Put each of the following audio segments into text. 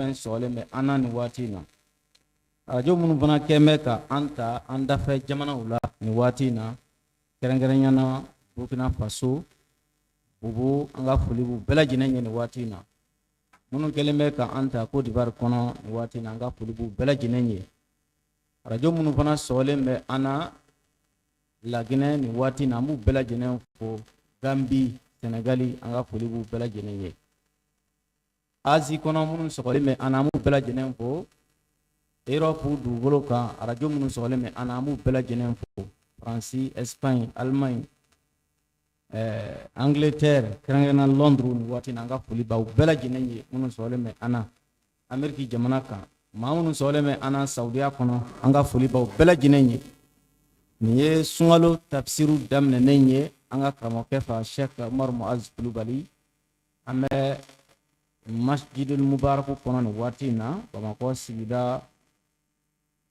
fɛn sɔgɔlen bɛ an na nin waati in na, arajo minnu fana kɛn bɛ ka an ta an dafɛ jamanaw la nin waati in na, kɛrɛnkɛrɛnya na Burkina Faso, Bobo, an ka foli b'u bɛɛ lajɛlen ye nin waati in na. Minnu kɛlen bɛ ka an ta Côte d'Ivoire kɔnɔ nin waati in na, an ka foli b'u bɛɛ lajɛlen ye. Arajo minnu fana sɔgɔlen bɛ an na Laginɛ nin waati in na, an b'u bɛɛ lajɛlen fo. Gambi, Senegali, an ka foli b'u bɛɛ lajɛlen ye. Azi kɔnɔ minnu sɔgɔlen bɛ an na, an b'u bɛɛ lajɛlen fo. Europe dugukolo kan, arajo minnu sɔgɔlen bɛ an na, an b'u bɛɛ lajɛlen fo. Faransi, Espagne, Allemagne, Angleterre, kɛrɛnkɛrɛnnenya Londres nin waati in na, an ka foli b'aw bɛɛ lajɛlen ye minnu sɔgɔlen bɛ an na. Ameriki jamana kan, maa minnu sɔgɔlen bɛ an na Saudiya kɔnɔ, an ka foli b'aw bɛɛ lajɛlen ye. Nin ye sunkalo tafsiru daminɛnen ye an ka karamɔgɔkɛ fa Sheikh Umaru Muaz Kulubali. An bɛ Masjidul Mubaraku kɔnɔ nin waati in na, Bamakɔ sigida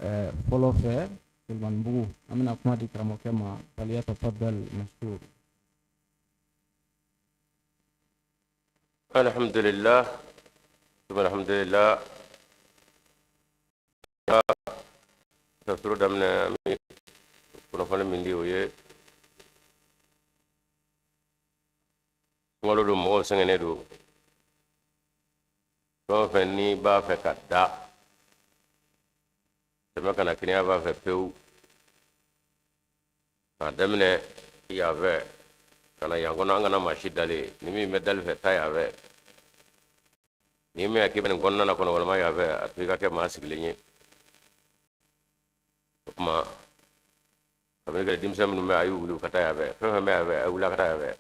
fɔlɔ fɛ, Solomanibugu. An bɛna kuma di karamɔgɔkɛ ma. Falyatafaddal mashkur. Alhamdulillah, alhamdulillah. Tafsiru daminɛ, an bɛ kunnafoni min di, o ye sunkalo don, mɔgɔw sɛgɛnnen don. Fɛn o fɛn n'i b'a fɛ ka da tɛmɛ ka na kiniya b'a fɛ pewu, k'a daminɛ yan fɛ ka na yan kɔnɔ, an kana maa si dalen. Ni min bɛ dali fɛ, taa yan fɛ. Ni min k'i bɛ nin kɔnɔna na kɔnɔ walima yan fɛ, a to i ka kɛ maa sigilen ye. O tuma kabini kɛ denmisɛn minnu bɛ, a y'u wuli u ka taa yan fɛ. Fɛn fɛn bɛ yan fɛ, a ye wuli a ka taa yan fɛ.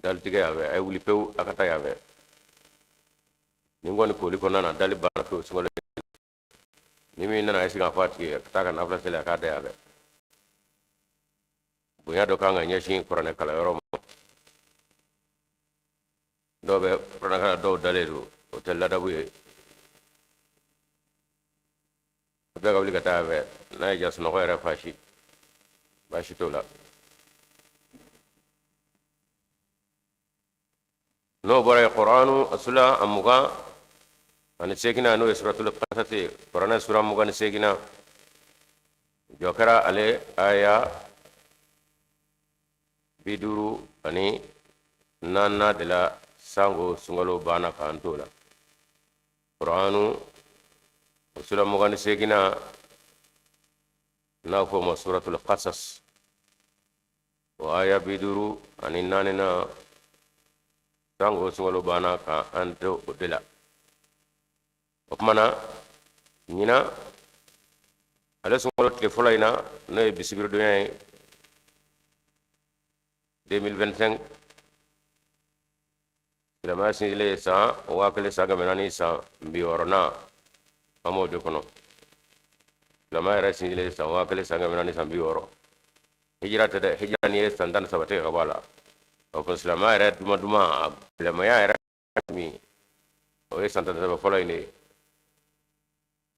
Dali tigɛ yan fɛ, a ye wuli pewu a ka taa yan fɛ. Nin kɔni koli kɔnɔna na, dali banna pewu sunkalo. Ni min nana, a ye sigi a fɔ a tigi ye ka taa ka nafila seli, a k'a da yan fɛ. Bonya dɔ kan ka ɲɛsin kuranɛ kalanyɔrɔ ma. Dɔw bɛ kuranɛ kalan, dɔw dalen don, o tɛ ladabu ye. Bɛɛ ka wuli ka taa yan fɛ. N'a ye ja, sunɔgɔ yɛrɛ fasi, baasi t'o la. N'o bɔra yen, kuranu a sura a 28nan, n'o ye suratul kasasi ye, kuranɛ sura 28nan, jɔ kɛra ale aya 54nan de la sango sunkalo banna k'an t'o la. Kuranu o sura 28nan, n'a fɔ o ma suratul kasas, o aya 54nan, sango sunkalo banna ka an to o de la. O tuma na, ɲinan ale sunkalo tile fɔlɔ in na, n'o ye bi sibiridonya ye 2025, silamɛya sinsinlen ye san 1460 san 60nan, an b'o de kɔnɔ. Silamɛya yɛrɛ sinsinlen ye san 1460. Hijira tɛ dɛ, hijira n'i ye san 13 tigɛ ka bɔ a la, o ko silamɛya yɛrɛ duma duma, a silamɛya yɛrɛ min, o ye san 13 fɔlɔ in de ye,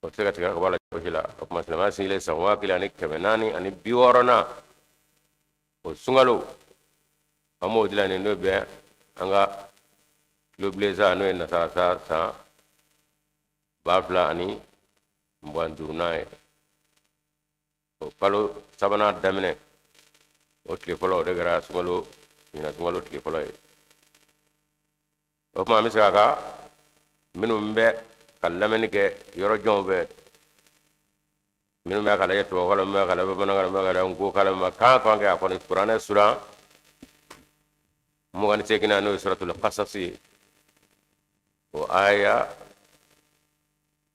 o tɛ se ka tigɛ ka bɔ a la cogo si la. O tuma silamɛya sinsinlen san 1460nan, o sunkalo an b'o dilan nin, n'o bɛ an ka tulobilen sa, n'o ye nasara sa san 2025nan ye. O kalo sabanan daminɛ, o tile fɔlɔ, o de kɛra sunkalo, ɲinan sunkalo tile fɔlɔ ye. O tuma an bɛ segin a kan, minnu bɛ ka lamɛnni kɛ yɔrɔ janw fɛ, minnu bɛ ka lajɛ tubabukan la, minnu bɛ ka lajɛ bamanankan na, minnu bɛ ka lajɛ nkokan la, minnu bɛ kan kan kɛ, a kɔni kuranɛ sura 28nan, n'o ye suratul kasasi ye, o aya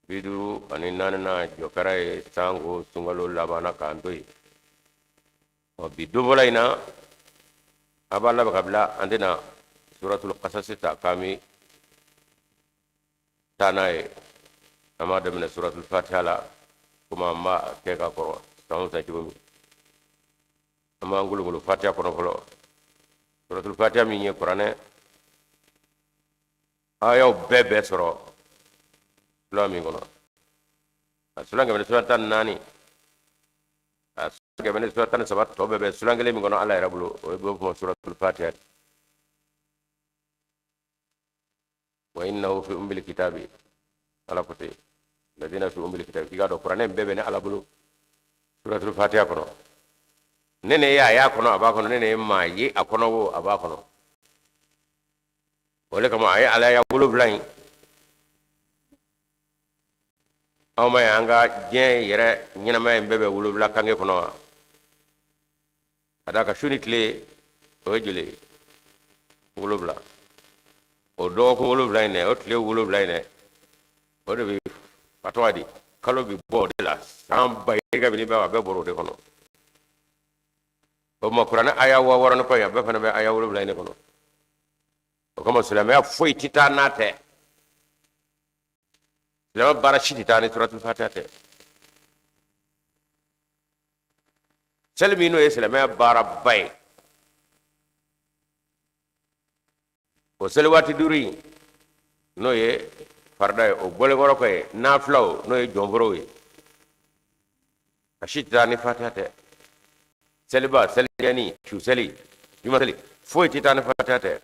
54nan jɔ kɛra ye sango sunkalo labanna k'an to yen. Ɔ bi don fɔlɔ in na, a b'a labɛn ka bila, an tɛna suratul kasasi ta k'an bɛ taa n'a ye. An b'a daminɛ suratul fatiha la, komi an b'a kɛ ka kɔrɔ san o san cogo min. An b'an gologolo fatiha kɔnɔ fɔlɔ, suratul fatiha min ye kuranɛ ayaw bɛɛ bɛ sɔrɔ sura min kɔnɔ, a sura 114, a 113 tɔ bɛɛ bɛ sura kelen min kɔnɔ Ala yɛrɛ bolo, o ye bɛ fɔ suratul fatiha. Wa innahu fi ummil kitabi, Ala ko ten, ladina fi ummil kitabi, k'i k'a dɔn kuranɛ in bɛɛ bɛ ne Ala bolo suratul fatiha kɔnɔ. Ne ne ye a y'a kɔnɔ, a b'a kɔnɔ. Ne ne ye maa ye a kɔnɔ wo, a b'a kɔnɔ. O de kama a ye Ala ya 7 in aw ma ye an ka diɲɛ yɛrɛ ɲɛnamaya in bɛɛ bɛ 7 kange kɔnɔ wa? Ka d'a kan su ni tile o ye joli ye? 7. O dɔgɔkun 7 in dɛ, o tile 7 in dɛ, o de bɛ a tɔgɔ di, kalo bɛ bɔ o de la, san ba yirika bɛ a bɛɛ bɔra o de kɔnɔ. O tuma kuranɛ aya 6000 ni kɔ in, a bɛɛ fana bɛ aya 7 in de kɔnɔ. O kama silamɛya foyi tɛ taa n'a tɛ, silamɛ baara si tɛ taa ni suratul fatiha tɛ. Seli min n'o ye silamɛya baaraba ye, o seli waati 5 in n'o ye farida ye, o bɔlen kɔrɔ kɔ ye nafilaw n'o ye jɔnforow ye, a si tɛ taa ni fatiha tɛ. Seliba, selijɛni, su seli, juma seli, foyi tɛ taa ni fatiha tɛ.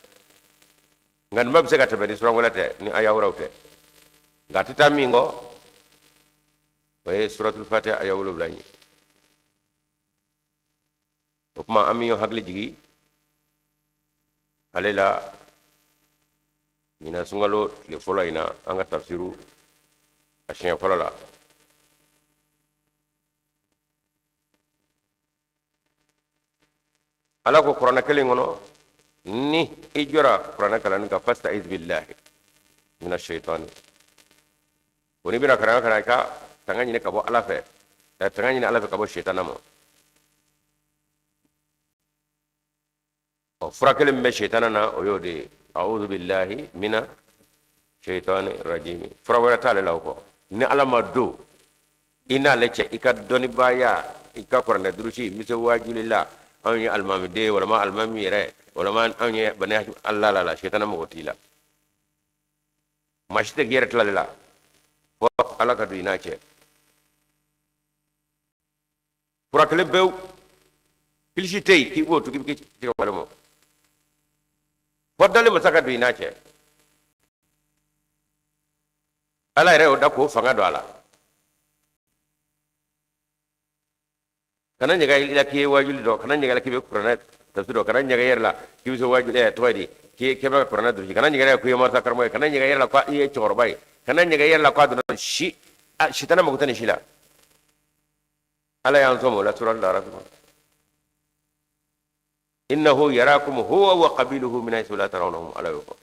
Nka nin bɛɛ bɛ se ka tɛmɛ ni suran wɛrɛ tɛ, ni aya wɛrɛw tɛ, nka a tɛ taa min kɔ, o ye suratul fatiha aya 7 ye. O tuma an bɛ ɲɔgɔn hakili jigin ale la ɲinan sunkalo tile fɔlɔ in na, an ka tafsiru a siɲɛ fɔlɔ la. Ala ko kuranɛ kelen kɔnɔ, ni i jɔra kuranɛ kalanni kan, fasta'iz billahi mina shaitani, ko n'i bɛna kuranɛ kalan, i ka tanga ɲini ka bɔ Ala fɛ, ka tanga ɲini Ala fɛ ka bɔ shaitana ma. Ɔ, fura kelen min bɛ shaitana na, o y'o de ye, a'udhu billahi mina shaitani rajimi. Fura wɛrɛ t'ale la o kɔ. Ni Ala ma don i n'ale cɛ, i ka dɔnnibaaya, i ka kuranɛ durusi, n bɛ se waajuli la, anw ye alimamiden ye, walama alimami yɛrɛ, walama anw ye bani ala la la, shaitana mago t'i la. Maa si tɛ k'i yɛrɛ tila ale la fo Ala ka don i n'a cɛ. Fura kelen pewu, kilisi tɛ yen k'i b'o tu k'i bɛ kisi ka bɔ ale ma, fo dali masa ka don i n'a cɛ. Ala yɛrɛ y'o da k'o fanga don a la. Kana ɲaga i la k'i ye waajuli dɔn, kana ɲaga i la k'i bɛ kuranɛ tafsir dɔn, kana ɲaga i yɛrɛ la k'i bɛ se waajuli ɛ tɔgɔ ye di, k'i bɛ ka kuranɛ durusi, kana ɲaga i yɛrɛ la k'i ye marasa karamɔgɔ ye, kana ɲaga i yɛrɛ la ko i ye cɛkɔrɔba ye, kana ɲaga i yɛrɛ la k'a donna si sitana mago tɛ nin si la. Ala y'an sɔn o la suratul Araf kɔnɔ, innahu yarakum huwa wa qabiluhu min haythu la tarawnahum. Ala y'o fɔ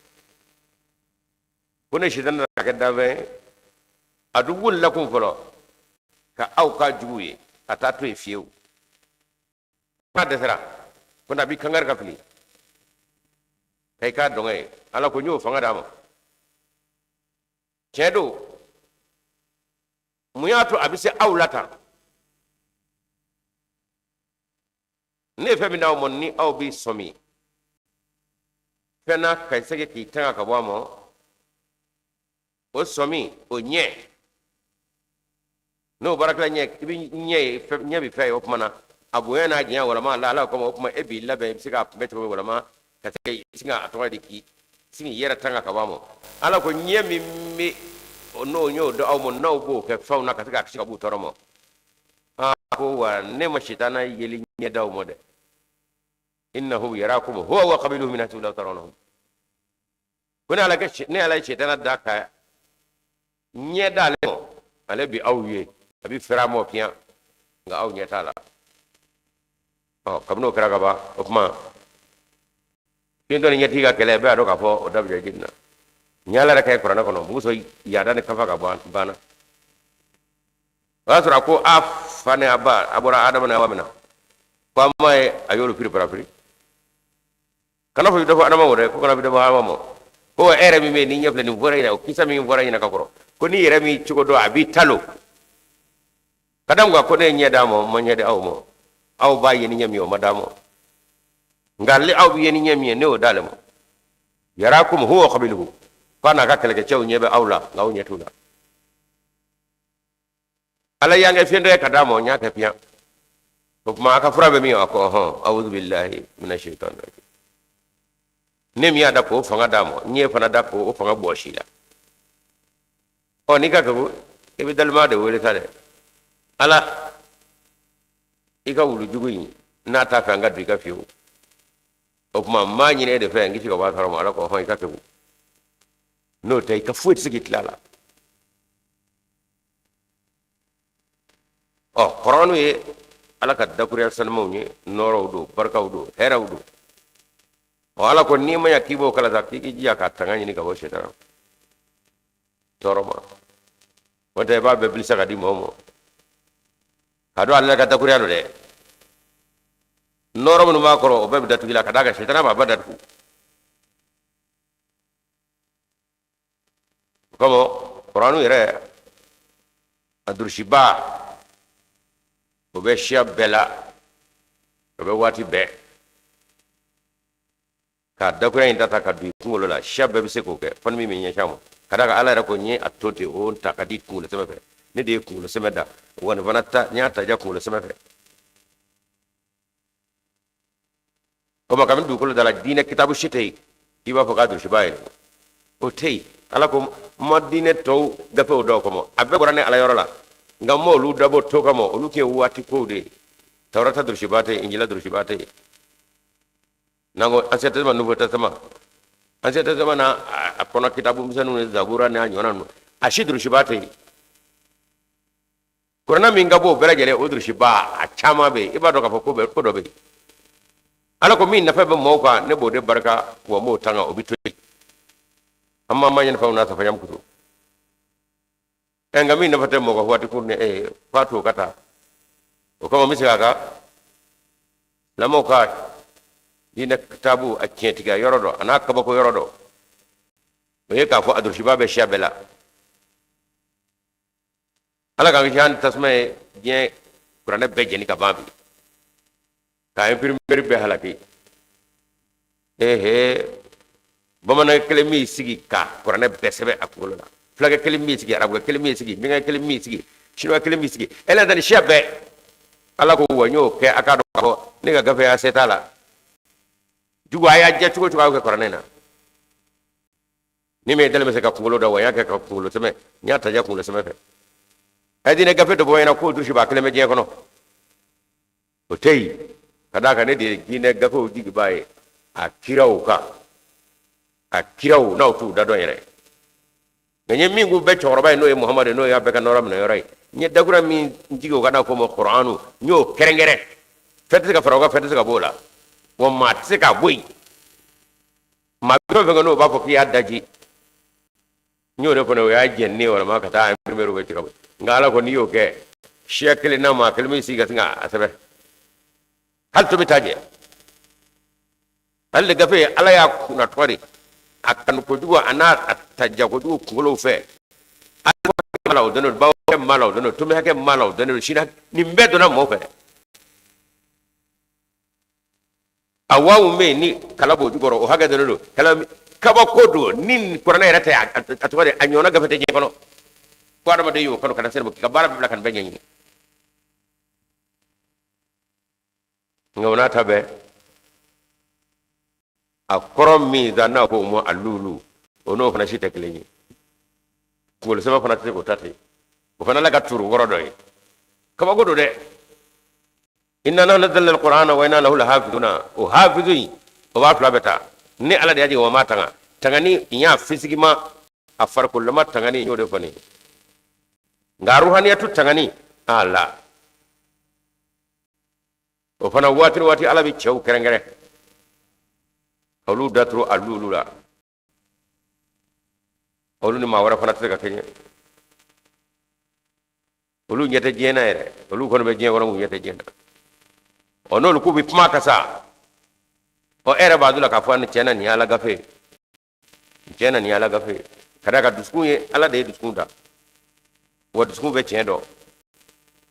ko ne sitana ka kɛ danfɛn ye, a dun wulila kun fɔlɔ ka aw ka jugu ye, a t'a to yen fiyewu. N'a dɛsɛra ko n'a b'i kankari ka fili ka i k'a dɔngɛ ye, Ala ko n y'o fanga d'a ma. Tiɲɛ don, mun y'a to a bɛ se aw la tan? Ne ye fɛn min d'aw ma, ni aw bɛ sɔmi fɛn na ka se k'i tanga ka bɔ a ma, o sɔmi o ɲɛ n'o baarakɛla ɲɛ, i bɛ ɲɛ ye, ɲɛ bɛ fɛn ye. O tuma na a bonya n'a janya walama la Ala kama, o tuma e b'i labɛn, i bɛ se k'a kunbɛn cogo min, walama ka se ka sin ka a tɔgɔ di k'i sin k'i yɛrɛ tanga ka bɔ a ma. Ala ko ɲɛ min bɛ n'o y'o di aw ma, n'aw b'o kɛ fɛnw na ka se k'a kisi ka b'u tɔɔrɔ ma. Aa, ko wa ne ma sitana yeli ɲɛ d'aw ma dɛ. Innahu yarakum huwa wa qabiluhu min haythu la tarawnahum. Ko ne Ala kɛ, ne Ala ye sitana da ka ɲɛ d'ale ma, ale bi aw ye, a bi fɛrɛ a ma piyan, nka aw ɲɛ t'a la. Ɔ, kabini o kɛra ka ban, o tuma fiyentɔ ni ɲɛtigi ka kɛlɛ, bɛɛ y'a dɔn k'a fɔ o da bɛ jɔ jiri na. N y'Ala yɛrɛ kɛ kuranɛ kɔnɔ, muso yaada ni kafa ka bɔ banna. O y'a sɔrɔ a ko a fa ni a ba, a bɔra Adama ni Awa min na, ko a ma ye, a y'olu piri parapiri. Kana fɔ dɔ fɔ Adama ma dɛ, ko kana fɔ dɔ fɔ Adama ma, ko e yɛrɛ min bɛ yen n'i ɲɛ filɛ nin fɔra ɲɛna, o kisa min fɔra ɲɛna ka kɔrɔ, ko n'i yɛrɛ min cogo dɔn, a b'i talo ka da mun kan? Ko ne ye ɲɛ d'a ma, n ma ɲɛ di aw ma. Aw b'a ye ni ɲɛ min ye, o ma d'a ma, nka ale aw bɛ ye ni ɲɛ min ye, ne y'o d'ale ma. Yarakum huwa qabiluhu, k'a n'a ka kɛlɛkɛcɛw ɲɛ bɛ aw la, nka aw ɲɛ t'u la. Ala y'an kɛ fiyentɔ ye ka d'a ma, n y'a kɛ piyan. O tuma a ka fura bɛ min? A ko ɔhɔn, awuzu billahi mina shaitan rajim. Ne min y'a da k'o fanga d'a ma, n y'e fana da k'o fanga bɔsi i la. Ɔ, n'i ka kegu, i bɛ dalima de wele sa dɛ. Ala, i ka wulu jugu in n'a t'a fɛ an ka don i ka fiyewu, o tuma n b'a ɲini e de fɛ n kisi ka bɔ a tɔɔrɔ ma. Ala ko hɔn, i ka kegu, n'o tɛ i ka foyi tɛ se k'i tila a la. Ɔ, kuranu ye Ala ka dakuruya sanumaw ye, nɔɔrɔw don, barikaw don, hɛrɛw don. Ɔ, Ala ko n'i ma ɲa k'i b'o kalan sa, k'i k'i jija ka tanga ɲini ka bɔ sɛtana tɔɔrɔ ma. O tɛ, i b'a bɛɛ bilisa ka di mɔgɔ ma k'a dɔn ale ka dakuruya don dɛ. Nɔɔrɔ minnu b'a kɔrɔ, o bɛɛ bɛ datugu i la, ka d'a kan sɛtana b'a ba datugu. O kama kuranu yɛrɛ a durusiba, o bɛ siya bɛɛ la, o bɛ waati bɛɛ k'a dakuruya in ta ka don i kunkolo la. Siya bɛɛ bɛ se k'o kɛ, fo ni min bɛ ɲɛsin a ma, ka d'a kan Ala yɛrɛ ko n ye a to ten, o ta ka di kunkolo sɛmɛ fɛ. Ne de ye kunkolo sɛmɛ da, wa nin fana ta n y'a ta ja kunkolo sɛmɛ fɛ. O ma, kabini dugukolo dala, diinɛ kitabu si tɛ yen i b'a fɔ k'a durusiba ye, o tɛ yen. Ala ko n ma diinɛ tɔw gafew da o kama, a bɛɛ bɔra ne Ala yɔrɔ la, nka n ma olu dabɔ to kama, olu tun ye waati kow de ye. Tawurata durusiba tɛ yen, Injila durusiba tɛ yen. N'an ko Ancien Testament, Nouveau Testament, Ancien Testament n'a a kɔnɔ kitabu misɛnninw ni Zabura n'a ɲɔgɔnna ninnu, a si durusiba tɛ yen. Kuranɛ min ka b'o bɛɛ lajɛlen, o durusiba a caman bɛ yen. I b'a dɔn k'a fɔ ko bɛ ko dɔ bɛ yen, Ala ko min nafa bɛ mɔgɔw kan, ne b'o de barika, wa n b'o tanga, o bɛ to yen. An ma ma ɲɛnafaw n'a safa kutu ɛ, nka min nafa tɛ mɔgɔ waati kun ni e f'a to o ka taa. O kama n bɛ segin a kan, silamɛw ka diinɛ kitabu a tiɲɛtigiya yɔrɔ dɔ, a n'a kabako yɔrɔ dɔ, o ye k'a fɔ a durusiba bɛ siya bɛɛ la. Ala k'an kisi, hali tasuma ye diɲɛ kuranɛ bɛɛ jeni ka ban bi, ka imprimerie bɛɛ halaki. Ehe, bamanan kelen min sigi ka kuranɛ bɛɛ sɛbɛn a kunkolo la, fulakɛ kelen min sigi, arabukɛ kelen min sigi, miɲankɛ kelen min sigi, siniwa kelen min sigi, ɛlɛn ni siya bɛɛ. Ala ko wa n y'o kɛ, a k'a dɔn k'a fɔ ne ka gafe y'a se t'a la jugu. A y'a diya cogo cogo, a y'o kɛ kuranɛ na. Ni min ye dalen bɛ se ka kunkolo da, wa n y'a kɛ ka kunkolo sɛmɛ, n y'a ta ja kunkolo sɛmɛ fɛ. A ye diinɛ gafe dɔ bɔ ɲɛna k'o durusiba kelen bɛ diɲɛ kɔnɔ, o tɛ yen, ka d'a kan ne de ye diinɛ gafew jigibaa ye a kiraw kan, a kiraw n'aw t'u da dɔn yɛrɛ. Nka n ye min k'u bɛɛ cɛkɔrɔba ye, n'o ye Muhamadu ye, n'o y'a bɛɛ ka nɔɔrɔ minɛ yɔrɔ ye, n ye dakura min jigin o kan n'a fɔ o ma Kuranu, n y'o kɛrɛnkɛrɛn, fɛn tɛ se ka fara o kan, fɛn tɛ se ka bɔ o la, wa maa tɛ se k'a bɔ yen. Maa bɛ fɛn fɛn kɛ n'o b'a fɔ k'i y'a daji, n y'o de fana, o y'a jɛnni ye walima ka taa imprimer bɛ tigɛ. Nka Ala ko n'i y'o kɛ, siya kelen na maa kelen bɛ sigi ka sin k'a sɛbɛn, hali tomi t'a jɛ. Hali de gafe ye, Ala y'a kunna tɔgɔ de a kanu kojugu, a n'a a ta ja kojugu kunkolow fɛ. Ala o dɔnnen don, bawo hakɛ min b'a la o dɔnnen don, tomi hakɛ min b'a la o dɔnnen don, sini nin bɛɛ donna mɔgɔw fɛ. A waaw bɛ yen ni kala b'o jukɔrɔ, o hakɛ dɔnnen don. Kala kabako don ni kuranɛ yɛrɛ tɛ, a tɔgɔ de a ɲɔgɔnna gafe tɛ diɲɛ kɔnɔ, ko adamaden y'o kanu ka na se k'i ka baara bɛɛ bila ka nin bɛɛ ɲɛɲini. Nka o n'a ta bɛɛ, a kɔrɔ min da n'a ko o ma a lulu, o n'o fana si tɛ kelen ye. Kunkolo sɛbɛn fana tɛ se k'o ta ten, o fana la ka turu kɔrɔ dɔ ye. Kabako don dɛ. Inna nahnu nazzalna alqur'ana wa inna lahu lahafizuna. O hafizu in, o b'a fila bɛɛ ta. Ni Ala de y'a jigin, o ma tanga tangani n y'a physiquement, a farikololama tangani, n y'o de fɔ nin ye. Nka ruhaniyatu tangani a la, o fana waati ni waati Ala bɛ cɛw kɛrɛnkɛrɛn ka olu daturu a lulu la, olu ni maa wɛrɛ fana tɛ se ka kɛɲɛ. Olu ɲɛ tɛ diɲɛ na yɛrɛ, olu kɔni bɛ diɲɛ kɔnɔ, u ɲɛ tɛ diɲɛ na. Ɔ, n'olu k'u bɛ kuma ka sa, ɔ, e yɛrɛ b'a dɔn k'a fɔ ni tiɲɛ na nin ye Ala gafe ye, tiɲɛ na nin ye Ala gafe ye, ka d'a kan dusukun ye, Ala de ye dusukun da, wa dusukun bɛ tiɲɛ dɔn.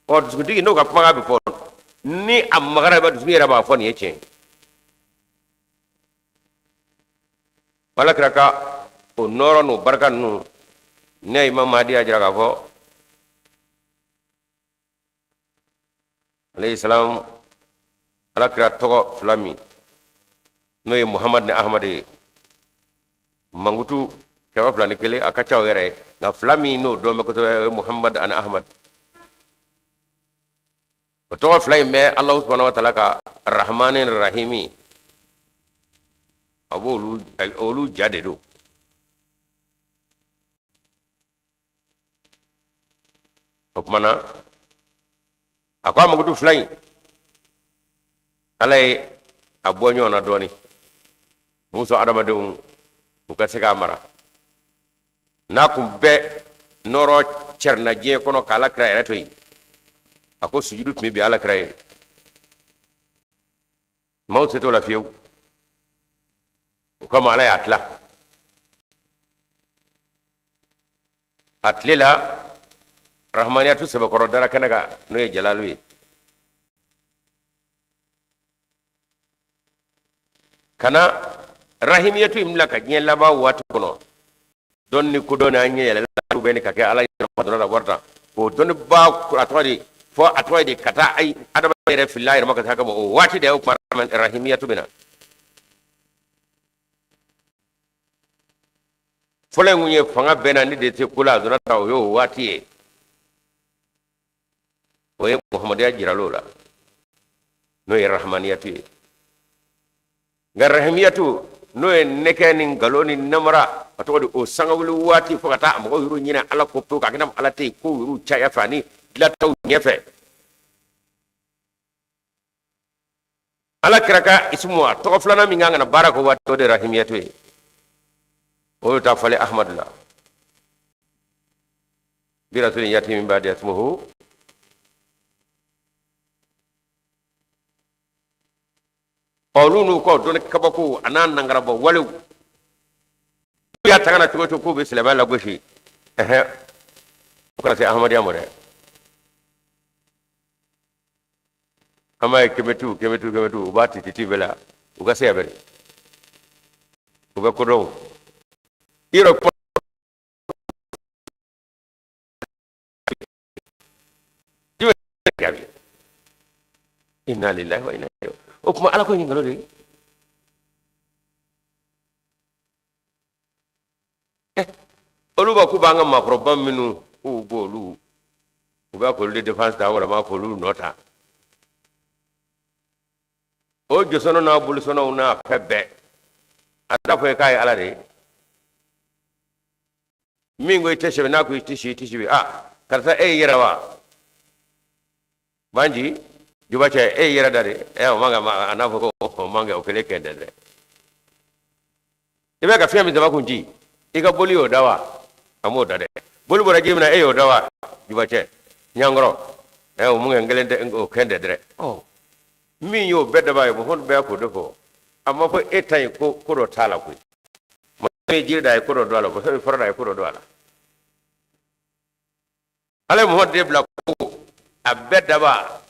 Ɔ, dusukuntigi n'o ka kumakan bɛ fɔ, ni a magara, i b'a dusukun yɛrɛ b'a fɔ nin ye tiɲɛ ye. Ala kira ka o nɔɔrɔ n'o barika ninnu, ne Imam Mahdi y'a jira k'a fɔ alayhi salam, Ala kira tɔgɔ fila min n'o ye Muhamad ni Ahmad ye. Mankutu 201, a ka ca o yɛrɛ ye, nka fila min n'o dɔn bɛ kosɛbɛ, o ye Muhammad ani Ahmad. O tɔgɔ fila in bɛ Alahu subahana wa taala ka Rahmani Rahimi, a b'olu olu ja de don. O tuma na a ko a mankutu fila in, Ala ye a bɔ ɲɔgɔn na dɔɔnin muso adamadenw u ka se k'a mara. N'a kun bɛɛ nɔrɔ cɛrinna diɲɛ kɔnɔ k'Ala kira yɛrɛ to yen, a ko sujudu tun bɛ bin Ala kira ye, maaw se t'o la fiyewu. O kama Ala y'a tila a tile la, rahmaniyatu sɛbɛkɔrɔ dara kɛnɛ kan, n'o ye jalalu ye, ka na rahimiyatu in bila ka diɲɛ laban waati kɔnɔ. Dɔnni ni kodɔn ni an ɲɛ yɛlɛla bɛ ni ka kɛ Ala yɛrɛ dɔrɔn la wari ta o dɔnniba, a tɔgɔ de fɔ, a tɔgɔ de ka taa ayi adamaden yɛrɛ filila a yɛrɛ ma ka taa kama. O waati de o kuma rahimiyatu bɛ na. Fɔlɔ in kun ye fanga bɛɛ na ni de tɛ ko la, a donna ta, o y'o waati ye, o ye muhamadiya jiral'o la, n'o ye rahmaniyatu ye. Nka rahimiyatu, n'o ye nɛgɛ ni nkalon ni namara, a tɔgɔ di o sangawuli waati fo ka taa a mɔgɔw yɛrɛ ɲinɛ Ala kɔ pewu, k'a kɛ n'a fɔ Ala tɛ yen, kow yɛrɛ caya fɛ ani dilataw ɲɛfɛ. Ala kira ka isimu, a tɔgɔ filanan min kan ka na baara k'o waati, o de rahimiyatu ye, o bɛ taa falen Ahmadu la. Bi rasulin yati min ba'di ismuhu, olu n'u ka dɔnni kabako a n'a nangarabɔ walew, n'u y'a ta ka na cogo cogo k'u bɛ silamɛya lagosi, ɛhɛ, o kana se Ahmadiyya ma dɛ. An b'a ye kɛmɛtiw kɛmɛtiw kɛmɛtiw, u b'a tititi bɛɛ la, u ka se yan bɛɛ, u bɛ kodɔn i yɛrɛ kuma jaabi. Inna lillahi wa inna ilaihi. O kuma Ala ko in nkalon de ye. Olu b'a k'u b'an ka maakɔrɔba minnu k'u b'olu, u b'a k'olu de défense ta walima k'olu nɔ ta, o jɔsɔnɔ n'a bolisɔnɔw n'a fɛn bɛɛ, a t'a fɔ ye k'a ye Ala de ye. Min ko i tɛ sɛbɛn, n'a ko i tɛ si, i tɛ si. A karisa, e y'i yɛrɛ wa banji juba cɛ, e y'i yɛrɛ da de. Ɛ, o man kan, a n'a fɔ ko o man kɛ, o kelen kɛ dɛ. I bɛ ka fiɲɛ min sama kun ci, i ka boli y'o da wa? A m'o da dɛ. Boli bɔra ji min na, e y'o da wa? Juba cɛ ɲankɔrɔ, ɛ, o mun kɛ n kelen tɛ, o kɛ dɛ dɛ. Ɔ, min y'o bɛɛ dabaa ye, Muhamadu bɛɛ k'o de fɔ. A ma fɔ e ta ye ko ko dɔ t'a la koyi. Mɔgɔ min ye jiri da, a ye ko dɔ don a la. Mɔgɔ min fara da, a ye ko dɔ don a la. Ala ye Muhamadu de bila ko a bɛɛ dabaa,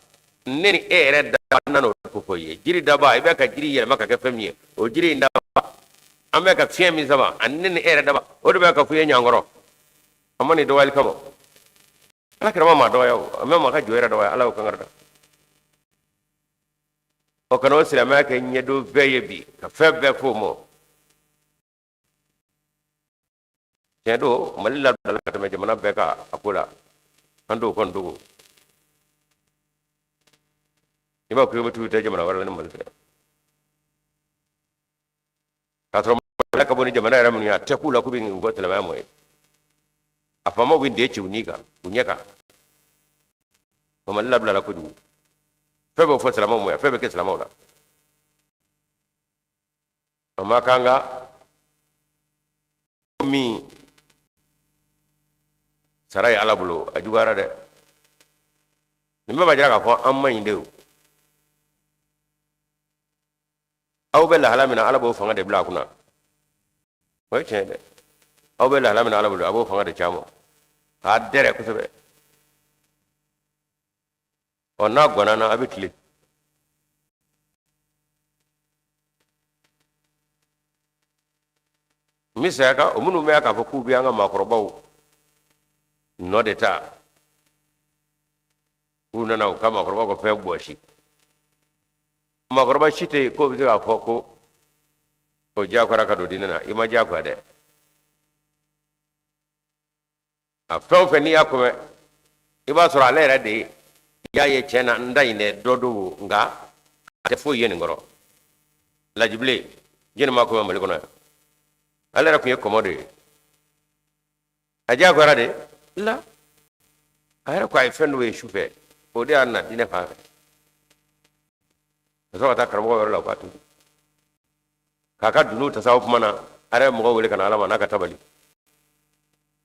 ne ni e yɛrɛ dabaa nana o ko fɔ i ye. Jiri dabaa, i bɛ ka jiri yɛlɛma ka kɛ fɛn min ye, o jiri in dabaa, an bɛ ka fiɲɛ min sama, ani ne ni e yɛrɛ dabaa, o de bɛ ka fɔ i ye ɲankɔrɔ. A ma nin dɔgɔyali kama, Ala kira ma maa dɔgɔya, o a ma maa ka jɔ yɛrɛ dɔgɔya. Ala y'o kankari da. O kana o silamɛya kɛ ɲɛdon bɛɛ ye bi ka fɛn bɛɛ f'o ma. Tiɲɛ don, Mali labilala ka tɛmɛ jamana bɛɛ kan a ko la, an t'o kɔni dogo. I b'a fɔ k'i tɛ jamana wɛrɛ la ni Mali tɛ, k'a sɔrɔ Mali ka bɔ ni jamana yɛrɛ minnu ye, a tɛ k'u la k'u bɛ u ka silamɛya mɔ ye. A faamaw bɛ den ci u ni kan, u ɲɛ kan. O Mali labilala kojugu. Fɛn bɛ fɔ silamɛw ma yan, fɛn bɛ kɛ silamɛw la. A ma kan ka min sara ye Ala bolo, a juguyara dɛ. Nin bɛɛ b'a jira k'a fɔ an man ɲi de. O aw bɛ lahala min na, Ala b'o fanga de bila a kunna. O ye tiɲɛ dɛ. Aw bɛ lahala min na Ala bolo, a b'o fanga de caman k'a dɛrɛ kosɛbɛ. Ɔ, n'a gwanna na, a bɛ tilen. N bɛ saya kan o minnu bɛ k'a fɔ k'u bɛ an ka maakɔrɔbaw nɔ de ta, k'u nana u ka maakɔrɔbaw ka fɛn bɔsi. Maakɔrɔba si tɛ yen k'o bɛ se k'a fɔ ko o diyagoyara ka don diinɛ na. I ma diyagoya dɛ. A fɛn o fɛn n'i y'a kɔmɛ, i b'a sɔrɔ ale yɛrɛ de ye i y'a ye tiɲɛ na n da in dɛ, dɔ don, nka a tɛ foyi ye nin kɔrɔ. Lajibilen jɛni ma kɔmɛ Mali kɔnɔ yan, ale yɛrɛ tun ye kɔmɔ de ye. A diyagoyara de la, a yɛrɛ ko a ye fɛn dɔ ye su fɛ, o de y'a na diinɛ fan fɛ ka sɔrɔ ka taa karamɔgɔ yɔrɔ la. O k'a to k'a ka dunun ta sa. O tuma na a yɛrɛ ye mɔgɔ wele ka na Ala ma n'a ka tabali.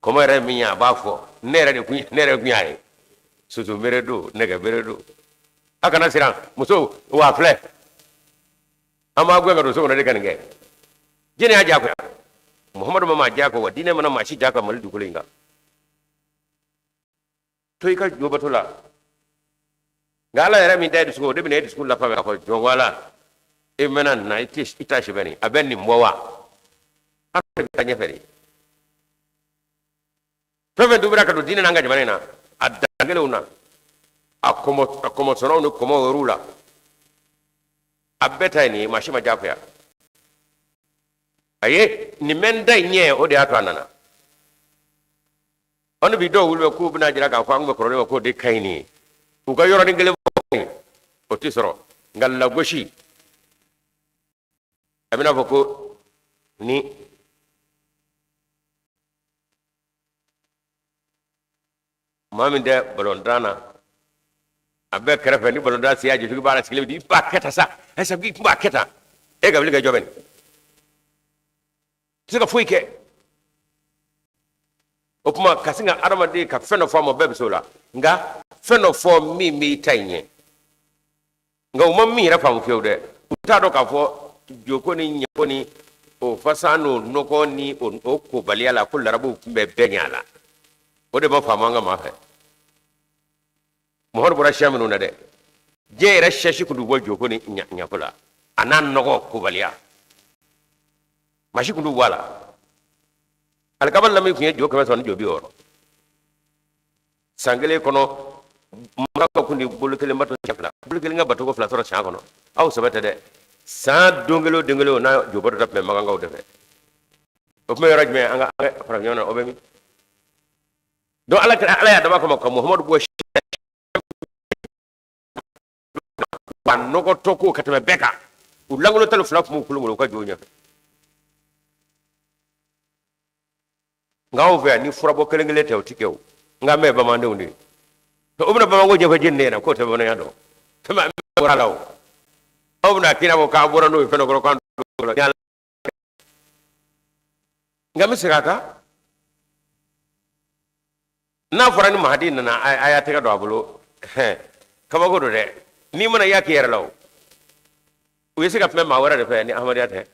Kɔmɔ yɛrɛ min ye, a b'a fɔ ne yɛrɛ de kun, ne yɛrɛ kun y'a ye. Soso bere don, nɛgɛ bere don, a kana siran muso wa filɛ, an b'a gɛn ka don so kɔnɔ de ka nin kɛ. Jɛni y'a diyagoya? Muhamadu ma maa diyagoya wa, diinɛ mana maa si diyagoya Mali dugukolo in kan. To i ka jo bato la, nka Ala yɛrɛ min da ye dusukun, o de bɛna e dusukun lafa k'a fɔ jɔn wala e mɛnna nin na, i tɛ i ta si bɛ nin, a bɛ nin bɔ wa? An de bɛ taa ɲɛfɛ de. Fɛn fɛn dubira ka don diinɛ n'an ka jamana in na, a dankelenw na, a kɔmɔsɔnnaw ni kɔmɔ yɔrɔw la, a bɛɛ ta ye nin ye. Maa si ma diyagoya a ye nin bɛ n da in ɲɛ, o de y'a to a nana. Ɔ ni bi dɔw wuli bɛ k'u bɛna jira k'a fɔ an tun bɛ kɔrɔlen ma k'o de ka ɲi nin ye, u ka yɔrɔnin kelen fɔ, o tɛ sɔrɔ. Nka lagosi, a bɛna fɔ ko ni maa min tɛ balontan na, a bɛɛ kɛrɛfɛ ni balontan se y'a jɔ, b'a la sigilen i b'a kɛ tan sa, ɛ i tun b'a kɛ tan, e ka wuli ka jɔ bɛ nin tɛ se ka foyi kɛ. O tuma ka sin ka adamaden ka fɛn dɔ fɔ a ma, bɛɛ bɛ se o la, nka fɛn dɔ fɔ min b'i ta in ɲɛ. Nka u ma min yɛrɛ faamu fiyewu dɛ, u t'a dɔn k'a fɔ joko ni ɲɛko ni o fasan n'o nɔgɔ ni o kobaliya la ko larabuw tun bɛ bɛɛ ɲɛ a la. O de ma faamu an ka maa fɛ. Muhamadu bɔra siya minnu na dɛ, diɲɛ yɛrɛ siya si tun t'u bɔ joko ni ɲako la, a n'a nɔgɔ kobaliya, maa si tun t'u bɔ a la. Alikaba lamini tun ye jo 300 ni jo 60 san kelen kɔnɔ. Maka kun di bolo kelen bato siɲɛ fila, bolo kelen ka batoko fila sɔrɔ san kɔnɔ. Aw sɛbɛ tɛ dɛ. San don kelen o don kelen, o n'a jo bato ta tun bɛ makankaw de fɛ. O tun bɛ yɔrɔ jumɛn? An ka farafin na, o bɛ min? Donc Ala kɛra, Ala y'a dab'a kama ka Muhamadu bɔ a nɔgɔtɔ ko ka tɛmɛ bɛɛ kan. U lankolon 12 tun b'u kolon u ka jow ɲɛfɛ. Nka anw fɛ yan, ni furabɔ kelen kelen tɛ, o ti kɛ. O nka an bɛɛ ye bamanandenw de ye. O bɛna bamananko ɲɛfɔ jɛni ne ɲɛna k'o tɛ bamananya dɔn. Fɛn min bɔra la, o aw bɛna k'i n'a fɔ k'a bɔra n'o ye fɛn dɔ kɔrɔ k'an. Nka n bɛ segin a kan, n'a fɔra ni Mahadi nana, a y'a tɛgɛ don a bolo, kabako don dɛ. N'i mana y'a k'i yɛrɛ la, o u ye se ka kuma maa wɛrɛ de fɛ ni Ahmadenya tɛ.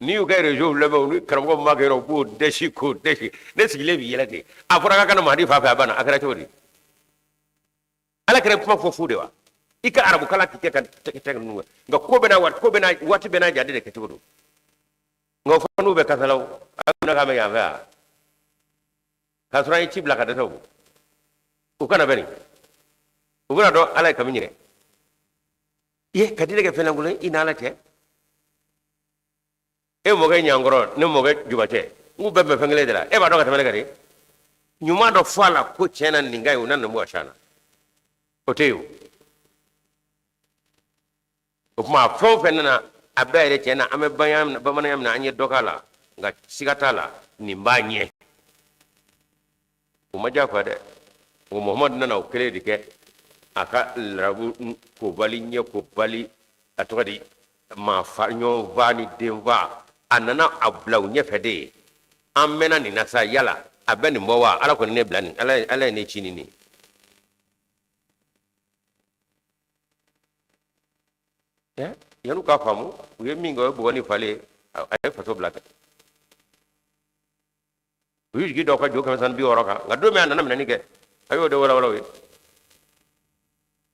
N'i y'u ka réseau lamɛn, u ni karamɔgɔ min b'a kɛ yɔrɔ, u b'o dɛsi k'o dɛsi. Ne sigilen b'i yɛlɛ ten. A fɔra k'a kana Mahadi fa fɛ, a banna. A kɛra cogo di? Ala kɛra kuma fɔ fu de wa? I ka arabu kalan k'i kɛ ka tɛgɛ ninnu, nka ko bɛ n'a waati, ko bɛ n'a waati, bɛ n'a jate de kɛcogo don. Nka o fana n'u bɛ kasalaw, a bɛna k'a mɛn yan fɛ yan k'a sɔrɔ an ye ci bila ka dɛsɛ. O u kana bɛ nin, u bɛna dɔn Ala ye kami ɲinɛ ye ka di ne kɛ fɛn lankolon i n'Ala cɛ. E mɔkɛ ɲankɔrɔ, ne mɔkɛ jubacɛ, n k'u bɛɛ bɛ fɛn kelen de la. E b'a dɔn ka tɛmɛ ne kan de. Ɲuman dɔ fɔ a la ko tiɲɛ na nin ka ɲi, u na nin bɔ a na, o tɛ yen. O tuma fɛn o fɛn nana, a bɛɛ yɛrɛ tiɲɛ na, an bɛ bamananya min na, an ye dɔ k'a la, nka siga t'a la nin b'a ɲɛ. O ma diyagoya dɛ. O Muhamadu nana o kelen de kɛ, a ka larabu kobali ɲɛ kobali, a tɔgɔ di maa fa ɲɔgɔn fa ni den fa, a nana a bila u ɲɛfɛ de ye. An mɛnna nin na sa, yala a bɛ nin bɔ wa? Ala kɔni ne bila nin, Ala ye ne ci nin nin. Yan'u k'a faamu, u ye min kɛ, o ye bugɔ ni falen ye, a ye faso bila kɛ. U y'u jigi da ka jo 360 kan. Nka don min a nana minɛni kɛ, a y'o de walawala u ye.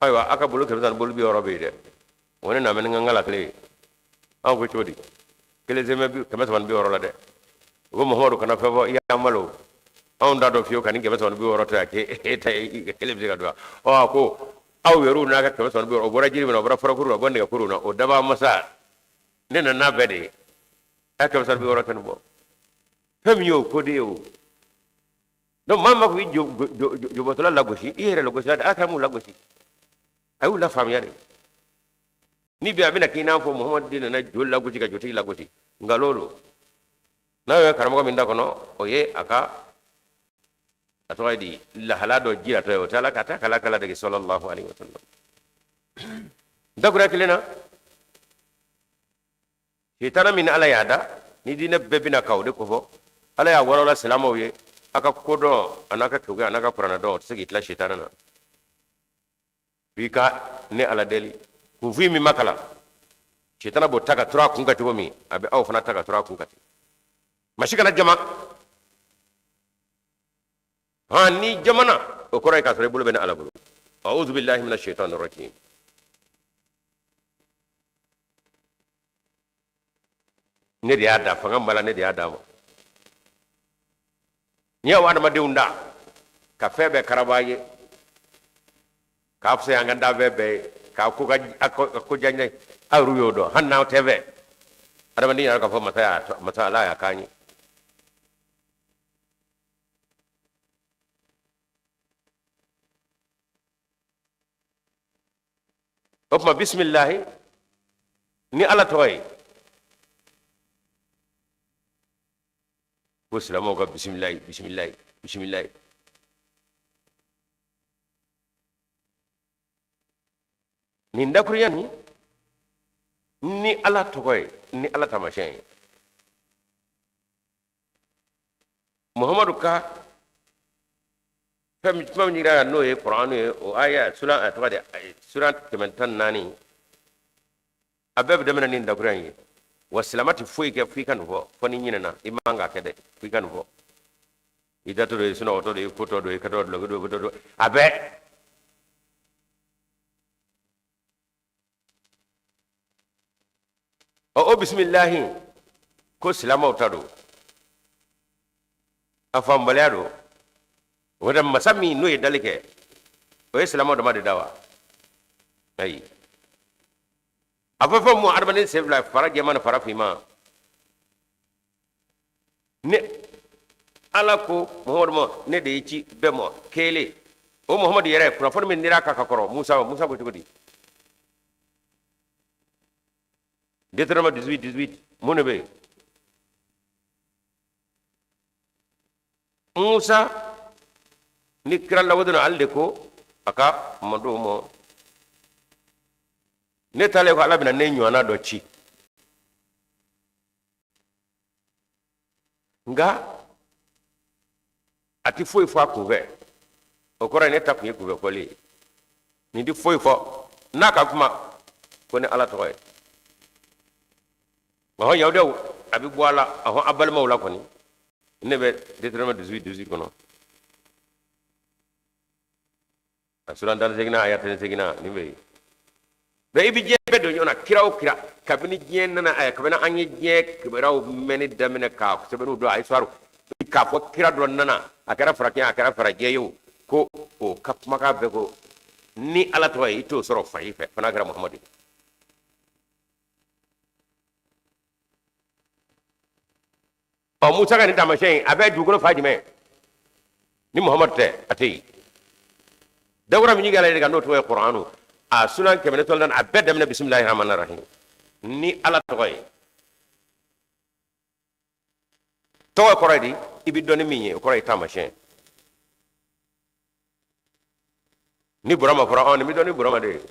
Ayiwa, aw ka bolo kɛmɛ ni bolo 60 bɛ yen dɛ, o ne nana ni n ka kala kelen ye. Anw ko cogo di? Kelen sen bɛ 360 la dɛ. U ko Muhamadu kana fɛn fɔ, i y'an malo, anw t'a dɔn fiyewu ka nin 360 to yan k'e ta ye kelen bɛ se ka don wa? Ɔ a ko aw yɛrɛw n'a ka 360, o bɔra jiri min na, o bɔra farakuru la, o bɔra nɛgɛkuru na, o dabaa masa, ne nana n'a bɛɛ de ye. A ye 360 kɛ nin bɔ. Fɛn min y'o ko de ye o. Donc maa ma ko i jobɔtɔla lagosi, i yɛrɛ lagosila dɛ. Ala kira m'u lagosi, a y'u lafaamuya de. Ni bi a bɛna k'i n'a fɔ Muhamadu de nana jo lagosi ka jotigi lagosi, nkalon don. N'a ye karamɔgɔ min da kɔnɔ, o ye a ka a tɔgɔ ye di lahala dɔ jiratɔ ye, o tɛ ala ka taa kala kala dege sallallahu alaihi wasallam. Dakura kelen na, sitana min ala y'a da ni diinɛ bɛɛ bɛna ka o de kofɔ, ala y'a walawala silamɛw ye. A ka kodɔn a n'a ka keguya a n'a ka kuranɛ dɔn, o tɛ se k'i tila sitana na. F'i ka ne ala deli. Kunfin min ma kalan, sitana b'o ta ka turu a kun kan cogo min, a bɛ aw fana ta ka turu a kun kan ten. Maa si kana jama. Han, ni jamana, o kɔrɔ ye k'a sɔrɔ i bolo bɛ ne ala bolo. A'udhu billahi minash shaitani rajim. Ne de y'a da, fanga b'a la, ne de y'a d'a ma. N y'aw adamadenw da ka fɛn bɛɛ karaba ye, k'a fisaya an ka danfɛn bɛɛ ye, k'a ko ka ko diya n ye. Aw yɛrɛ y'o dɔn, hali n'aw tɛ fɛ adamaden yɛrɛ k'a fɔ masa y'a masa ala y'a k'an ye. O tuma bisimilahi ni ala tɔgɔ ye ko silamɛw ka bisimilahi, bisimilahi, bisimilahi. Nin dakurunya nin ni ala tɔgɔ ye, ni ala taamasiyɛn ye, Muhamadu ka fɛn min kuma min jiginna n'o ye kuranɛ ye, o aya suran a tɔgɔ de suran 114, a bɛɛ bɛ daminɛ ni dakurunya in ye. Wa silama tɛ foyi kɛ f'i ka nin fɔ, fo n'i ɲinɛna. I man k'a kɛ dɛ, f'i ka nin fɔ. I datɔ don, i sunɔgɔtɔ don, i kotɔ don, i kɛtɔ dulɔki don, i kotɔ don, a bɛɛ. Ɔ, o bisimilahi ko silamaw ta don, a faamubaliya don. O tɛ masa min n'o ye dali kɛ, o ye silamaw dama de da wa? Ayi. A fɔ fɛn mun adamaden sen fila, fara jɛman ni fara finman. Ne ala ko Muhamadu ma, ne de y'i ci bɛɛ ma kelen. O Muhamadu yɛrɛ, kunnafoni min dira a kan ka kɔrɔ Musa ma, Musa ko cogo di? Deutéronome 18 18, mun de bɛ yen? Musa ni kira lakodɔn, ale de ko a ka mɔdenw ma, ne taalen ko ala bɛna ne ɲɔgɔnna dɔ ci, nka a tɛ foyi fɔ a kunfɛ. O kɔrɔ ye ne ta kun ye kunfɛfɔli ye. Nin tɛ foyi fɔ n'a ka kuma ko ni ala tɔgɔ ye. Ɔhɔn, yahudiyaw, a bɛ bɔ a la. Ɔhɔn, a balimaw la kɔni, ne bɛ Deutéronome 18 18 kɔnɔ, a suran 18nan, aya 18nan, nin bɛ yen. Bɛɛ i bɛ diɲɛ bɛɛ don ɲɔgɔn na, kira o kira, kabini diɲɛ nana, aya kabini an ye diɲɛ kibaruyaw mɛnni daminɛ k'a sɛbɛnniw dɔn, a histoire k'a fɔ kira dɔ nana, a kɛra farafin, a kɛra farajɛ ye o, ko o ka kumakan bɛɛ ko ni ala tɔgɔ ye, i t'o sɔrɔ fa i fɛ, fo n'a kɛra Muhamadu ye. Ɔ, Musa ka nin taamasiyɛn in, a bɛ dugukolo fan jumɛn? Ni Muhamadu tɛ, a tɛ yen. Dawura min jiginna ale kan, n'o tɔgɔ ye Kuranu, a suran 114, a bɛɛ daminɛ bisimilahi rahmani rahim ni ala tɔgɔ ye. Tɔgɔ kɔrɔ ye di? I bɛ dɔn ni min ye, o kɔrɔ ye taamasiyɛn. Ni Burama fɔra, ɔ, nin bɛ dɔn ni Burama de ye.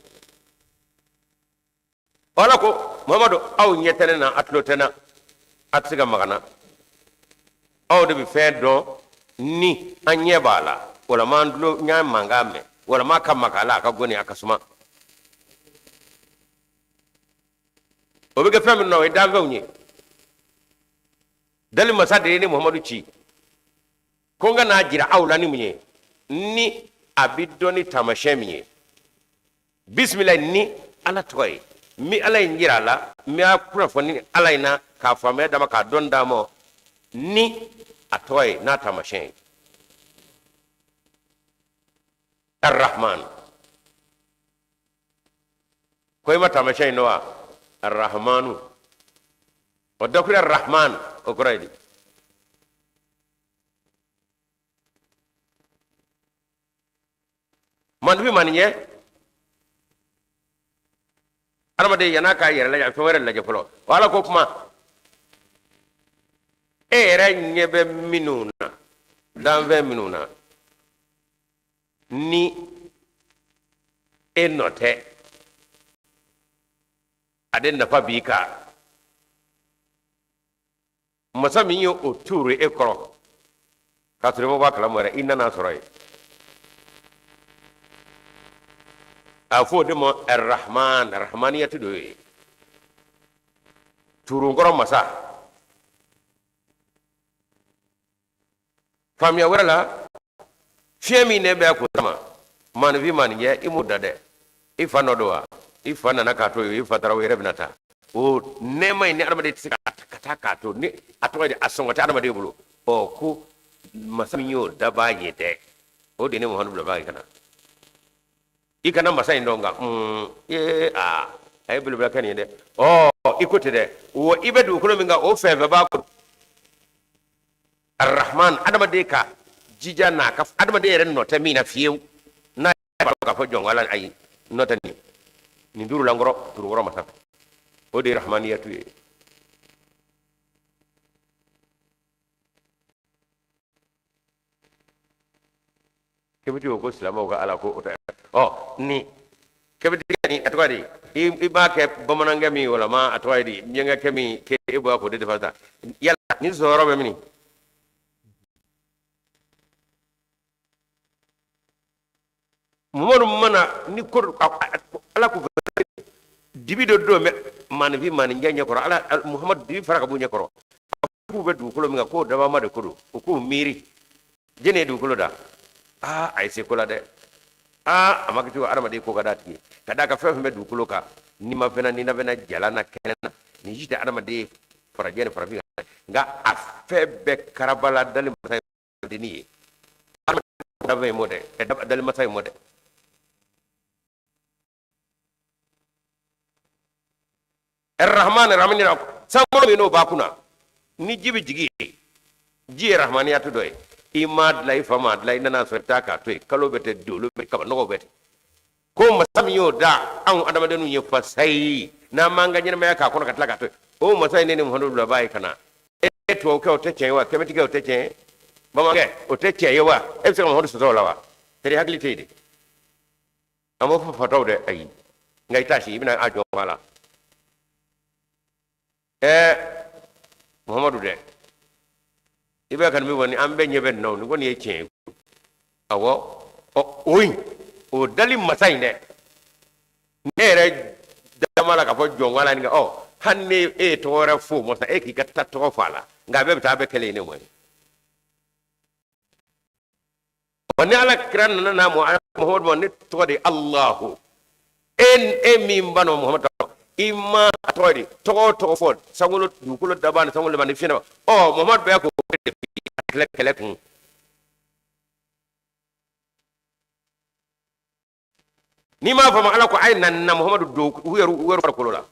Ala ko Muhamadu, aw ɲɛ tɛ ne na, a tulo tɛ n na, a tɛ se ka maga n na. Aw de bɛ fɛn dɔn ni an ɲɛ b'a la, walama an tulo y'a mankan mɛn, walama ka maga a la, a ka gɔni, a ka suma. O bɛ kɛ fɛn min na, o ye danfɛnw ye. Dali masa de ye ne Muhamadu ci ko n ka n'a jira aw la ni mun ye, ni a bɛ dɔn ni taamasiyɛn min ye. Bisimila ni ala tɔgɔ ye. N bɛ ala in jira a la, n bɛ a kunnafoni ala in na, k'a faamuya d'a ma, k'a dɔn d'a ma ni a tɔgɔ ye, n'a taamasiyɛn ye. Arrahman ko i ma taamasiyɛn in dɔn wa? Arrahmanu, o dakuru arrahman, o kɔrɔ ye di? Maaninfin maaninjɛ, adamaden yann'a k'a yɛrɛ lajɛ, a bɛ fɛn wɛrɛ lajɛ fɔlɔ. O Ala ko kuma, e yɛrɛ ɲɛ bɛ minnu na, danfɛn minnu na, ni e nɔ tɛ, a de nafa b'i kan. Masa min ye o tuuru e kɔrɔ k'a sɔrɔ i ma bɔ a kalama yɛrɛ, i nana sɔrɔ yen. A fɔ o de ma arahman, rahmaniyatu dɔ ye tuurunkɔrɔ masa. Faamuya wɛrɛ la, fiɲɛ min ne bɛ kun sama, maaninfin maaninjɛ, i m'o da dɛ. I fa nɔ don wa? I fa nana k'a to yen, i fa taara, o yɛrɛ bɛna taa. O nɛɛma in ni adamaden tɛ se ka taa k'a to ni a tɔgɔ ye di, a sɔngɔ tɛ adamaden bolo. Ɔ ko masa min y'o dabaa ye dɛ, o de ne Muhamadu bila ka na. I kana masa in dɔn nka ee aa, a ye belebele kɛ nin ye dɛ. Ɔ i ko ten dɛ, wa i bɛ dugukolo min kan, o fɛn fɛn b'a kɔnɔ, Arahman, adamaden ka jija n'a ka adamaden yɛrɛ nɔ tɛ min na fiyewu, n'a b'a dɔn k'a fɔ jɔn ala ayi nɔ tɛ nin nin duuru lankɔrɔ turukɔrɔ masa fɛ, o de ye rahmaniyatu ye. Kebiti o ko silamɛw ka ala ko o tɛ. Ɔ ni kebiti ni a tɔgɔ di, i b'a kɛ bamanankɛ min walama a tɔgɔ ye di, miyankakɛ min k'e bɔ k'o de dafa ta, yala nin sɔrɔ yɔrɔ bɛ min? Mamadu mana ni ko ala ko dibi dɔ don bɛ maaninfin maaninjɛ ɲɛkɔrɔ, ala Muhamadu dibi fara ka b'u ɲɛkɔrɔ, k'u bɛ dugukolo min kan, k'o dabama de ko don, u k'u miiri jɛni ye dugukolo da. Aa, a ye se ko la dɛ. Aa, a ma kɛ cogo adamaden ko ka d'a tigi ye, ka d'a kan fɛn fɛn bɛ dugukolo kan, ni ma fɛn na, ni na fɛn na, jala na, kɛnɛ na, nin si tɛ adamaden farajɛ ni farafin kan, nka a fɛn bɛɛ karabala dali masa ye denni ye. Adamaden fɛn ye mɔ dɛ, dali masa ye mɔ dɛ. Rahman rahman sankolo min n'o b'a kunna ni ji bɛ jigin yen, ji ye rahmaniyatu dɔ ye. I m'a dilan, i fa m'a dilan, i nana sɔrɔ i bɛ taa k'a to yen, kalo bɛ ten, dolo bɛ kaba nɔgɔ bɛ ten. Ko masa min y'o da anw adamadenw ye fasa ye, n'an m'an ka ɲɛnamaya k'a kɔnɔ ka tila k'a to yen, o masa in ne ni Muhamadu bilabaa ye ka na. E tubabukɛ, o tɛ tiɲɛ ye wa? Kɛmɛtikɛ, o tɛ tiɲɛ ye? Bamanankɛ, o tɛ tiɲɛ ye wa? E bɛ se ka Muhamadu sɔsɔ o la wa? Teri hakili tɛ yen de. An b'o fɔ fatɔw dɛ, ayi, nka i t'a si, i bɛna a jɔ a la. Ɛɛ Muhamadu dɛ, i bɛ ka nin min fɔ, ni an bɛɛ ɲɛ bɛ nin na, o nin kɔni ye tiɲɛ ye. Awɔ, ɔ o in, o dali masa in dɛ, ne yɛrɛ dama la k'a fɔ jɔn la nin kan. Ɔ hali ni e ye tɔgɔ wɛrɛ fɔ o ma sa, e k'i ka taa tɔgɔ fɔ a la, nka a bɛɛ bɛ taa a bɛɛ kɛlen ye ne ma ye. Wa ni ala kira nana n'a mɔ Muhamadu ma, ne tɔgɔ de ye Alahu. E min ba nɔ Muhamadu tɔgɔ, i ma a tɔgɔ de tɔgɔ o tɔgɔ fɔ sankolo dugukolo dabaa ni sankolo ni fiɲɛ. Ɔ Muhamadu bɛɛ ko de kɛlɛ kɛlɛ kun. N'i m'a faamu, ala ko a ye na na Muhamadu don u yɛrɛ farikolo la.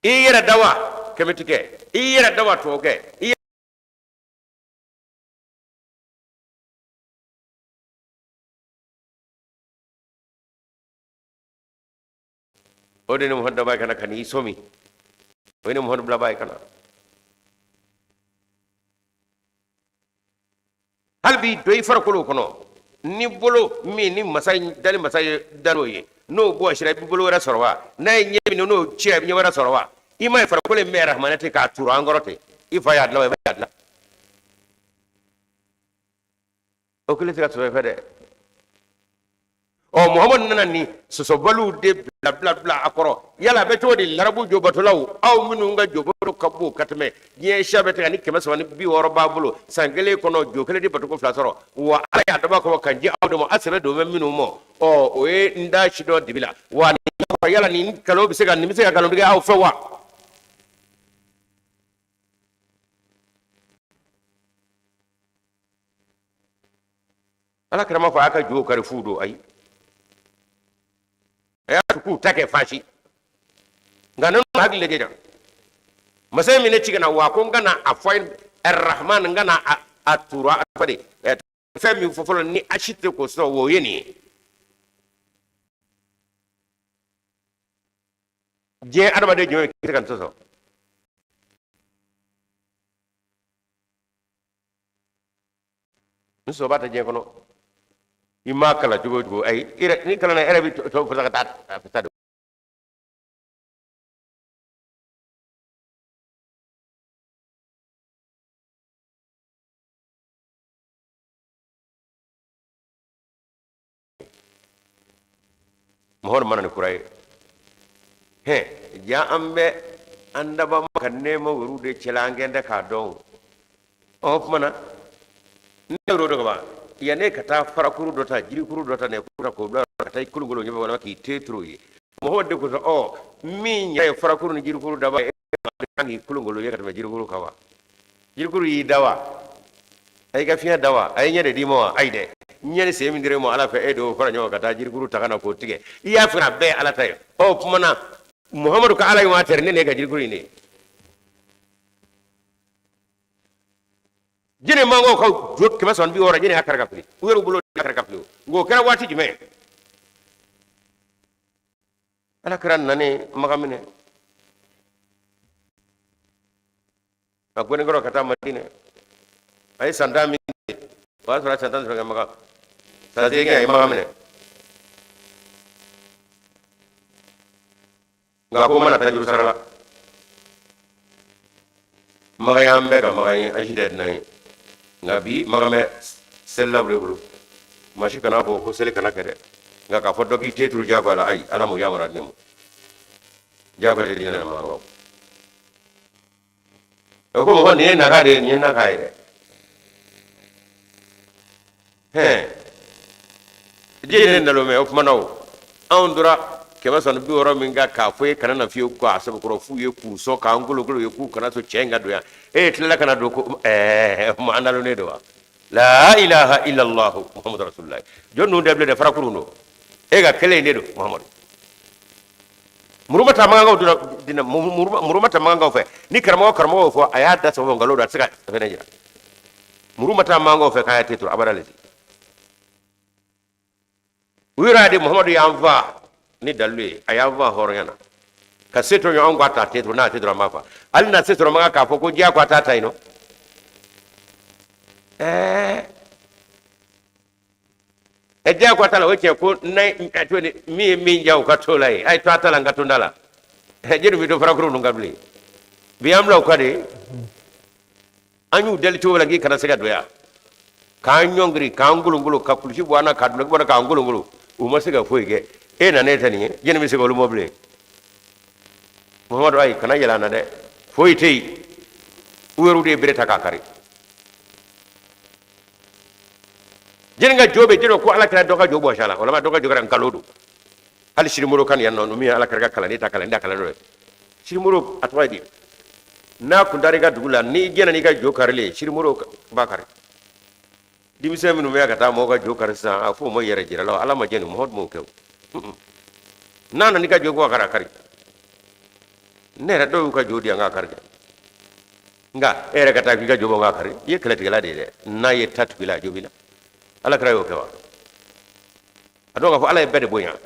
I yɛrɛ da wa kɛmɛtikɛ, i yɛrɛ da wa tubabukɛ, i o de ni Muhamadu daba kana ka n'i sɔmi, o ni Muhamadu bilaba ye ka na. Hali bi don i farikolo kɔnɔ ni bolo min ni masa dali masa ye dan'o ye, n'o bɔsira, i bɛ bolo wɛrɛ sɔrɔ wa? N'a ye ɲɛ min n'o cira, i bɛ ɲɛ wɛrɛ sɔrɔ wa? I ma ye farikolo in bɛɛ rahamanɛ ten k'a turu an kɔrɔ ten. I fa y'a dilan wa, i ba y'a dilan, o kelen tɛ se ka sɔrɔ i fɛ dɛ. Ɔ Muhamadu nana ni sɔsɔbaliw de bila bila bila a kɔrɔ. Yala a bɛ cogo di larabu jobatolaw, aw minnu ka jobato ka bon ka tɛmɛ diɲɛ siya bɛɛ ta ni 360 b'a bolo, san kelen kɔnɔ jo kelen di batoko fila sɔrɔ, wa ala y'a dabɔ kama ka di aw de ma, a sɛbɛ don bɛ minnu ma. Ɔ o ye n da si dɔ dibi la wa. Yala nin nkalon bɛ se ka nin bɛ se ka nkalon tigɛ aw fɛ wa? Ala kira m'a fɔ a ka jow kari fu don, ayi, a y'a to k'u ta kɛ fasi. Nka ninnu hakili lajɛ jan masa in minɛ ci ka na wa, ko n ka na a fɔ arahman, n ka na a tura a fɔ de. Fɛn min fɔ fɔlɔ ni a si tɛ k'o sɔrɔ, o ye nin ye. Diɲɛ adamaden jumɛn bɛ se ka nin sɔsɔ? N sɔba tɛ diɲɛ kɔnɔ. I m'a kalan cogo o cogo, ayi, i yɛrɛ n'i kalanna, e yɛrɛ bɛ tɔ fasa ka taa a fasa don. Mɔgɔ mana ni kura ye hɛn, ja an bɛ an daba ma ka nɛɛma wɛrɛw de cɛla, an kɛn tɛ k'a dɔn. O tuma na ne yɛrɛ dɔ kaban yanni ka taa farakuru dɔ ta, jirikuru dɔ ta, nɛgɛkuru ta, k'o bila ka taa i kolonkolon ɲɛfɛ walima k'i te turu ye. Mɔgɔw de ko ɔ min yɛrɛ ye farakuru ni jirikuru daba ye, e kan k'i kolonkolon ye ka tɛmɛ jirikuru kan wa? Jirikuru y'i da wa? A y'i ka fiɲɛ da wa? A ye ɲɛ de d'i ma wa? Ayi dɛ, ɲɛ ni sen min dira e ma Ala fɛ, e de y'o fara ɲɔgɔn kan ka taa jirikuru ta ka na k'o tigɛ. I y'a fɛ a bɛɛ ye Ala ta ye. Ɔ tuma na Muhamadu ka Ala ye wa tɛrɛ ne ne ka jirikuru in de ye. Jɛnɛ mankaw ka jo 360, jɛnɛ y'a kari ka fili u yɛrɛ bolo, kari ka fili. Nka o kɛra waati jumɛn? Ala kira nanen Makan minɛ, a gɔnikɔrɔ ka taa Madinɛ, a ye san 10 min kɛ, o y'a sɔrɔ a san 10 sɔrɔ kɛ Makan, san 8 a ye Makan minɛ. Nka ko mana taa juru sara la, Makan y'an bɛɛ ka Makan ye, an si tɛ dunan ye. Nka bi Makan bɛ selilaw de bolo. Maa si kana fɔ ko seli kana kɛ dɛ, nka k'a fɔ dɔ k'i te turu diyagoya la, ayi, Ala m'o yamaruya di ne ma. Diyagoya tɛ diinɛ na Makan. O ko mɔgɔ, nin ye naga de ye, nin ye naga ye dɛ. Hɛn, diɲɛ ne nalon mɛ. O kuma na, o anw tora 360 min kan k'a fɔ e kana na fiyewu, k'a sɛbɛkɔrɔ f'u ye, k'u sɔn k'an kolokolo ye, k'u kana sɔn cɛ in ka don yan. E tilala ka na don ko ɛɛ an nalonnen don wa? La ilaha illallah Muhammadu rasulullah. Jɔn ninnu tɛ bilen dɛ, farakurun don. E ka kelen in de don Muhammadu. Muru ma taa makankaw donna dina, muru ma taa makankaw fɛ. Ni karamɔgɔ karamɔgɔ fɔ, a y'a da sɔgɔma, nkalon don, a tɛ se ka fɛnɛ jira. Muru ma taa makankaw fɛ k'a y'a te turu abada le. U yɛrɛ y'a di Muhamadu y'an fa ni dalilu ye, a y'an fa hɔrɔnya na ka se to ɲɔgɔn k'a ta te turu n'a te turu, an b'a fa. Hali n'a se sɔrɔ makan k'a fɔ ko diya ko a t'a ta yen nɔ. Ɛɛ ɛ diya ko a ta la, o ye tiɲɛ ko n'a to ni min ye min diya, o ka to la yen. A ye to a ta la, n ka to n da la. Jeli bɛ to farakuru ninnu kan bilen. Bi an bila u ka de, an y'u deli cogo la k'i kana se ka don yan, k'an ɲɔngiri, k'an kolonkolon, ka kulusi bɔ an na, ka dulɔki bɔ an na, k'an kolonkolon, u ma se ka foyi kɛ. E nana, e tɛ nin ye, jɛni bɛ se ka olu mɔ bilen. Muhamadu, ayi, kana yɛlɛ an na dɛ, foyi tɛ yen. U yɛrɛw de ye bere ta k'a kari. Jɛni ka jo bɛ jɛni ko ala kira dɔ ka jo bɔsi a la, walima dɔ ka jo kɛra nkalon don. Hali Sirimoro kan yan nɔ, min ye ala kira ka kalanden ta, kalanden ta kalan dɔ ye Sirimoro, a tɔgɔ ye di? N'a kun taara i ka dugu la, n'i jɛna n'i ka jo karili ye, Sirimoro b'a kari. Denmisɛn minnu bɛ yan ka taa mɔgɔw ka jo kari sisan, a f'o ma yɛrɛ jira la. Ala ma jɛni, mɔgɔ m'o kɛ. O n'a nana i ka jo ko a kari, a kari. Ne yɛrɛ, dɔw y'u ka jo di yan k'a kari dɛ. Nka e yɛrɛ ka taa k'i ka jo bɔ k'a kari, i ye kɛlɛtigɛla de ye dɛ. N'a ye ta tugu i la, a jo b'i la. Ala kira y'o kɛ wa? A dɔn k'a fɔ Ala ye bɛɛ de bonya.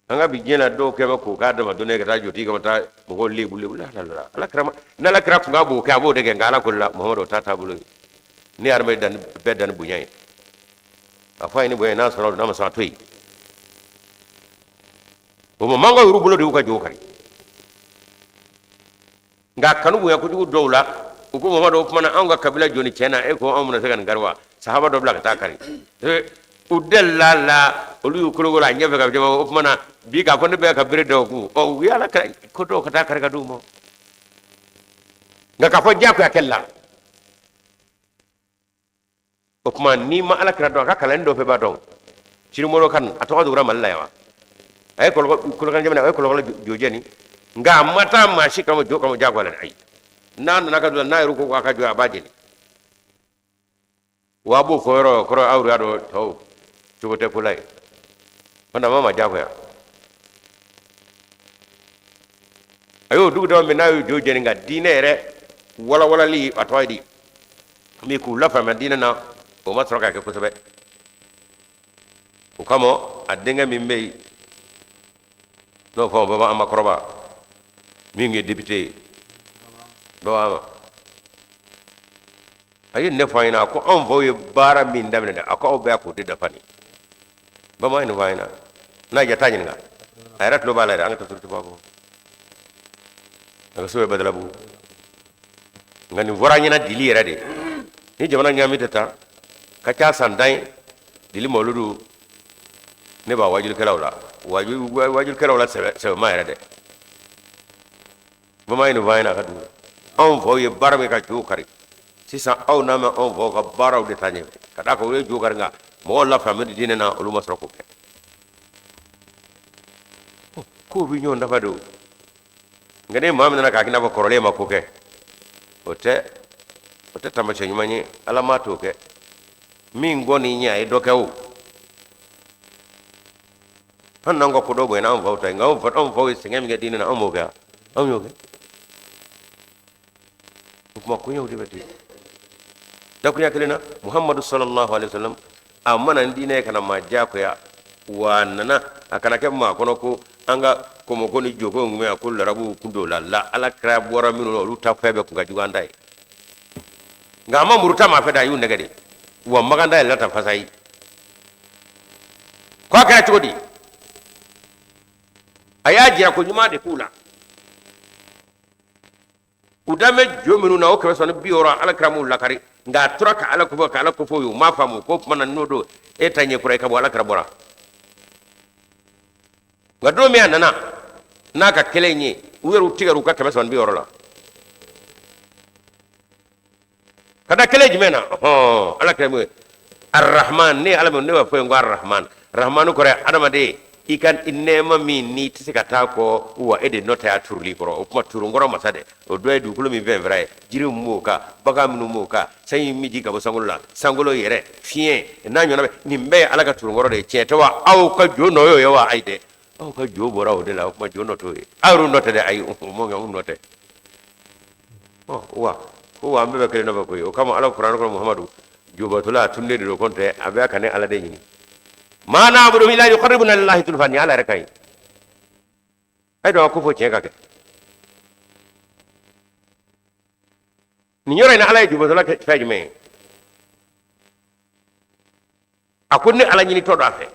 An ka bi diɲɛ na, dɔw kɛ bɛ k'o k'a dama dɔnni ka taa jotigi ka taa mɔgɔw lebu lebu la la. Ala kira ma, n'ala kira kun ka b'o kɛ, a b'o de kɛ. Nka ala ko la, Muhamadu, o t'a taabolo ye. Ne ye hadamaden bɛɛ dan ni bonya ye. A fɔ a ye ni bonya ye, n'a sɔrɔ n'a ma sɔn, a to yen. O ma mankaw y'u bolo de y'u ka jow kari. Nka kanu bonya kojugu dɔw la, u ko Mamadu, o kumana anw ka kabila joni tiɲɛ na, e ko anw bɛna se ka nin kari wa? Sahaba dɔ bila ka taa kari. U delila la, olu y'u kolokolo a ɲɛfɛ ka jama. O kumana bi k'a fɔ ne bɛ ka bere da o kun, ɔ u y'ala ko dɔw ka taa kari ka d'u ma. Nka k'a fɔ diyagoya kɛli la, o tuma n'i ma ala kira dɔn, a ka kalan dɔ fɛ b'a dɔn. Sirimoro kan, a tɔgɔ dugura Mali la yan wa? A ye Kɔlɔkan jamana, a ye Kɔlɔkɔlɔ jojɛni. Nka a ma taa maa si kama jo kama jagoya la. Ayi, n'a nana ka don, n'a yɛrɛ ko k'a ka jɔ, a b'a jeni. Wa a b'o fɔ yɔrɔ kɔrɔ, aw y'a dɔn tɔw cogo tɛ ko la ye. Fana ma jagoya. A y'o dugu dama min n'a y'o jo jeni, nka diinɛ yɛrɛ walawalali, a tɔgɔ ye di? Min k'u lafaamuya diinɛ na, o ma sɔrɔ ka kɛ kosɛbɛ. O kama a denkɛ min bɛ yen n'o fɔ Baba Ama Kɔrɔba, min ye député ye, Baba Ama, a ye ne fɔ an ɲɛna, a ko anw faw ye baara min daminɛ dɛ, a ko aw bɛɛ k'o de dafa. Nin Baba ye nin fɔ an ɲɛna n'a y'a taa ɲininka, a yɛrɛ tulo b'a la yɛrɛ. An ka taa turuti bɔ a kɔ, a ka so bɛ Badalabugu. Nka nin fɔra an ɲɛna dili yɛrɛ de ni jamana ɲaami tɛ taa ka ca san 10 ye. Dili mawuludu, ne b'a wajulikɛlaw la, wajulikɛlaw la sɛbɛma yɛrɛ dɛ. Bama ye nin fɔ an ɲɛna a ka dugu, anw faw ye baara min ka jo kari, sisan aw n'a mɛn anw faw ka baaraw de taa ɲɛfɛ, ka d'a kan u ye jo kari, nka mɔgɔw lafaamu diinɛ na, olu ma sɔrɔ k'o kɛ. Kow bɛ ɲɔgɔn dafa de o. Nka ni maa min nana k'a k'i n'a fɔ kɔrɔlen ma ko kɛ, o tɛ taamasiyɛn ɲuman ye. Ala ma t'o kɛ. Min kɔni ɲɛ, a ye dɔ kɛ o. An n'an ka kodɔn bonyana anw faw ta ye, nka anw faw ye sɛgɛn min kɛ diinɛ na, anw m'o kɛ, anw y'o kɛ. O tuma koɲɛw de bɛ ten. Dakuruɲa kelen na, Muhamadu sallallahu alaihi wasallam, a ma na ni diinɛ ye ka na maa diyagoya wa. A nana a kana kɛ maa kɔnɔ ko an ka kɔmɔko ni joko in kun bɛ yan, ko larabuw kun t'o la. La ala kira bɔra minnu na, olu ta fɛn bɛɛ kun ka jugu an ta ye. Nka a ma muru ta maa fɛ da, a y'u nɛgɛ de wa. Makan da yɛlɛla ta fasa ye ko a kɛra cogo di? A y'a jira ko ɲuman de k'u la. U dan bɛ jo minnu na, o 360, ala kira m'u lakari, nka a tora ka ala kofɔ, ka ala kofɔ u ye. U m'a faamu ko tuma na n'o don e ta ɲɛ kura i ka bɔ ala kira bɔra. Nka don min a nana n'a ka kɛlɛ in ye, u yɛrɛ tigɛra u ka 360 la ka da kɛlɛ jumɛn na? Hɔn, ala kira mun ye Arahman, ne ala min ne b'a fɔ yen ko Arahman, Rahman kɔrɔ ye adamaden i ka nɛɛma min n'i tɛ se ka taa kɔ, wa e de nɔ tɛ a turuli kɔrɔ. O kuma turunkɔrɔ masa dɛ, o dɔ ye dugukolo min fɛn fɛn ye, jiri min b'o kan, bagan minnu b'o kan, sanji min jigin ka bɔ sankolo la, sankolo yɛrɛ fiɲɛ n'a ɲɔgɔnna bɛɛ, nin bɛɛ ye ala ka turunkɔrɔ de ye. Tiɲɛ tɛ wa? Aw ka jo nɔ y'o ye wa? Ayi dɛ, aw ka jo bɔra o de la. O kuma jo nɔ t'o ye, aw yɛrɛ nɔ tɛ dɛ. Ayi, o mɔ kɛ, u nɔ tɛ. Ɔ wa ko wa an bɛɛ bɛ kelen nɔfɛ koyi. O kama ala kuranɛ kɔnɔ, Muhamadu jobatola a tunnen de don, kɔn tɛ a bɛ ka ne ala de ɲini. Ma na'budu illa yuqarribuna lillahi zulfa. Nin ala yɛrɛ ka ɲi, a ye dɔn a ko fɔ tiɲɛ ka kɛ nin yɔrɔ in na. Ala ye jobatola kɛ fɛn jumɛn ye? A ko ne ala ɲinitɔ don a fɛ,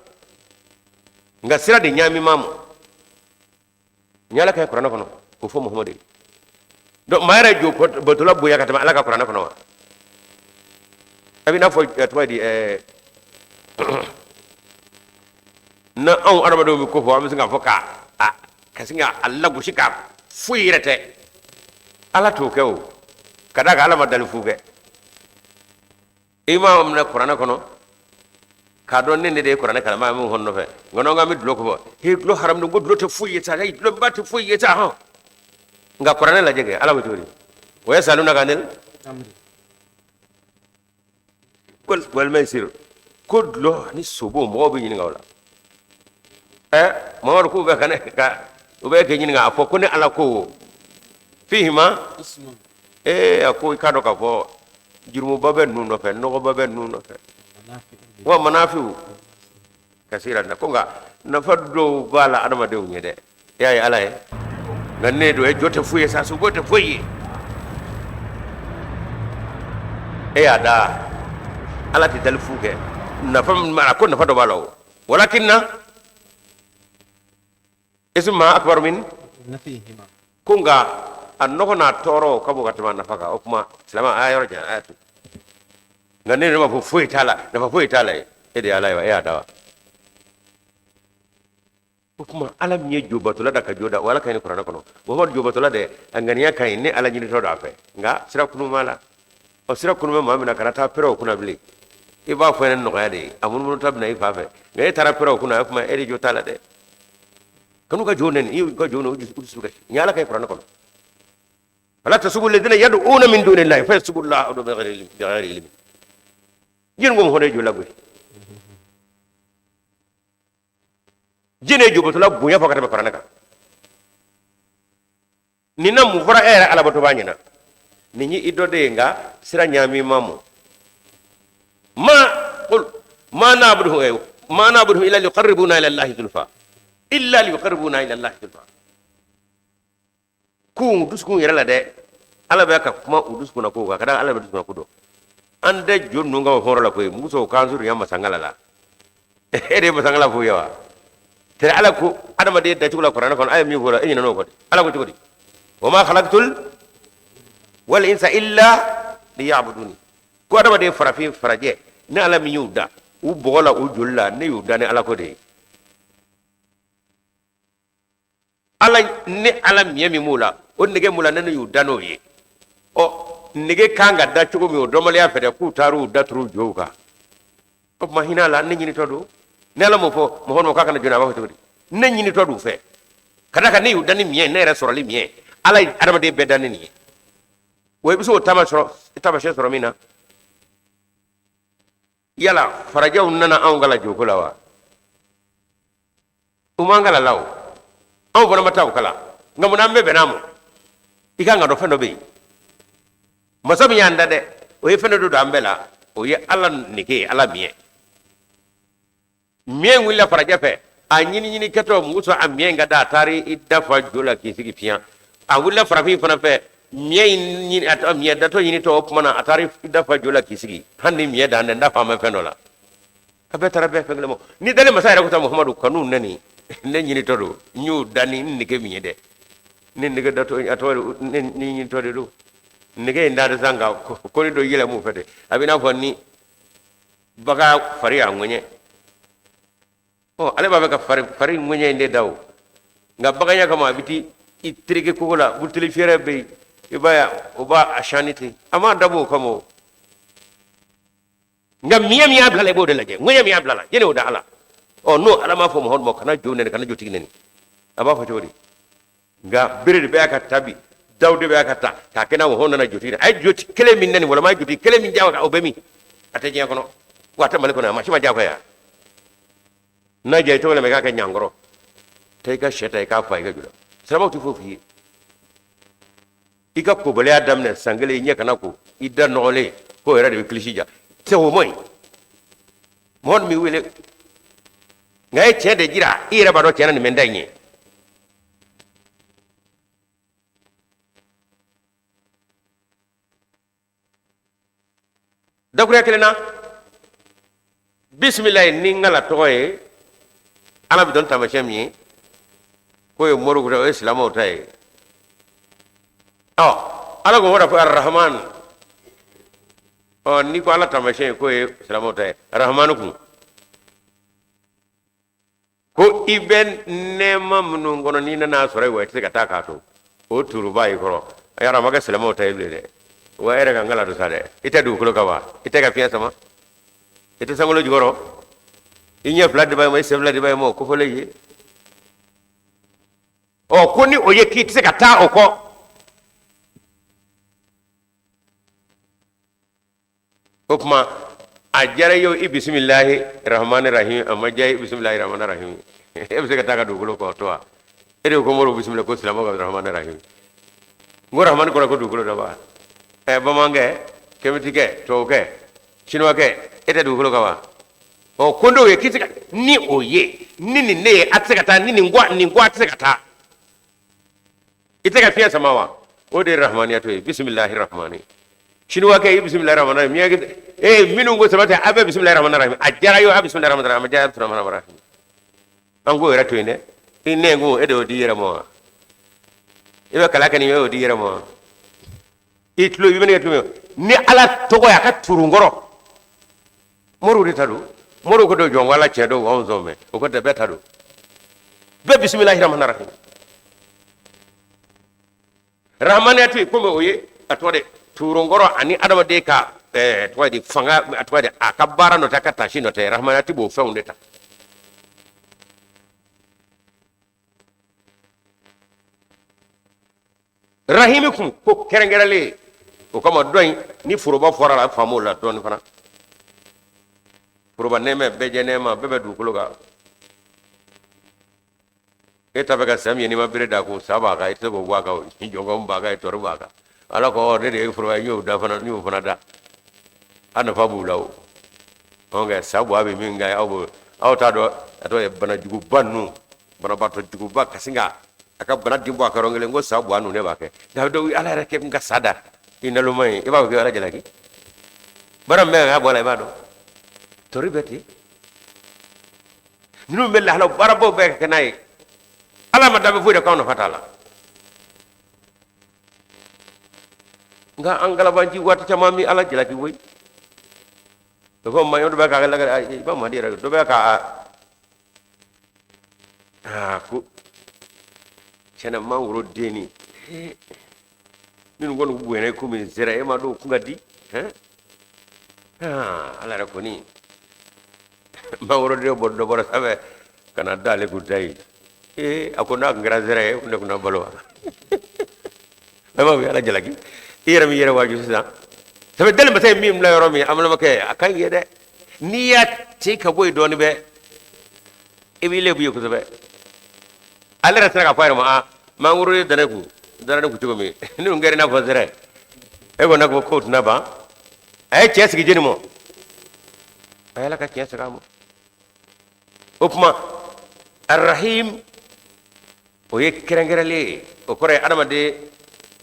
nka sira de ɲaami ma. Nin ala ka kuranɛ kɔnɔ k'o fɔ Muhamadu ye. Donc maa yɛrɛ jo batola bonya ka tɛmɛ ala ka kuranɛ kɔnɔ wa? A bɛ n'a fɔ tɔgɔ ye di, na anw adamadenw bɛ ko fɔ, an bɛ se k'a fɔ k'a a ka sin k'a lagosi k'a foyi yɛrɛ tɛ. Ala t'o kɛ o, ka d'a kan ala ma dali fu kɛ. I m'a minɛ kuranɛ kɔnɔ k'a dɔn ne de ye kuranɛ kalan maa min hɔn nɔfɛ, nka n'an k'an bɛ dulɔ ko fɔ, he, dulɔ haramu, ko dulɔ tɛ foyi ye sa, ayi, dulɔ ba tɛ foyi ye sa hɔn. Nka kuranɛ lajɛ kɛ, ala bɛ cogo di? Wa yasalunaka anil wal maisir, ko dulɔ ni sobo, mɔgɔw bɛ ɲininka o la. Ɛ Mamadu, k'u bɛ ka ne ka u bɛ k'i ɲininka, a fɔ ko ne ala ko fihima ee, a ko i k'a dɔn k'a fɔ jurumuba bɛ ninnu nɔfɛ, nɔgɔba bɛ ninnu nɔfɛ, wa manafiu kasira na, ko nka nafa dɔw b'a la adamadenw ye dɛ. E y'a ye ala ye, nka ne don e jo tɛ foyi ye sa, sogo tɛ foyi ye. E y'a da ala tɛ dali fu kɛ. Nafa min b'a la, ko nafa dɔ b'a la o, walakinna isma akbar min, ko nka a nɔgɔ n'a tɔɔrɔ ka bon ka tɛmɛ a nafa kan. O kuma silamɛ a y'a yɔrɔ jan, a y'a to. Nka ne yɛrɛ b'a fɔ foyi t'a la, nafa foyi t'a la ye. E de ye ala ye wa? E y'a da wa? O kuma ala min ye jobatola da ka jo da o, ala ka ɲi kuranɛ kɔnɔ. Muhamadu jobatola dɛ, a ŋaniya ka ɲi, ne ala ɲinitɔ don a fɛ, nka sira kunu b'a la. Ɔ sira kunu bɛ maa min na, kana taa pɛrɛn o kunna bilen. I b'a fɔ ne nɔgɔya de ye, a munumunu ta bɛna i fa fɛ, nka e taara pɛrɛn o kunna, o kuma e de jo t'a la dɛ. Kan'u ka jo nɛni, i y'u ka jo nɛni, u dusu kasi. Nin ye ala ka ye kuranɛ kɔnɔ. Fala tasubu alladhina yad'una min dunillahi fayasubu llaha bighayri ilmin. Jin ko hono jo lagoy jine jobatola bonya fo ka tɛmɛ kuranɛ kan. Nin na mun fɔra e yɛrɛ alabato b'a ɲɛna? Nin ye i dɔ de ye, nka sira ɲaami ma mɔ. Ma qul ma na'buduhum ma na'buduhum illa liyuqarribuna ila Allahi zulfa, illa liyuqarribuna ila Allahi zulfa. K'u dusukun yɛrɛ la dɛ, Ala bɛ ka kuma u dusukun na ko kan, ka da Ala bɛ dusukun na ko dɔn. An tɛ jo ninnu ka o hɔrɔn la koyi, musow k'an surunya masankala la. E de ye masankala f'u ye wa? Tɛrɛ Ala ko adamaden dacogo la kuranɛ kɔnɔ, a ye min fɔ la, e ɲinɛna o kɔ de. Ala ko cogo di? Wa ma khalaqtul wal insa illa liya'buduni. Ko adamaden farafin farajɛ, ne Ala min y'u da, u bɔgɔ la, u joli la, ne y'u da ni Ala ko de ye. Ala, ne Ala miɲɛ min b'u la, o nege m'u la, ne y'u da n'o ye. Ɔ, nege kan ka da cogo min, o dɔnbaliya fɛ dɛ, k'u taar'u da turu jow kan. O tuma hinɛ la, ne ɲinitɔ don. Ni Ala m'o fɔ mɔgɔ ma k'a kana jɔn, a b'a fɔ cogo di? Ne ɲinitɔ don u fɛ, ka d'a kan ne y'u da ni miɲɛ, ne yɛrɛ sɔrɔli miɲɛ. Ala ye adamaden bɛɛ da ni nin ye. Wa i bɛ se k'o taamasiyɛn sɔrɔ min na, yala farajɛw nana anw kalan joko la wa? U m'an kalan la o, anw fana ma taa u kalan. Nka munna an bɛɛ bɛnna a ma? I kan ka dɔn fɛn dɔ bɛ yen, masa min y'an da dɛ, o ye fɛn dɔ don an bɛɛ la, o ye Ala nege ye, Ala miɲɛ. Miɲɛ in wulila farajɛ fɛ, a ɲini ɲini kɛtɔ mun sɔn a miɲɛ in ka da, a taara i dafa jo la k'i sigi fiyan. A wulila farafin fana fɛ, miɲɛ in ɲini, a miɲɛ datɔ ɲinitɔ o tuma na, a taara i dafa jo la k'i sigi. Hali ni miɲɛ dan tɛ, n da fa ma fɛn dɔ la. A bɛɛ taara bɛɛ fɛn kelen ma. Ni dalen masa yɛrɛ ko taa Muhamadu kan'u nɛni, ne ɲinitɔ don, n y'u da ni n nege min ye dɛ, ne nege datɔ, a tɔgɔ ne ɲinitɔ de don. Nege in da tɛ sa, nka ko ni dɔ yɛlɛ mun fɛ dɛ, a bɛ n'a fɔ ni bagan fari y'a ŋɛɲɛ. Ɔ, ale b'a fɛ ka fari ŋɛɲɛ in de da o, nka baganya kama a bɛ t'i tereke kogo la, buteli fiyɛrɛ bɛ yen, i b'a ye o b'a a sani ten, a m'a dabɔ o kama o. Nka miɲɛ min y'a bila la, i b'o de lajɛ, ŋɛɲɛ min y'a bila la, jɛnɛ o da ala. Ɔ, n'o Ala m'a fɔ Muhamadu ma kana jo nɛni, kana jotigi nɛni, a b'a fɔ cogo di? Nka bere de bɛ y'a ka ta bi, daw de bɛ y'a ka ta k'a kɛ n'a mɔgɔw nana jotigi a ye jotigi kelen min nɛni, walima a ye jotigi kelen min diyagoya, o bɛ min? A tɛ diɲɛ kɔnɔ, wa a tɛ Mali kɔnɔ yan, maa si ma diyagoya yan. N'a diya i tɔgɔ la, i k'a kɛ ɲankɔrɔ, taa i ka sɛ ta i k'a fa i ka jula, silamɛw tɛ foyi f'i ye. I ka kobaliya daminɛ san kelen, i ɲɛ kana ko, i da nɔgɔlen k'o yɛrɛ de bɛ kilisi ja tɛ, o man ɲi. Mɔgɔ min b'i wele, nka e tiɲɛ de jira, i yɛrɛ b'a dɔn tiɲɛ na nin bɛ n da in ye. Dakuruya kelen na, bisimilayi ni n kala tɔgɔ ye, Ala bɛ dɔn taamasiyɛn min ye, k'o ye moriw ta, o ye silamɛw ta ye. Ɔ, Ala ko fɔ arahaman. Ɔ, n'i ko Ala taamasiyɛn ye k'o ye silamɛw ta ye, arahamani kun ko i bɛ nɛɛma minnu kɔnɔ, n'i nana sɔrɔ yen, wa i tɛ se ka taa k'a to o tuuruba i kɔrɔ. A yɔrɔ a ma kɛ silamɛw ta ye bilen dɛ. Wa e yɛrɛ ka n kala don sa dɛ, i tɛ dugukolo kan wa? I tɛ ka fiɲɛ sama? I tɛ sankolo jukɔrɔ? I ɲɛ fila de b'a ye ma, i sen fila de b'a ye ma, o kofɔlen ye. Ɔ, ko ni o ye k'i tɛ se ka taa o kɔ, o tuma a diyara i ye i bisimilahi rahmani rahim, a ma diya i bisimilahi rahmani rahim, e bɛ se ka taa ka dugukolo kɔ to wa? E de ko moriw bisimila ko silamɛw ka rahmani rahim. N ko rahmani kɔrɔ ko dugukolo dɔ wa? Ɛ, bamanankɛ, kɛmɛtikɛ, tubabukɛ, sinuwakɛ, e tɛ dugukolo kan wa? Ɔ, ko n'o ye k'i tɛ se ka, ni o ye ni nin ne ye, a tɛ se ka taa ni nin kɔ, nin kɔ a tɛ se ka taa. I tɛ ka fiɲɛ sama wa? O de ye rahmaniyatu ye, bisimilahi rahmani. Sinuwakɛ i bisimilahi rahmani rahim, miyankɛ ee minnu ko saba tɛ, a bɛɛ bisimilahi rahmani rahim. A diyara ye a bisimilahi rahmani rahim, a ma diya bisimilahi rahmani rahim. An k'o yɛrɛ to yen dɛ. I nɛn ko e de y'o di i yɛrɛ ma wa? I bɛ kala kɛ nin ye, e y'o di i yɛrɛ ma wa? I tulo i bɛ ne kɛ tulo ni Ala tɔgɔ ye a ka turun kɔrɔ. Moriw de ta don, moriw ko don jɔn ko Ala tiɲɛ don, anw sɔn mɛ o ko tɛ, bɛɛ ta don, bɛɛ bisimilahi rahmani rahim. Rahmaniyatu komi o ye a tɔgɔ de turunkɔrɔ ani adamaden ka tɔgɔ de fanga, a tɔgɔ de a ka baara nɔ tɛ, a ka tasi nɔ tɛ, rahmaniyatu b'o fɛnw de ta. Rahimi kun ko kɛrɛnkɛrɛnlen o kama dɔ in ni foroba fɔra la, faamu la dɔɔni fana, foroba nɛɛmɛ, bɛɛ jɛ nɛɛma, bɛɛ bɛ dugukolo kan. E ta bɛ ka sa min ye, n'i ma bere d'a kun, sa b'a kan, i tɛ se k'o bɔ a kan, jɔnkɔn b'a kan, tɔɔrɔ b'a kan. Ala ko ne de ye foroba ye, n y'o da fana, n y'o fana da, a nafa b'u la o. Nka sa bɔ a bɛ min kɛ, aw b'o aw t'a dɔn. A tɔgɔ ye banajuguba ninnu, banabaatɔ juguba ka sin ka a ka bana den bɔ a kɛrɔ kelen ko sa bɔ a ninnu, ne b'a kɛ. Nka dɔw ala yɛrɛ kɛ ka sa da i naloma ye, i b'a fɔ k'i ala jalaki baara min bɛ ka bɔ a la, i b'a dɔn tori bɛ ten. Ninnu bɛ lahala baarabaw bɛɛ kɛ n'a ye, ala ma dabɛ foyi de k'anw nafa t'a la. Nka an kalabanci waati caman bɛ ala jalaki koyi. O ko maɲɔ dɔ bɛ k'a lagare, i b'a mandi yɛrɛ, dɔ bɛ k'a aa ko tiɲɛna mangoro denni minnu kɔni bonyana komi nsɛrɛ, e ma dɔw kun ka di. Ala yɛrɛ kɔni mangoro den bɔ dɔ bɔra sanfɛ ka na da ale kun ta ye. Ee, a ko n'a kun kɛra nsɛrɛ ye, ne kun na balo wa? E b'a fɔ ala jalaki, i yɛrɛ min yɛrɛ waaju sisan sabu dali masa ye min bila yɔrɔ min, an balimakɛ, a ka ɲi ye dɛ. N'i y'a ci ka bɔ yen dɔɔnin bɛ, i b'i lebu ye kosɛbɛ. Ale yɛrɛ sera k'a fɔ a yɛrɛ ma, aa, mangoro ye dana kun dana ne kun cogo min, ni nin kɛra i n'a fɔ nsɛrɛ, e ko ne ko k'o tɛna ban. A ye cɛ sigi jeni mɔ, a ye ala ka tiɲɛ segin a ma. O tuma arahim, o ye kɛrɛnkɛrɛnlen ye, o kɔrɔ ye adamaden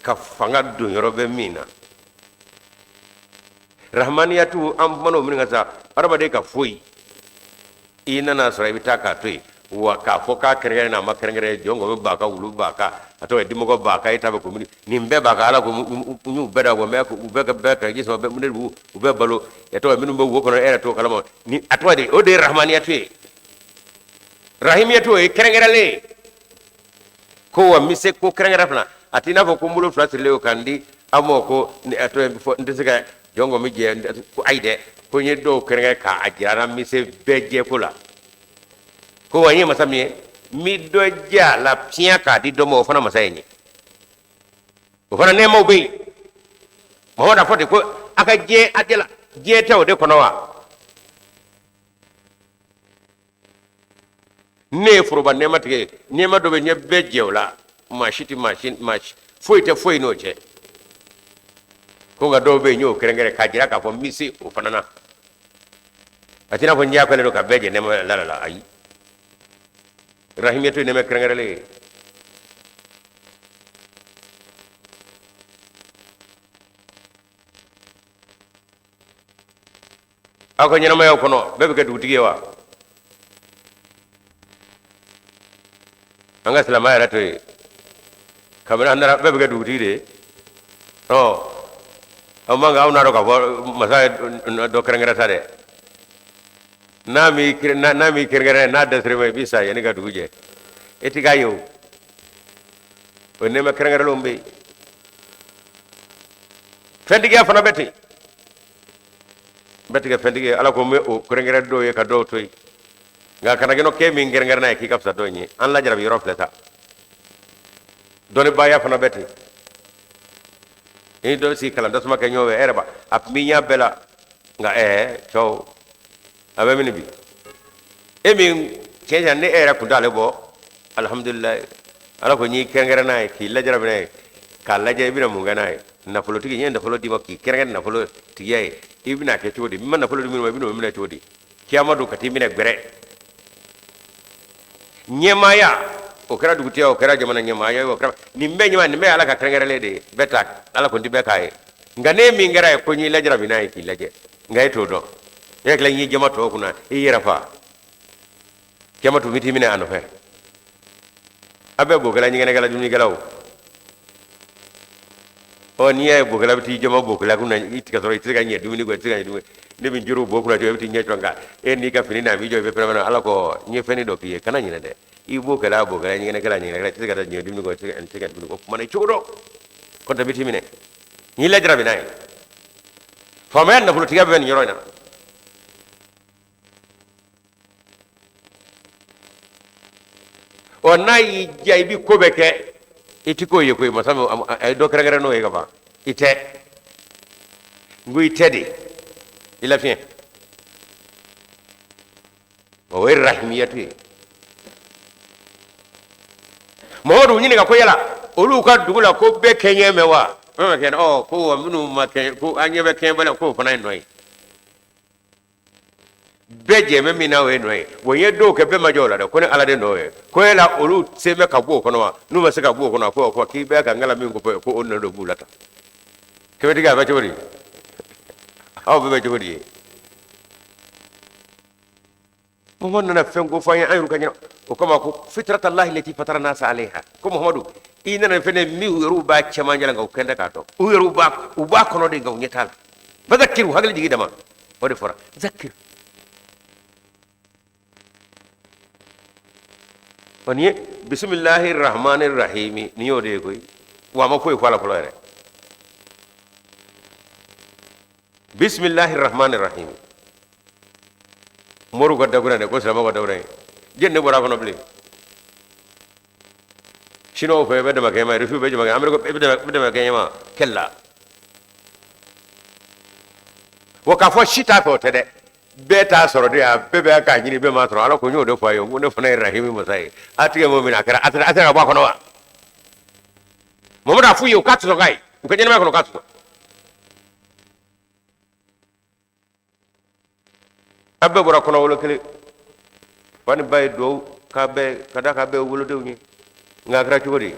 ka fanga don yɔrɔ bɛ min na. Rahmaniyatu, an kumana o min kan sa, adamaden ka foyi i nana sɔrɔ i bɛ taa k'a to yen wa k'a fɔ k'a kɛrɛnkɛrɛn n'a ma kɛrɛnkɛrɛn, jɔn ko bɛ ba kan, wulu b'a kan, a tɔgɔ ye dimɔgɔ b'a kan, e ta bɛ ko nin bɛɛ b'a kan. Ala ko n y'u bɛɛ da wa mɛ u bɛɛ ka bɛɛ ka ji sɔrɔ, ne b'u u bɛɛ balo. A tɔgɔ minnu bɛ wo kɔnɔ, e yɛrɛ t'o kalama. Ni a tɔgɔ de, o de ye rahmaniyatu ye. Rahimiyatu, o ye kɛrɛnkɛrɛnlen ye ko wa n bɛ se ko kɛrɛnkɛrɛn fana. A t'i n'a fɔ ko n bolo fila sirilen o kan di a ma ko a tɔgɔ fɔ n tɛ se ka jɔn ko n bɛ jɛ ko ayi dɛ, ko n ye dɔw kɛrɛnkɛrɛn k'a jira n na, n bɛ se bɛɛ jɛ ko la. Ko wa n ye masa min ye, n bɛ dɔ jɛ a la fiɲɛ k'a di dɔ ma, o fana masa ye n ye, o fana nɛɛmaw bɛ yen. Mamadu a fɔ ten ko a ka diɲɛ a jɛ la, diɲɛ tɛ o de kɔnɔ wa? Ne ye foroba nɛɛma tigɛ ye, nɛɛma dɔ bɛ ɲɛ bɛɛ jɛ o la, maa si tɛ maa si, maa si foyi tɛ foyi n'o cɛ. Ko nka dɔw bɛ yen, n y'o kɛrɛnkɛrɛn k'a jira k'a fɔ n bɛ se o fana na. A t'i n'a fɔ n diyagoyalen don ka bɛɛ jɛ nɛɛma la la, ayi. Rahimiyatu ye nɛɛma kɛrɛnkɛrɛnlen ye. Aw ka ɲɛnamayaw kɔnɔ, bɛɛ bɛ kɛ dugutigi ye wa? An ka silamɛya yɛrɛ to yen, kabini an nana, bɛɛ bɛ kɛ dugutigi de ye. Ɔ aw man kan, aw n'a dɔn k'a fɔ masa ye dɔ kɛrɛnkɛrɛn sa dɛ. N'a m'i kɛrɛnkɛrɛn, n'a dɛsɛr'i ma, i bɛ sa yanni ka dugu jɛ, e t'i k'a ye. O o nɛɛma kɛrɛnkɛrɛnlenw bɛ yen. Fɛntigiya fana bɛ ten, bɛɛ tɛ kɛ fɛntigi ye. Ala ko n bɛ o kɛrɛnkɛrɛn dɔw ye ka dɔw to yen. Nka kana kɛ k'e min kɛrɛnkɛrɛn n'a ye k'i ka fisa dɔw ye. An lajarabi yɔrɔ filɛ sa. Dɔnnibaaya fana bɛ ten. I ni dɔ bɛ sigi kalan tasuma kɛ ɲɔgɔn fɛ, e yɛrɛ b'a a tun b'i ɲɛ bɛɛ la, nka cɛw a bɛ min bi e min tiɲɛ tiɲɛ ni e yɛrɛ kun t'ale bɔ. Alihamudulilayi, ala ko n y'i kɛrɛnkɛrɛn n'a ye k'i lajarabi n'a ye k'a lajɛ i bɛna mun kɛ n'a ye. Nafolotigi, n ye nafolo d'i ma k'i kɛrɛnkɛrɛn nafolo tigiya ye, i bɛna kɛ cogo di? N ma nafolo di minnu ma, i bɛna o minɛ cogo di? Kiyama don ka t'i minɛ gbɛrɛ. Ɲɛmaaya, o kɛra dugutigiya, o kɛra jamana ɲɛmaaya ye, o kɛra nin bɛɛ ɲɛmaa, nin bɛɛ ye ala ka kɛrɛnkɛrɛnlen de ye. Bɛɛ ta ala ko n tɛ bɛɛ k'a ye, nka ne min kɛra ye ko n y'i lajarabi n'a ye k'i lajɛ, nka e t'o dɔn. E hakili la n y'i jama tɔw kunna, i yɛrɛ fa kiyama tun bɛ t'i minɛ a nɔfɛ. A bɛɛ bokɛla, ɲɛgɛnɛkɛla, dumunikɛlaw. Ɔ n'i y'a ye bokɛla bɛ t'i jama bokɛla kunna, i tigɛ sɔrɔ i tɛ se ka ɲɛ dumuni kɔ, i tɛ se ka ɲɛ dumuni. Ne bɛ n joro bo kunna cogo, i bɛ t'i ɲɛ jɔ, nka e n'i ka fini n'a b'i jɔ, i bɛ pɛrɛn. Ala ko n ye fɛnnin dɔ k'i ye, kana ɲinɛ dɛ. I bokɛla, bokɛla, ɲɛgɛnɛkɛla, ɲɛgɛnɛkɛla, i tɛ se ka taa ɲɛ dumuni kɔ, i tɛ se ka dumuni kɔ. Kuma na i cogo dɔn kɔntɛ bɛ t'i minɛ, n y'i lajarabi n'a ye. Faamaya nafolotigiya bɛ nin yɔrɔ in na. Ɔ n'a y'i diya, i bɛ ko bɛɛ kɛ, i ti k'o ye koyi. Masa min a ye dɔ kɛrɛnkɛrɛn n'o ye ka ban, i tɛ n ko i tɛ de i lafiɲɛ. O ye rahimiyatu ye. Mamadu ɲininka ko yala olu ka dugu la ko bɛɛ kɛɲɛ mɛn wa? Bɛɛ ma kɛɲɛ. Ɔ ko wa minnu ma kɛɲɛ, ko an ɲɛ bɛ kɛɲɛbali, k'o fana ye nɔ ye. Bɛɛ jɛn bɛ min na o ye nɔ ye. Wa n ye dɔw kɛ bɛɛ ma jɔ o la dɛ, ko ne Ala de nɔ ye. Ko yala olu se bɛ ka bɔ o kɔnɔ wa? N'u ma se ka bɔ o kɔnɔ, ko k'i bɛ ka n kala min ko fɔ, ko o nɔ de b'u la tan. Kɛmɛtigi a bɛ cogo di? Aw bɛɛ bɛ cogo di ye? Muhamadu nana fɛn ko fɔ an ye, an yɛrɛ ka ɲɛna o kama ko fitratallahi lati fatara nasa alayha. Ko Muhamadu, i nana fɛn de min u yɛrɛw b'a cɛmancɛ la, nka u kɛn tɛ k'a dɔn. U yɛrɛw b'a, u b'a kɔnɔ de, nka u ɲɛ t'a la. Fadakir, u hakili jigin dama, o de fɔra zakir. Ɔ nin ye bisimilahi rahmani rahimi, nin y'o de ye koyi. Wa a ma foyi fɔ a la fɔlɔ yɛrɛ. Bisimilahi rahmani rahimi, moriw ka dakuruɲɛ dɛ, ko silamɛw ka dakuruɲɛ ye. Jɛn ne bɔra a kɔnɔ bilen. Chinois fɛ bɛ dama kɛɲɛma, Russiw bɛ dama kɛɲɛma, Amérique bɛ dama kɛɲɛma kɛlɛ. Wa k'a fɔ si t'a fɛ o tɛ dɛ, bɛɛ t'a sɔrɔ de, a bɛɛ bɛ k'a ɲini, bɛɛ m'a sɔrɔ. Ala ko n y'o de fɔ a ye, ko ne fana ye rahimi masa ye. A tigɛ m'o minɛ, a kɛra a tɛ ka bɔ a kɔnɔ wa? Mamadu a f'u ye u k'a tɛ sɔn k'a ye, u ka ɲɛnamaya kɔnɔ u k'a tɛ sɔn. A bɛɛ bɔra kɔnɔwolo kelen, fa ni ba ye duwawu k'a bɛɛ ka da k'a bɛɛ wolodenw ye. Nka a kɛra cogo di?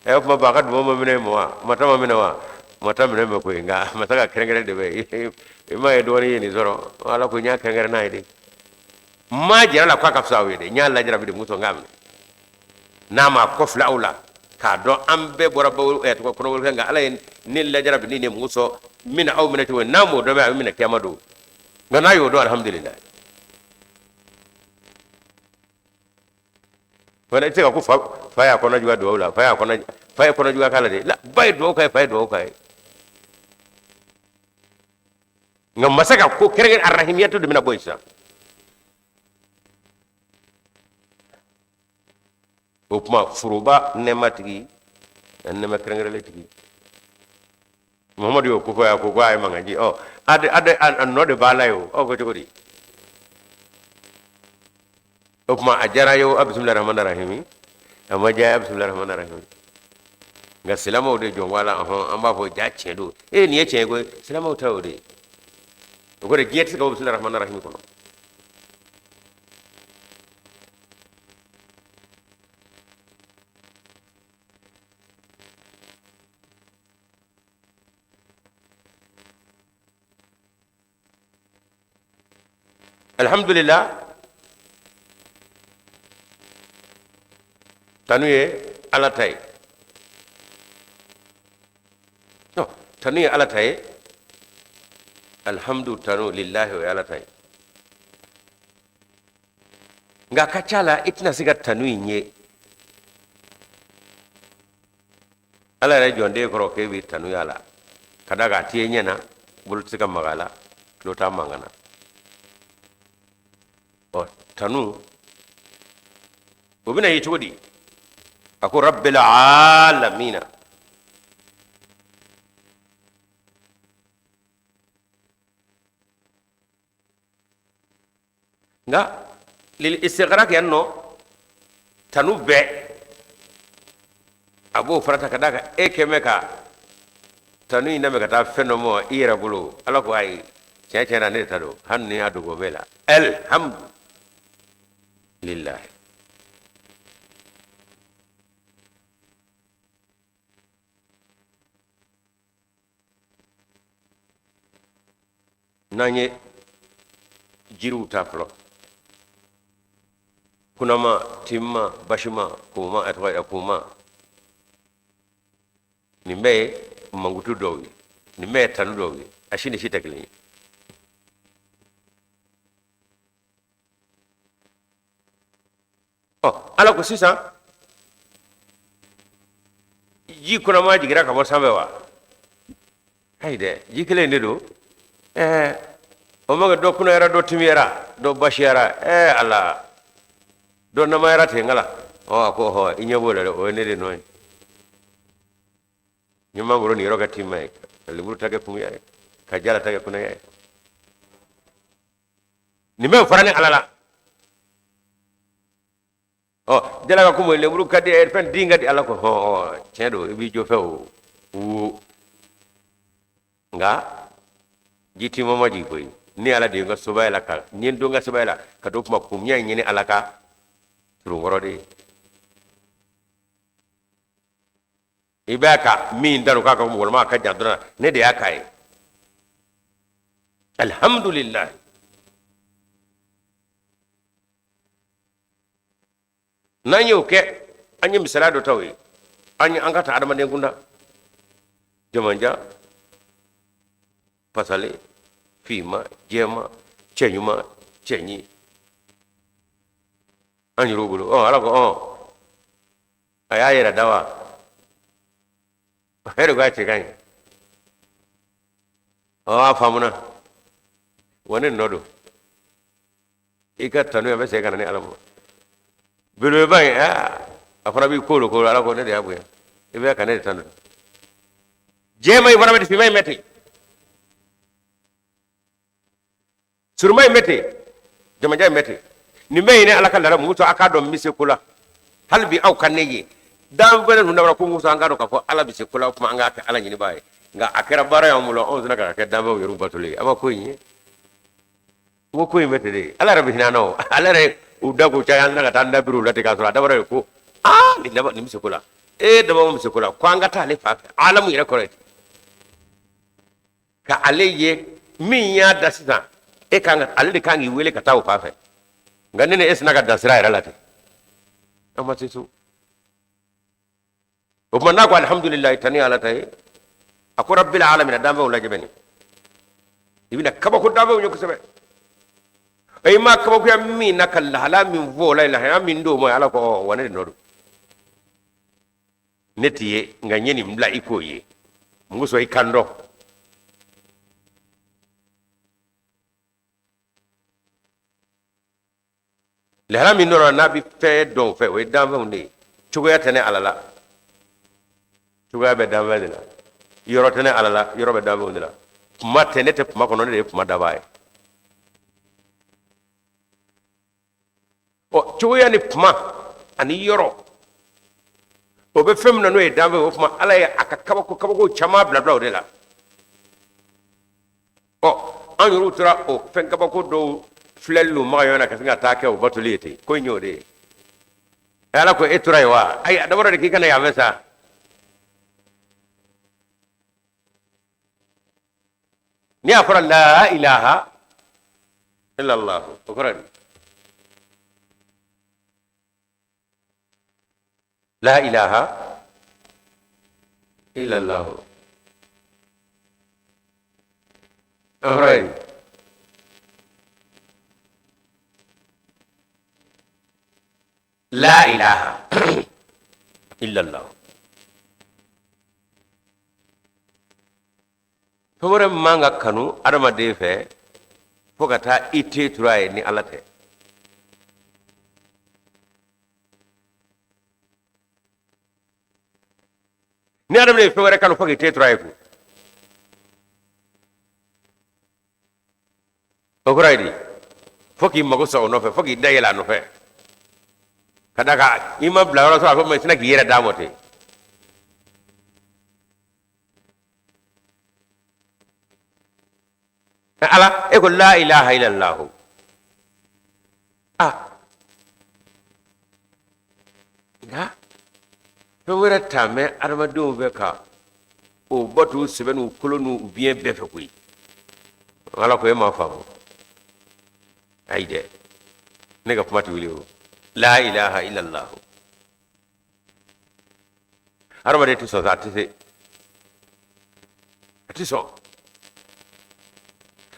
Ɛ, o tuma ba ka duwawu ma minɛ ma wa? Mata ma minɛ wa? Mata minɛ bɛ koyi, nka masa ka kɛrɛnkɛrɛn de bɛ i m'a ye dɔgɔnin ye nin sɔrɔ. Ala ko n y'a kɛrɛnkɛrɛn n'a ye de, n m'a jira la k'a ka fisa aw ye de, n y'a lajarabi de, muso n k'a minɛ n'a m'a kɔfilɛ aw la k'a dɔn an bɛɛ bɔra bawo ɛ tɔgɔ kɔnɔwolo kɛ, nka Ala ye ne lajarabi ni ne muso min aw minɛ cogo n'a m'o dɔn, a bɛ minɛ kiyama don. Nka n'a y'o dɔn, alihamudulila. Fana i tɛ se ka ko fa y'a kɔnɔ juguya duwawu la, fa ye kɔnɔ juguya k'a la de la, ba ye duwawu k'a ye, fa ye duwawu k'a ye. Nka masa ka ko kɛrɛnkɛrɛn arahimiyatu de bɛna bɔ yen sisan. O tuma foroba nɛɛma tigi, nɛɛma kɛrɛnkɛrɛnlen tigi, Muhamadu y'o ko fɔ yan, ko a ye mankan ci. Ɔ, a nɔ de b'a la ye o. Aw ko cogo di? O tuma a diyara ye o, a bisimilahi rahmani rahimi, a ma diya, a bisimilahi rahmani rahimi. Nka silamɛw de jɔn ko la, ɔhɔn, an b'a fɔ ja tiɲɛ don. Ee, nin ye tiɲɛ ye koyi. Silamɛw ta y'o de ye. O kɔrɔ diɲɛ tɛ se ka bɔ bisimilahi rahmani rahimi kɔnɔ. Alhamdulillah, tanu ye Ala ta ye. Non, tanu ye Ala ta ye. Alhamdu, tanu, lillahi, o ye Ala ta ye. Nka a ka ca la, i tɛna se ka tanu in ye Ala yɛrɛ jɔnden kɔrɔ k'e bɛ tanu y'a la, ka d'a kan a t'i ye ɲɛ na, bolo tɛ se ka maga a la, tulo t'a mankan na. Ɔ, tanu o bɛna ye cogo di? A ko rabbil alamina. Nka lil istighraq yan nɔ, tanu bɛɛ a b'o farata, ka d'a kan e kɛn bɛ ka tanu in lamɛn ka taa fɛn dɔ mɔ i yɛrɛ bolo. Ala ko ayi, tiɲɛ tiɲɛ na, ne de ta don, hali ni y'a dogo bɛɛ la. Alhamdu lillahi. N'an ye jiriw ta fɔlɔ, kunama, tinma, basima, kuma, a tɔgɔ ye kuma, nin bɛɛ ye mankutu dɔw ye, nin bɛɛ ye tanu dɔw ye, a si ni si tɛ kelen ye. Ɔ, Ala ko sisan ji kunama jigira ka bɔ sanfɛ wa? Ayi dɛ, ji kelen de don. Ɛɛ, o ma kɛ dɔ kunayara, dɔ timiyara, dɔ basiyara. Ɛɛ Ala, dɔ namayara ten kala. Ɔ, a ko hɔ, i ɲɛ b'o la dɛ, o ye ne de nɔ ye. N ye mangoro nin yɔrɔ kɛ tinma ye, ka lemuru ta kɛ kumuya ye, ka jala ta kɛ kunaya ye. Nin bɛɛ fara ne Ala la. Ɔ, jala ka kumu, lemuru ka di, fɛn den ka di. Ala ko hɔn, tiɲɛ don, i b'i jɔ fɛ o wo. Nka ji tima ma jigin koyi. Ne Ala de ye n ka sobaya la ka n ye n don n ka sobaya la ka don kuma kun y'a ɲini Ala ka turunkɔrɔ de ye. I b'a ka min daro k'a ka mɔgɔlama a ka jan dɔrɔn, ne de y'a k'a ye. Alhamdulilayi. N'an y'o kɛ, an ye misaliya dɔ ta o ye. An ye an ka ta adamaden kunda, jamanjan, pasalen, finma, jɛma, cɛɲuman, cɛɲi, an yɛrɛw bolo. Ɔ Ala ko ɔ a y'a yɛrɛ da wa, a yɛrɛ ko a cɛ ka ɲi. Ɔ a faamuna wa, ne nɔ don i ka tanuya bɛ segin ka na ne Ala ma. Belebeleba in, a fana b'i kolo kolo. Ala ko ne de y'a bonya, i bɛ ka ne de tanu. Jɛma in fana bɛ ten, finma in bɛ ten, surunma in bɛ ten, jamajan in bɛ ten. Nin bɛɛ ye ne Ala ka laada. Muso a k'a dɔn n bɛ se ko la. Hali bi aw ka ne ye danfɛn ninnu dabara ko muso, an k'a dɔn k'a fɔ Ala bɛ se ko la. O tuma an k'a kɛ Ala ɲinibaa ye. Nka a kɛra baara y'an bolo, anw sina ka kɛ danfɛnw yɛrɛw batolen ye. A ma ko in ye n ko ko in bɛ ten de. Ala yɛrɛ bɛ hinɛ an na o. Ala yɛrɛ u da k'u caya, an sina ka taa an da biri u la ten, k'a sɔrɔ a dabɔra ye ko aa nin daba nin bɛ se ko la, ee daba bɛ se ko la, ko an ka taa ale fan fɛ. Alamu yɛrɛ kɔrɔ ye ten ka ale ye min y'a da sisan, e kan ka ale de kan k'i wele ka taa o fan fɛ. Nka ne ni e sina ka dan sira yɛrɛ la ten, an ma se so. O tuma n'a ko alihamudulilayi, tani Ala ta ye. A ko rabbil alamina, danfɛnw lajɛ bɛ nin, i bɛna kabako danfɛnw ye kosɛbɛ. I ma kabakoya min na ka lahala min fɔ o la, lahala min d'o ma. Ala ko wa ne de nɔ don, ne t'i ye, nka n ye nin bila i k'o ye. Mun kosɔn? I kan dɔn. Lahala min dɔrɔn n'a bɛ fɛn dɔn o fɛ, o ye danfɛnw de ye. Cogoya tɛ ne Ala la, cogoya bɛ danfɛn de la. Yɔrɔ tɛ ne Ala la, yɔrɔ bɛ danfɛnw de la. Kuma tɛ ne tɛ kuma kɔnɔ, ne de ye kuma dabaa ye. Ɔ cogoya ni kuma ani yɔrɔ, o bɛ fɛn min na, n'o ye danfɛn ye. O tuma Ala ye a ka kabako kabako caman bila bila o de la. Ɔ an yɛrɛw tora o fɛn kabako dɔw filɛli n'u maga ɲɔgɔn na ka sin ka taa kɛ o batoli ye ten. Ko in y'o de ye. Ala ko e tora yen wa? Ayi, a dabɔra de k'i kana yan fɛ sa. N'i y'a fɔra la ilaha illallah, o kɔrɔ di? La ilaha illallah, o kɔrɔ ye la ilaha illallah. Fɛn wɛrɛ man ka kanu adamaden fɛ fo ka taa i te tura ye ni Ala tɛ. Ni adamaden ye fɛn wɛrɛ kanu fo k'i te tura ye kun, o kɔrɔ ye di? Fo k'i mago sa o nɔfɛ, fo k'i da yɛlɛ a nɔfɛ, ka d'a kan i ma bila yɔrɔ sɔrɔ a fɔ ma, i tɛna k'i yɛrɛ d'a ma ten. Ala e ko la ilaha illallah, ah nka fɛn wɛrɛ taamɛ adamadenw fɛ ka o bato sɛbɛ n'u kolo n'u biɲɛ bɛɛ fɛ koyi. Ala ko e m'a faamu. Ayi dɛ, ne ka kuma tɛ wuli o. La ilaha illallah, hadamaden tɛ sɔn sa, a tɛ se, a tɛ sɔn.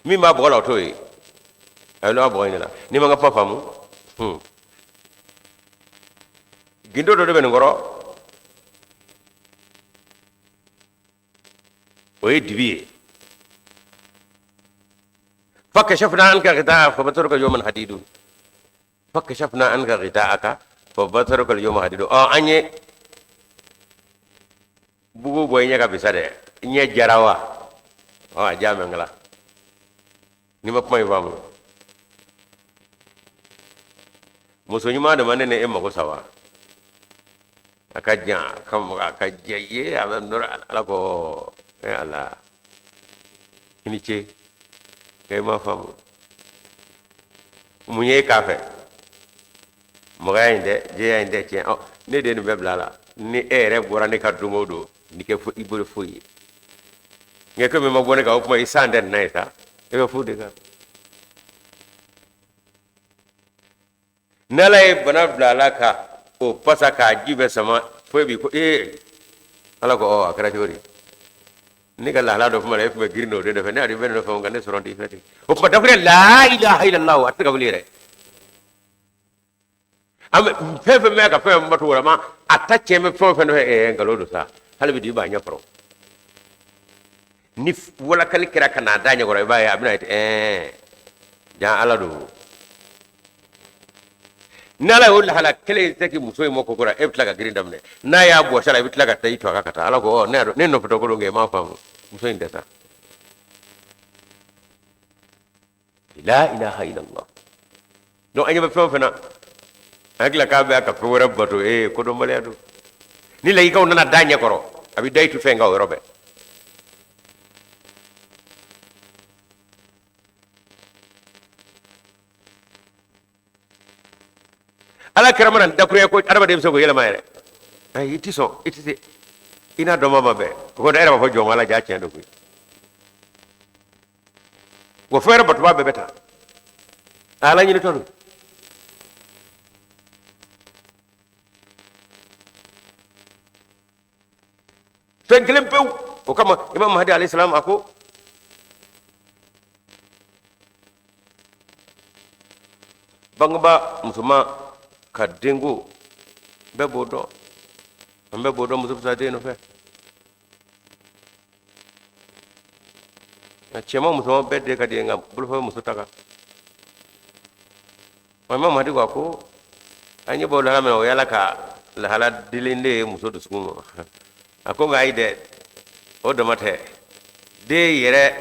Min b'a bɔgɔ la, o t'o ye. A ye lɔ a bɔgɔ in de la. N'i ma n ka kuma faamu, gindo dɔ de bɛ nin kɔrɔ, o ye dibi ye. Fa kashafna anka ghita'aka fa basaruka yawma hadidu, fa kashafna anka ghita'aka fa basaruka al-yawma hadidu. Ɔ an ye bugu bɔ i ɲɛ kan bi sa dɛ, i ɲɛ jara wa? Ɔ a diya mɛ nkala n'i ma kuma in faamu. Muso ɲuman de ma ne ni e mago sa wa? A ka jan, a ka maga, a ka diya i ye, a bɛ nɔrɔ. Ala ko e Ala, i ni ce. Nka i m'a faamu mun ye e k'a fɛ mɔgɔya in tɛ jɛya in tɛ tiɲɛ. Ɔ, ne de ye nin bɛɛ bila a la. Ni e yɛrɛ bɔra ne kan don o don, n'i kɛ i bolo foyi ye. Nka komi i ma bɔ ne kan, o tuma i san tɛ nin na ye sa, e bɛ foyi de kan. N'Ala ye bana bila a la ka o pasa k'a ji bɛɛ sama, foyi b'i ko ee Ala ko ɔ a kɛra cogo di? Ne ka lahala dɔ kuma la, e tun bɛ girin o de nɔfɛ, ne y'a dɔn i bɛ ne nɔfɛ, nka ne sɔrɔ tɛ i fɛ ten. O tuma dakuruɲɛ la ilaha illallah, a tɛ se ka wuli yɛrɛ. An bɛ fɛn fɛn mɛn ka fɛn fɛn bato wɛrɛ ma, a ta tiɲɛ bɛ fɛn o fɛn nɔfɛ, ɛɛ nkalon don sa, hali bi dibi b'a ɲɛ kɔrɔ. Ni walakali kɛra ka n'a da ɲɛkɔrɔ, i b'a ye a bɛna ye ɛɛ jan Ala don. Ni Ala y'o lahala kelen in seki muso in ma ko kura, e bɛ tila ka girin daminɛ. N'a y'a bɔsi a la, i bɛ tila ka taa i to a kan ka taa. Ala ko ɔ ne y'a dɔn ne nɔfɛtɔ ko don, nka i m'a faamu, muso in tɛ sa. La ilaha illallah. Donc an ɲɛ bɛ fɛn o fɛn na, an hakili la k'a bɛ ka fɛn wɛrɛ bato, ee kodɔnbaliya don. Ni layikaw nana da ɲɛ kɔrɔ, a bɛ da i tu fɛn kan o yɔrɔ bɛɛ. Ala kɛra mana dakurunya ko adamaden bɛ se k'o yɛlɛma yɛrɛ. Ayi, i ti sɔn, i ti se, i n'a dɔnba ma bɛn. O kɔni, e yɛrɛ b'a fɔ jɔn ala ja tiɲɛ don koyi. Wa fɛn wɛrɛ batoba bɛɛ bɛ ta ala ɲinitɔ don. Fɛn kelen pewu o kama, Imam Mahdi alayhi salam a ko bangeba musoman ka denko bɛɛ b'o dɔn, an bɛɛ b'o dɔn, muso bɛ taa den nɔfɛ. Cɛman musoman bɛɛ den ka di ye, nka bolofa bɛ muso ta kan. Wa Imam Mahdi ko a ko an ɲɛ b'o lahala min na, o y'Ala ka lahala dilen de ye muso dusukun ma. A ko nka ayi dɛ, o dama tɛ, den yɛrɛ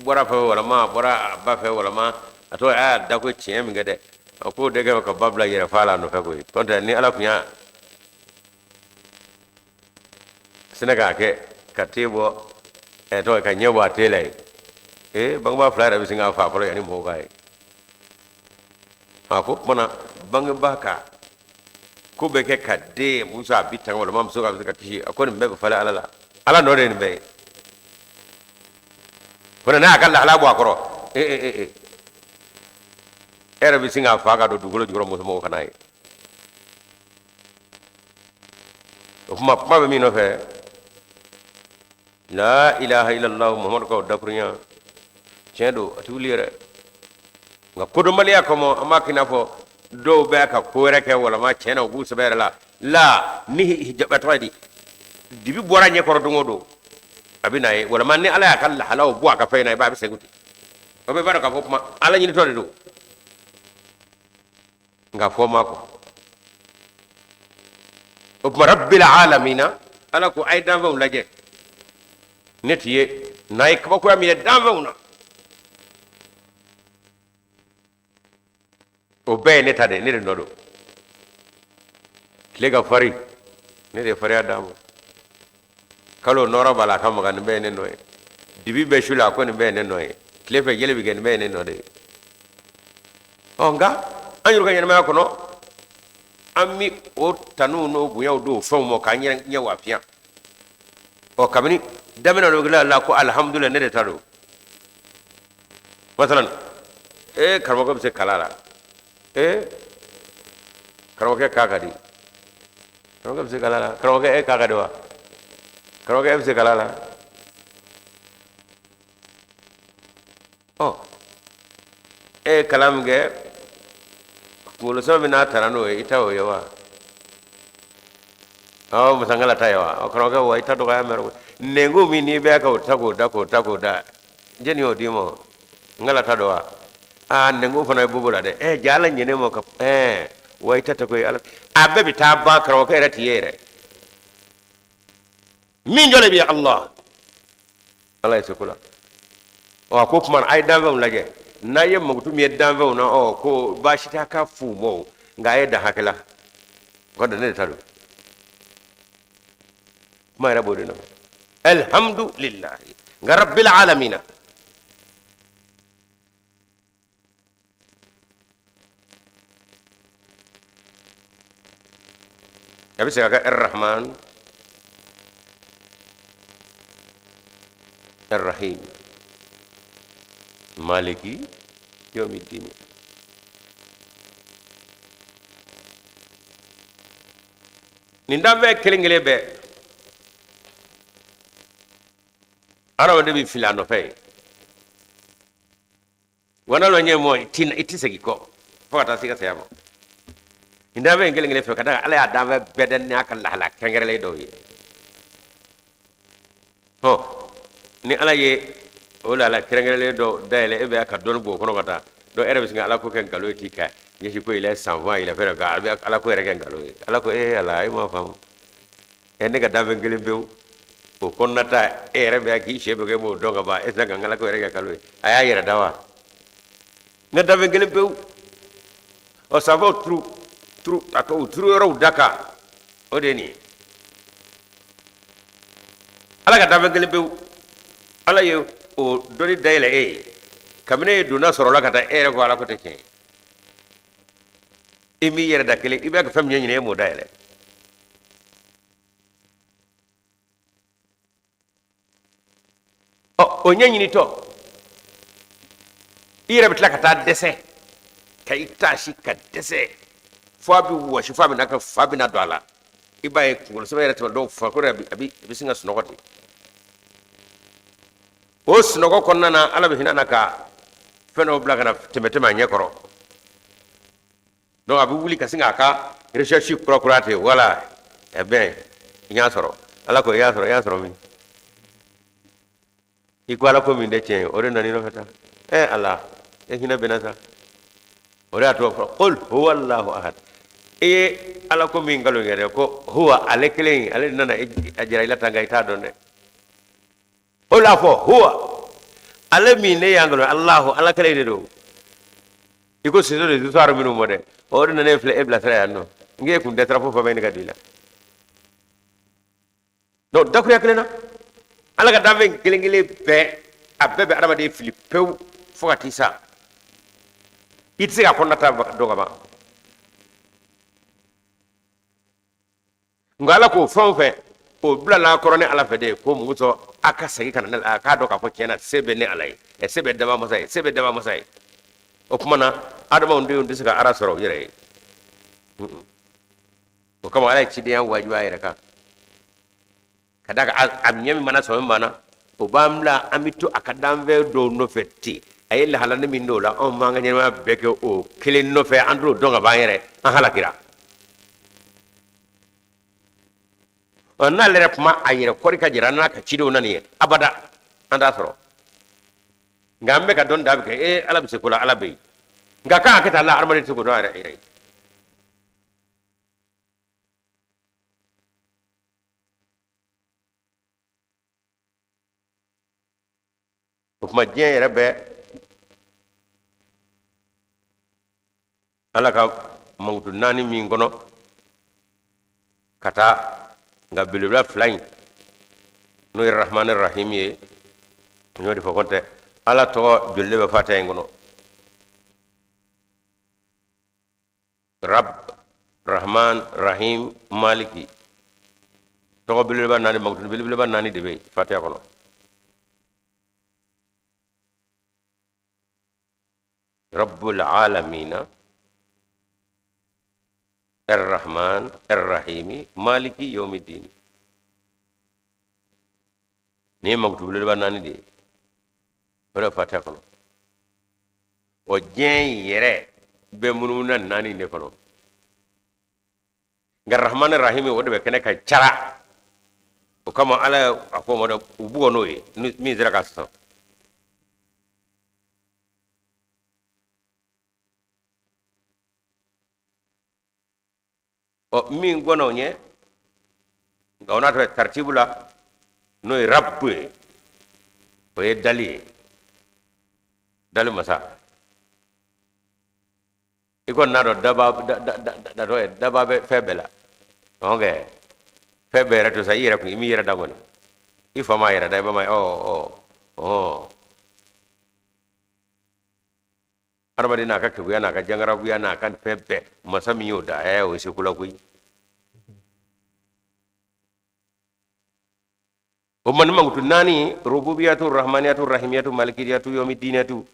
bɔra fɛ walama a bɔra a ba fɛ walama a tɔgɔ a y'a da ko tiɲɛ min kɛ dɛ, a k'o de kɛ ka ba bila yɛrɛ fa la nɔfɛ koyi. Kɔntɛ ni Ala tun y'a sina k'a kɛ ka te bɔ ɛ tɔgɔ ka ɲɛ bɔ a te la ye, ee bangebaa fila yɛrɛ bɛ sin k'a fa fɔlɔ yanni mɔgɔw k'a ye. A ko kumana bangebaa ka ko bɛ kɛ ka den muso a bi tanga walima muso ka bɛ se ka kisi, a ko nin bɛɛ bɛ falen Ala la, Ala nɔ de ye nin bɛɛ ye. Fana n'a y'a ka lahala bɔ a kɔrɔ, ee ee ee e yɛrɛ bɛ sin k'a fa ka don dugukolo jukɔrɔ, muso mɔgɔw kana ye. O kuma kuma bɛ min nɔfɛ, la ilaha illallah Muhammadu ka o dakurunya tiɲɛ don, a tɛ wuli yɛrɛ. Nka kodɔnbaliya kama, an b'a k'i n'a fɔ dɔw bɛ ka ko wɛrɛ kɛ walama tiɲɛ na u b'u sɛbɛ yɛrɛ la la ni hijab tɔgɔ ye di, dibi bɔra ɲɛ kɔrɔ don o don a bɛ na ye, walama ni Ala y'a ka lahalaw bɔ a ka fɛn na, i b'a bɛ segin ten. O bɛɛ b'a dɔn k'a fɔ kuma Ala ɲinitɔ de don, nka fɔ ma kɔ. O tuma rabbil alamina, Ala ko a ye danfɛnw lajɛ, ne t'i ye n'a ye kabakoya min ye danfɛnw na, o bɛɛ ye ne ta de, ne de nɔ don. Tile ka farin, ne de ye farinya d'a ma. Kalo nɔɔrɔ b'a la, a ka magan, nin bɛɛ ye ne nɔ ye. Dibi bɛ su la, a ko nin bɛɛ ye ne nɔ ye. Tile fɛ yeli bɛ kɛ, nin bɛɛ ye ne nɔ de ye. Ɔ nka an yɛrɛ ka ɲɛnamaya kɔnɔ, an bɛ o tanu n'o bonyaw don fɛnw ma k'an yɛrɛ ɲɛ wafiya. Ɔ kabini daminɛ dɔ la la ko alihamudulila, ne de ta don. Masalan, ee karamɔgɔkɛ bɛ se kalan la, ee karamɔgɔkɛ k'a ka di, karamɔgɔkɛ bɛ se kalan la, karamɔgɔkɛ e k'a ka di wa, karamɔgɔkɛ e bɛ se kalan la. Ɔ e ye kalan min kɛ, kunkolo sɛbɛn min n'a tara n'o ye, i ta o ye wa? Ɔ masangala ta ye wa? Ɔ karamɔgɔkɛ wa i ta dɔgɔya mɛrɛ nɛnko min n'i bɛ ka o ta k'o da k'o ta k'o da, jɛni y'o d'i ma? N kala ta dɔn wa? Aa nɛnko fana ye bobo la dɛ. Ɛ ja Ala ɲinɛ ma ka ɛɛ wa i ta tɛ koyi. Ala a bɛɛ bɛ taa ban, karamɔgɔkɛ yɛrɛ t'i ye yɛrɛ. Min jɔ de bɛ Allah, Ala ye seko la. Ɔ a ko tuma a ye danfɛnw lajɛ, n'a ye mankutu min ye danfɛnw na, ɔ ko baasi t'a ka fu ma o, nka a ye dan hakɛ la, o ka dan, ne de ta don. Kuma yɛrɛ b'o de nɔfɛ, alhamdulilahi nka rabbil alamina. A bɛ se ka kɛ Ar-Rahman, Ar-Rahim, Maliki Yawmiddin. Nin danfɛn kelen kelen bɛɛ adamaden bɛ fili a nɔfɛ yen. Wa n'a ɲɛ mɔ i ti segin kɔ fo ka taa se i ka saya ma. Nin danfɛn kelen kelen fɛ ka da Ala y'a danfɛn bɛɛ da n'a ka lahala kɛrɛnkɛrɛnlen dɔw ye. Ɔ ni Ala ye o lahala kɛrɛnkɛrɛnlen dɔ dayɛlɛ e bɛ ka dɔɔni bɔ o kɔnɔ ka taa, donc e yɛrɛ bɛ sin ka Ala ko kɛ nkalon ye k'i ka ɲɛsin ko il est savant, il est fɛn dɔ a bɛ Ala ko yɛrɛ kɛ nkalon ye. Ala ko ee Ala e m'a faamu, ɛ ne ka danfɛn kelen pewu o kɔnɔna ta e yɛrɛ bɛ k'i sɛ bɛ kɛ m'o dɔn ka ban, e tɛna ka n Ala ko yɛrɛ kɛ nkalon ye. A y'a yɛrɛ da wa n ka danfɛn kelen pewu. Ɔ sanfɛw turu turu a tɔ u turu yɔrɔw da kan, o de ye nin ye. Ala ka danfɛn kelen pewu, Ala ye o dɔnni dayɛlɛ e ye kabini e donna sɔrɔ la ka taa, e yɛrɛ ko Ala ko tɛ tiɲɛ ye. E m'i yɛrɛ da kelen, i bɛ ka fɛn min ɲɛɲini e m'o dayɛlɛ. Ɔ o ɲɛɲinitɔ i yɛrɛ bɛ tila ka taa dɛsɛ ka i taasi ka dɛsɛ fo a bɛ wɔsi, fo a bɛna ka fa bɛna don a la. I b'a ye kunkolo sɛbɛn yɛrɛ tɛmɛ dɔw farikolo yɛrɛ a bɛ sin ka sunɔgɔ ten. O sunɔgɔ kɔnɔna na Ala bɛ hinɛ na ka fɛn dɔw bila ka na tɛmɛ tɛmɛ a ɲɛ kɔrɔ. Donc a bɛ wuli ka sin k'a ka recherche kura kura ten, voilà, eh bien n y'a sɔrɔ. Ala ko i y'a sɔrɔ, i y'a sɔrɔ min? I ko Ala ko min tɛ tiɲɛ ye, o de nana i nɔfɛ tan. Ɛ Ala, e hinɛ bɛ n na sa. O de y'a to fɔ qul huwa Allahu ahad. I ye Ala ko min nkalon yɛrɛ ko huwa ale kelen, ale de nana a jira i la tan, nka i t'a dɔn dɛ. O la fɔ huwa ale min ne y'an nkalon, Allahu Ala kelen de don. I ko ce sont des histoires minnu mɔ dɛ, o de nana e filɛ e bilasira yan nɔ, n k'e kun dɛsɛra fo fa bɛ ɲini ka don i la. Donc dakuruya kelen na Ala ka danfɛn kelen kelen bɛɛ, a bɛɛ bɛ adamaden fili pewu fo ka t'i sa, i tɛ se ka kɔnɔna ta dɔn ka ban. Nka Ala k'o fɛn o fɛn o bilala kɔrɔ ne Ala fɛ de, ko mun sɔn a ka segin ka na ne la, a k'a dɔn k'a fɔ tiɲɛ na se bɛ ne Ala ye, ɛ se bɛ daba masa ye, se bɛ daba masa ye. O tuma na adamadenw tɛ se ka Ala sɔrɔ u yɛrɛ ye. O kama Ala ye cidenya wajibiya a yɛrɛ kan ka d'a kan a ɲɛ min mana sɔmi min na, o b'an bila an bɛ to a ka danfɛn dɔw nɔfɛ ten. A ye lahalani min dɔw la, anw b'an ka ɲɛnamaya bɛɛ kɛ o kelen nɔfɛ, an t'o dɔn ka ban yɛrɛ, an halakira. Ɔ n'ale yɛrɛ kuma a yɛrɛ kɔri ka jira n'a ka cidenw na nin ye, abada an t'a sɔrɔ. Nka an bɛ ka dɔn da bɛ kɛ ee Ala bɛ se ko la, Ala bɛ yen, nka k'a kɛ tan la, adamaden tɛ se k'o dɔn a yɛrɛ yɛrɛ ye. O tuma diɲɛ yɛrɛ bɛ Ala ka mankutu naani min kɔnɔ ka taa, nka belebeleba fila in n'o ye Rahmani Rahim ye, n y'o de fɔ ko tɛ Ala tɔgɔ joli de bɛ Fatiha in kɔnɔ? Rab, Rahman, Rahim, Maliki, tɔgɔ belebeleba naani, mankutu belebeleba naani de bɛ yen Fatiha kɔnɔ. Rabbul alamina, Ar-Rahman, Ar-Rahimi, Maliki yawmiddin. Nin ye mankutu belebeleba naani de ye, o de bɛ Fatiha kɔnɔ. O diɲɛ yɛrɛ bɛ munumunu na naani de kɔnɔ, nka Rahman Rahimi o de bɛ kɛnɛ kan cara. O kama Ala ye a fɔ o ma dɛ, u bugɔ n'o ye min sera ka sisan. Ɔ min gɔnna o ɲɛ, nka o n'a tɔgɔ taritibu la, n'o ye rabu ye, o ye dali ye, dali masa. I kɔni n'a dɔn daba da dɔ ye, daba bɛ fɛn bɛɛ la. Ɔn kɛ fɛn bɛɛ yɛrɛ to sa, i yɛrɛ kun i m'i yɛrɛ da kɔni, i fa m'a yɛrɛ da, i ba ma. Ɔ ɔ ɔ adamaden n'a ka keguya n'a ka jangarabuya n'a ka fɛn bɛɛ, masa min y'o da, ɛ o ye seko la koyi. O man mankutu naani, rububiyatu, rahmaniyatu, rahimiyatu, malikiyatu, yomidiniyatu,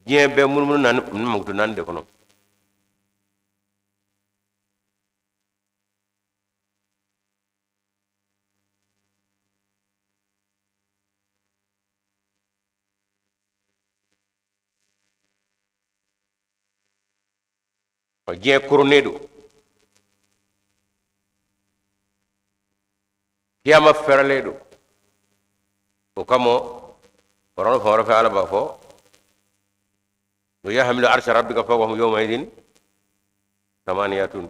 diɲɛ bɛɛ munumunu na mankutu naani de kɔnɔ. Diɲɛ koronnen don, kiyama fɛrɛlen don. O kama kuranɛ fan wɛrɛ fɛ, Ala b'a fɔ: wa yahmilu arsha rabbika fawqahum yawma idin samaniyatun.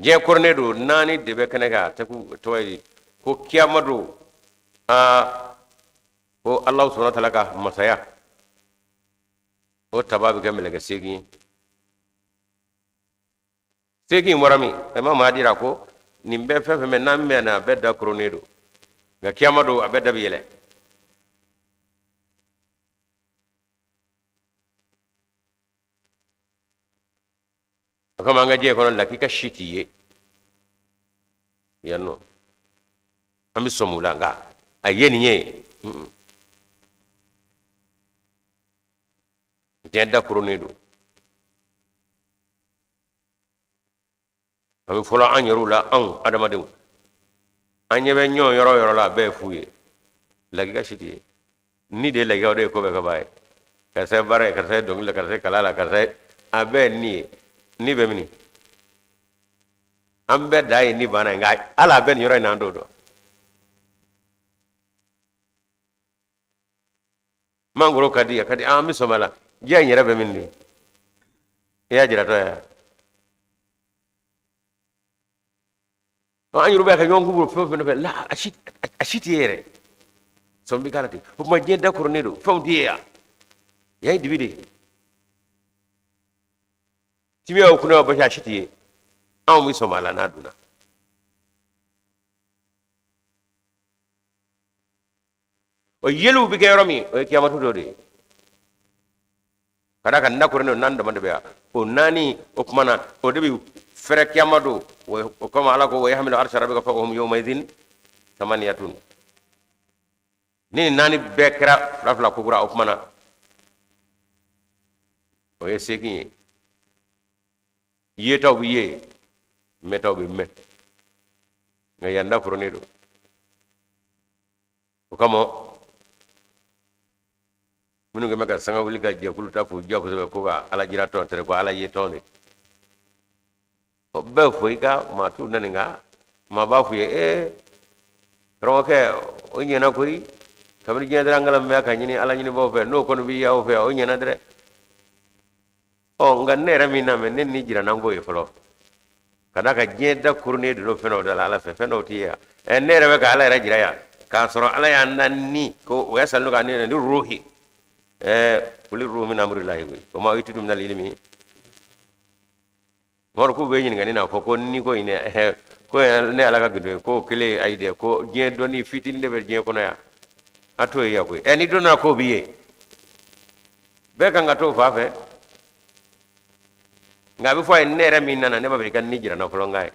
Diɲɛ koronnen don, naani de bɛ kɛnɛ kan. A tɛ tɔgɔ ye ko kiyama don. Aa, ko Alahu subahana taala ka masaya o taba bɛ kɛ mɛlɛkɛ 8 ye. 8 bɔra min? Imam Mahdi ko nin bɛɛ, fɛn fɛn bɛ n'an mɛnna, a bɛɛ da koronnen don, nka kiyama don, a bɛɛ da bɛ yɛlɛ. O kama an ka diɲɛ kɔnɔ, lakika si t'i ye yan nɔ. An bɛ sɔmi o la, nka a ye nin ye, diɲɛ da koronnen don. An bɛ fɔlɔ an yɛrɛw la, anw adamadenw, an ɲɛ bɛ ɲɔgɔn yɔrɔ o yɔrɔ la, a bɛɛ ye fu ye, lakika si t'i ye. Ni de ye lakika, o de ye ko bɛɛ ka baa ye. Karisa ye baara ye, karisa ye dɔnkili la, karisa ye kalan la, karisa ye, a bɛɛ ye ni ye. Ni bɛ mini? An bɛɛ da ye ni banna ye, nka ala a bɛ nin yɔrɔ in na, an t'o dɔn. Mangoro ka di, a ka di, an bɛ sɔmi a la. Diya in yɛrɛ bɛ min de i y'a jiratɔ ye, an yɛrɛ bɛ ka ɲɔgɔn kuburu fɛn o fɛn fɛ la, a si tɛ ye yɛrɛ. Sɔmi bɛ k'a la ten. O tuma diɲɛ da koronnen don, fɛnw tɛ ye yan. Yan ye dibi de ye, timiya o kunna o basi, a si tɛ ye. Anw bɛ sɔmi a la n'a donna. O yeliw bɛ kɛ yɔrɔ min, o ye kiyamatu dɔ de ye. Ka d'a kan da koronnen don, naani dama de bɛ yan. O naani o tuma na, o de bɛ fɛrɛ kiyama don. O kama Ala ko: wa yahmilu arsha rabbika fawqahum yawma idhin samaniyatun. Ni nin naani bɛɛ kɛra fila fila kokura, o tuma na o ye 8 ye. Yetaw bɛ ye, mɛtaw bɛ mɛn, nka yan da koronnen don. O kama minnu kɛmɛ ka sanga wuli ka jɛkulu ta k'u jɔ kosɛbɛ ko ka Ala jira tɔn tɛ, ko Ala ye tɔn de, o bɛɛ fo i ka maa t'u nani, nka maa b'a f'u ye: ee karamɔgɔkɛ, o ɲɛna koyi. Kabini diɲɛ dara, an bɛ ka ɲini Ala ɲinibaw fɛ, n'o kɔni bɛ y'aw fɛ, o ɲɛna dɛ. Ɔ, nka ne yɛrɛ min na mɛn, ne ni jira n'an k'o ye fɔlɔ, ka d'a kan diɲɛ da kurunnen don fɛn dɔw da la Ala fɛ, fɛn dɔw tɛ ye yan. Ɛ, ne yɛrɛ bɛ ka Ala yɛrɛ jira yan, k'a sɔrɔ Ala y'an da ni ko o ya salilu ka ne ni ruhi. Ɛ, kuli ruhu min amrillahi koyi, o ma utitu minal ilmi. Mɔgɔ k'u bɛ ɲininka n'a fɔ ko ni ko in dɛ, ko ne Ala ka gindo ye, ko kelen ayi dɛ, ko diɲɛ dɔnni fitinin de bɛ diɲɛ kɔnɔ yan, a t'o ye yan koyi. Ɛ, ni donna k'o b'i ye, bɛɛ kan ka t'o fa fɛ, nka a bɛ fɔ a ye: ne yɛrɛ min nana, ne b'a fɛ i ka ni jira n na fɔlɔ. N k'a ye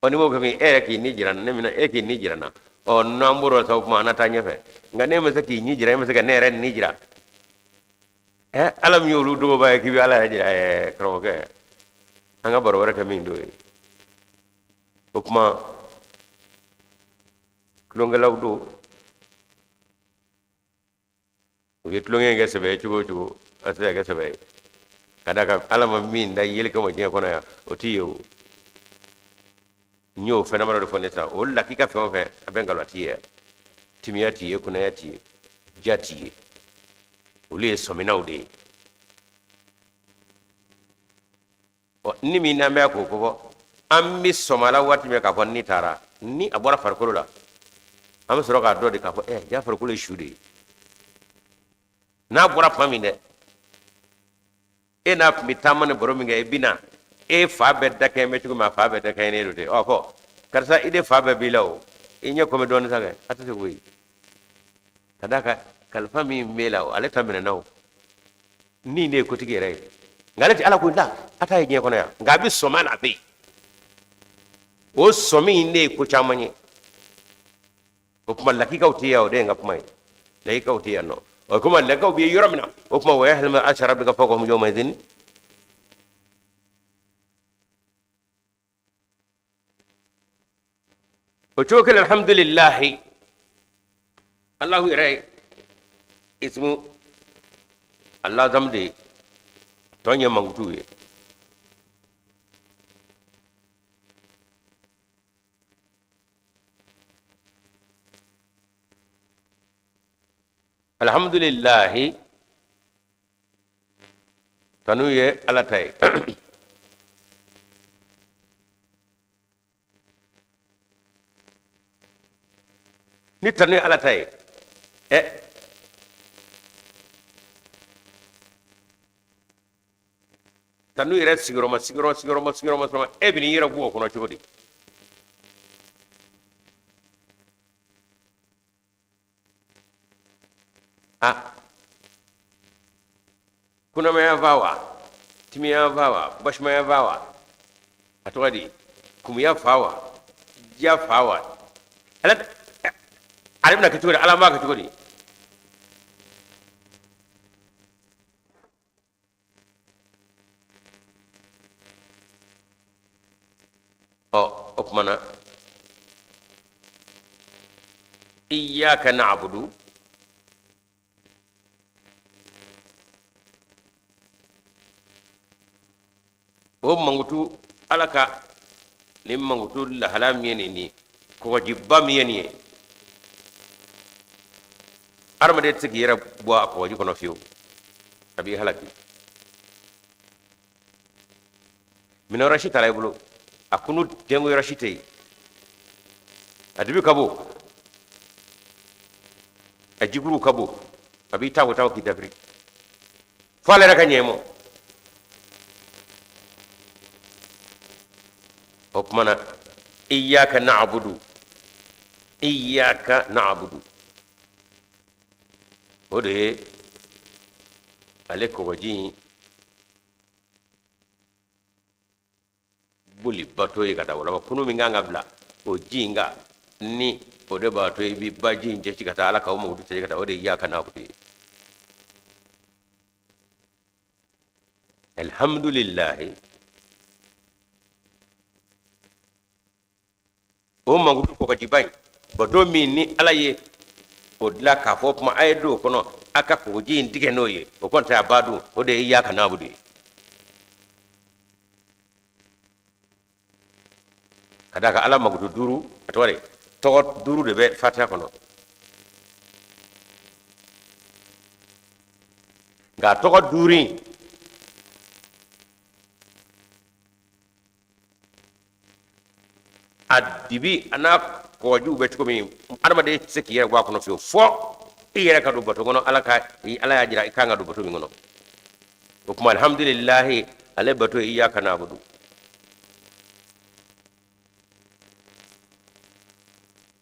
ɔ, n'i m'o kɛ, e yɛrɛ k'i ni jira ne min na, e k'i ni jira n na. Ɔ, n'an bɔr'o sa, o kuma an na taa ɲɛfɛ. Nka ne ma se k'i ni jira, e ma se ka ne yɛrɛ ni jira. Ɛ, Ala min y'olu dogoba ye, k'i bɛ Ala yɛrɛ jira. Ɛ, karamɔgɔkɛ, an ka baro wɛrɛ kɛ min d'o ye. O kuma tulonkɛlaw don, u ye tulonkɛ in kɛ sɛbɛ ye cogo o cogo, a tɛ se ka kɛ sɛbɛ ye, ka d'a kan Ala ma min da yeli kama diɲɛ kɔnɔ yan, o t'i ye. O n y'o fɛn damadɔ de fɔ ne sisan. O lakika fɛn o fɛn, a bɛ nkalon, a t'i ye. Timiya t'i ye, kunnaya t'i ye, ja t'i ye, olu ye sɔminaw de ye. Ɔ, ni min n'an bɛ k'o kofɔ, an bɛ sɔmi a la waati min k'a fɔ ni taara, ni a bɔra farikolo la, an bɛ sɔrɔ k'a dɔn de k'a fɔ ɛ, ja farikolo ye su de ye. N'a bɔra tuma min dɛ, e n'a tun bɛ taama ni baro min kɛ, e bɛ na, e fa bɛɛ da kɛ bɛ cogo min, a fa bɛɛ da kɛ ne don ten. Ɔ, fɔ karisa, i de fa bɛɛ b'i la, o i ɲɛ kɔmi dɔɔnin sa kɛ, a tɛ se koyi, ka d'a kan kalifa min b'e la, o ale ta minɛna. O ni ne ye kotigi yɛrɛ ye, nka ale tɛ Ala ko la, a t'a ye diɲɛ kɔnɔ yan, nka a bɛ sɔmi a la, a bɛ yen. O sɔmi in de ye ko caman ye. O tuma lakikaw tɛ yan, o de ye n ka kuma ye. Lakikaw tɛ yan nɔ. O kuma lakikaw bɛ yɔrɔ min na, o tuma wa yahmilu arsha rabbika fawqahum yawma idhin. O cogo kelen, alhamdulilahi, Alahu yɛrɛ ye ismu alazam de ye, tɔ ye mankutu ye. Alhamdulilahi, tanu ye Ala ta ye. Ni tanu ye Ala ta ye, tanu yɛrɛ sigiyɔrɔma sigiyɔrɔma sigiyɔrɔma sigiyɔrɔma sigiyɔrɔma, e bɛ n'i yɛrɛ bɔ o kɔnɔ cogo di? A kunamaya fa wa, timiya fa wa, basimaya fa wa, a tɔgɔ di, kumuya fa wa, diya fa wa, ala ale bɛna kɛ cogo di? Ala b'a kɛ cogo di? Ɔ, o tuma na, iyyaka na'budu, o mankutu Ala ka nin mankutu lahala min ye nin ye, kɔgɔjiba min ye nin ye, adamaden tɛ se k'i yɛrɛ bɔ a kɔgɔji kɔnɔ fiyewu, a b'i halaki. Minɛ yɔrɔ si t'a la i bolo, a kunu denko yɔrɔ si tɛ yen, a dibi ka bon, a jikuruw ka bon, a b'i ta ko ta k'i dafiri fo ale yɛrɛ ka ɲɛ mɔ. O tuma na, iyyaka na'budu, iyyaka na'budu, o de ye ale kɔgɔji in boli bato ye ka taa walama kunu min kan ka bila o ji in kan, ni o de b'a to i bɛ baji in cɛci ka taa Ala ka o mankutu cɛci ka taa, o de ye iyyaka na'budu ye. Alhamdulilahi, o mankutu kɔgɔjiba in bato min ni Ala ye o dilan k'a fɔ kuma a ye don o kɔnɔ, a ka kɔgɔji in tigɛ n'o ye, o kɔni tɛ a ba dun, o de ye iyyaka na'budu ye. Ka d'a kan Ala mankutu duuru, a tɔgɔ de tɔgɔ duuru de bɛ Fatiha kɔnɔ, nka a tɔgɔ duuru in a dibi a n'a kɔgɔjiw bɛ cogo min, adamaden tɛ se k'i yɛrɛ bɔ a kɔnɔ fiyewu fo i yɛrɛ ka don bato kɔnɔ. Ala ka Ala y'a jira i kan ka don bato min kɔnɔ. O tuma, alhamdulilahi, ale bato ye iyyaka na'budu.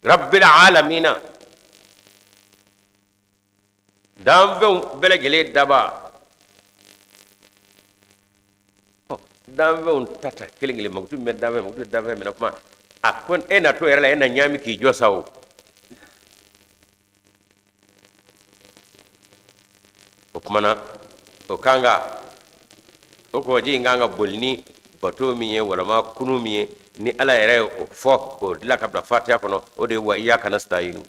Rabbil alamina, danfɛnw bɛɛ lajɛlen daba, danfɛnw ta ta kelen kelen, mankutu min bɛ danfɛn, mankutu danfɛn minɛ kuma a ko e na to yɛrɛ la, e na ɲaami k'i jɔ sa. O tuma na, o kan ka o kɔgɔji in kan ka boli ni bato min ye walama kunu min ye, ni Ala yɛrɛ ye o fɔ k'o dilan ka bila Fatiha kɔnɔ, o de ye wa iyyaka nasta'inu.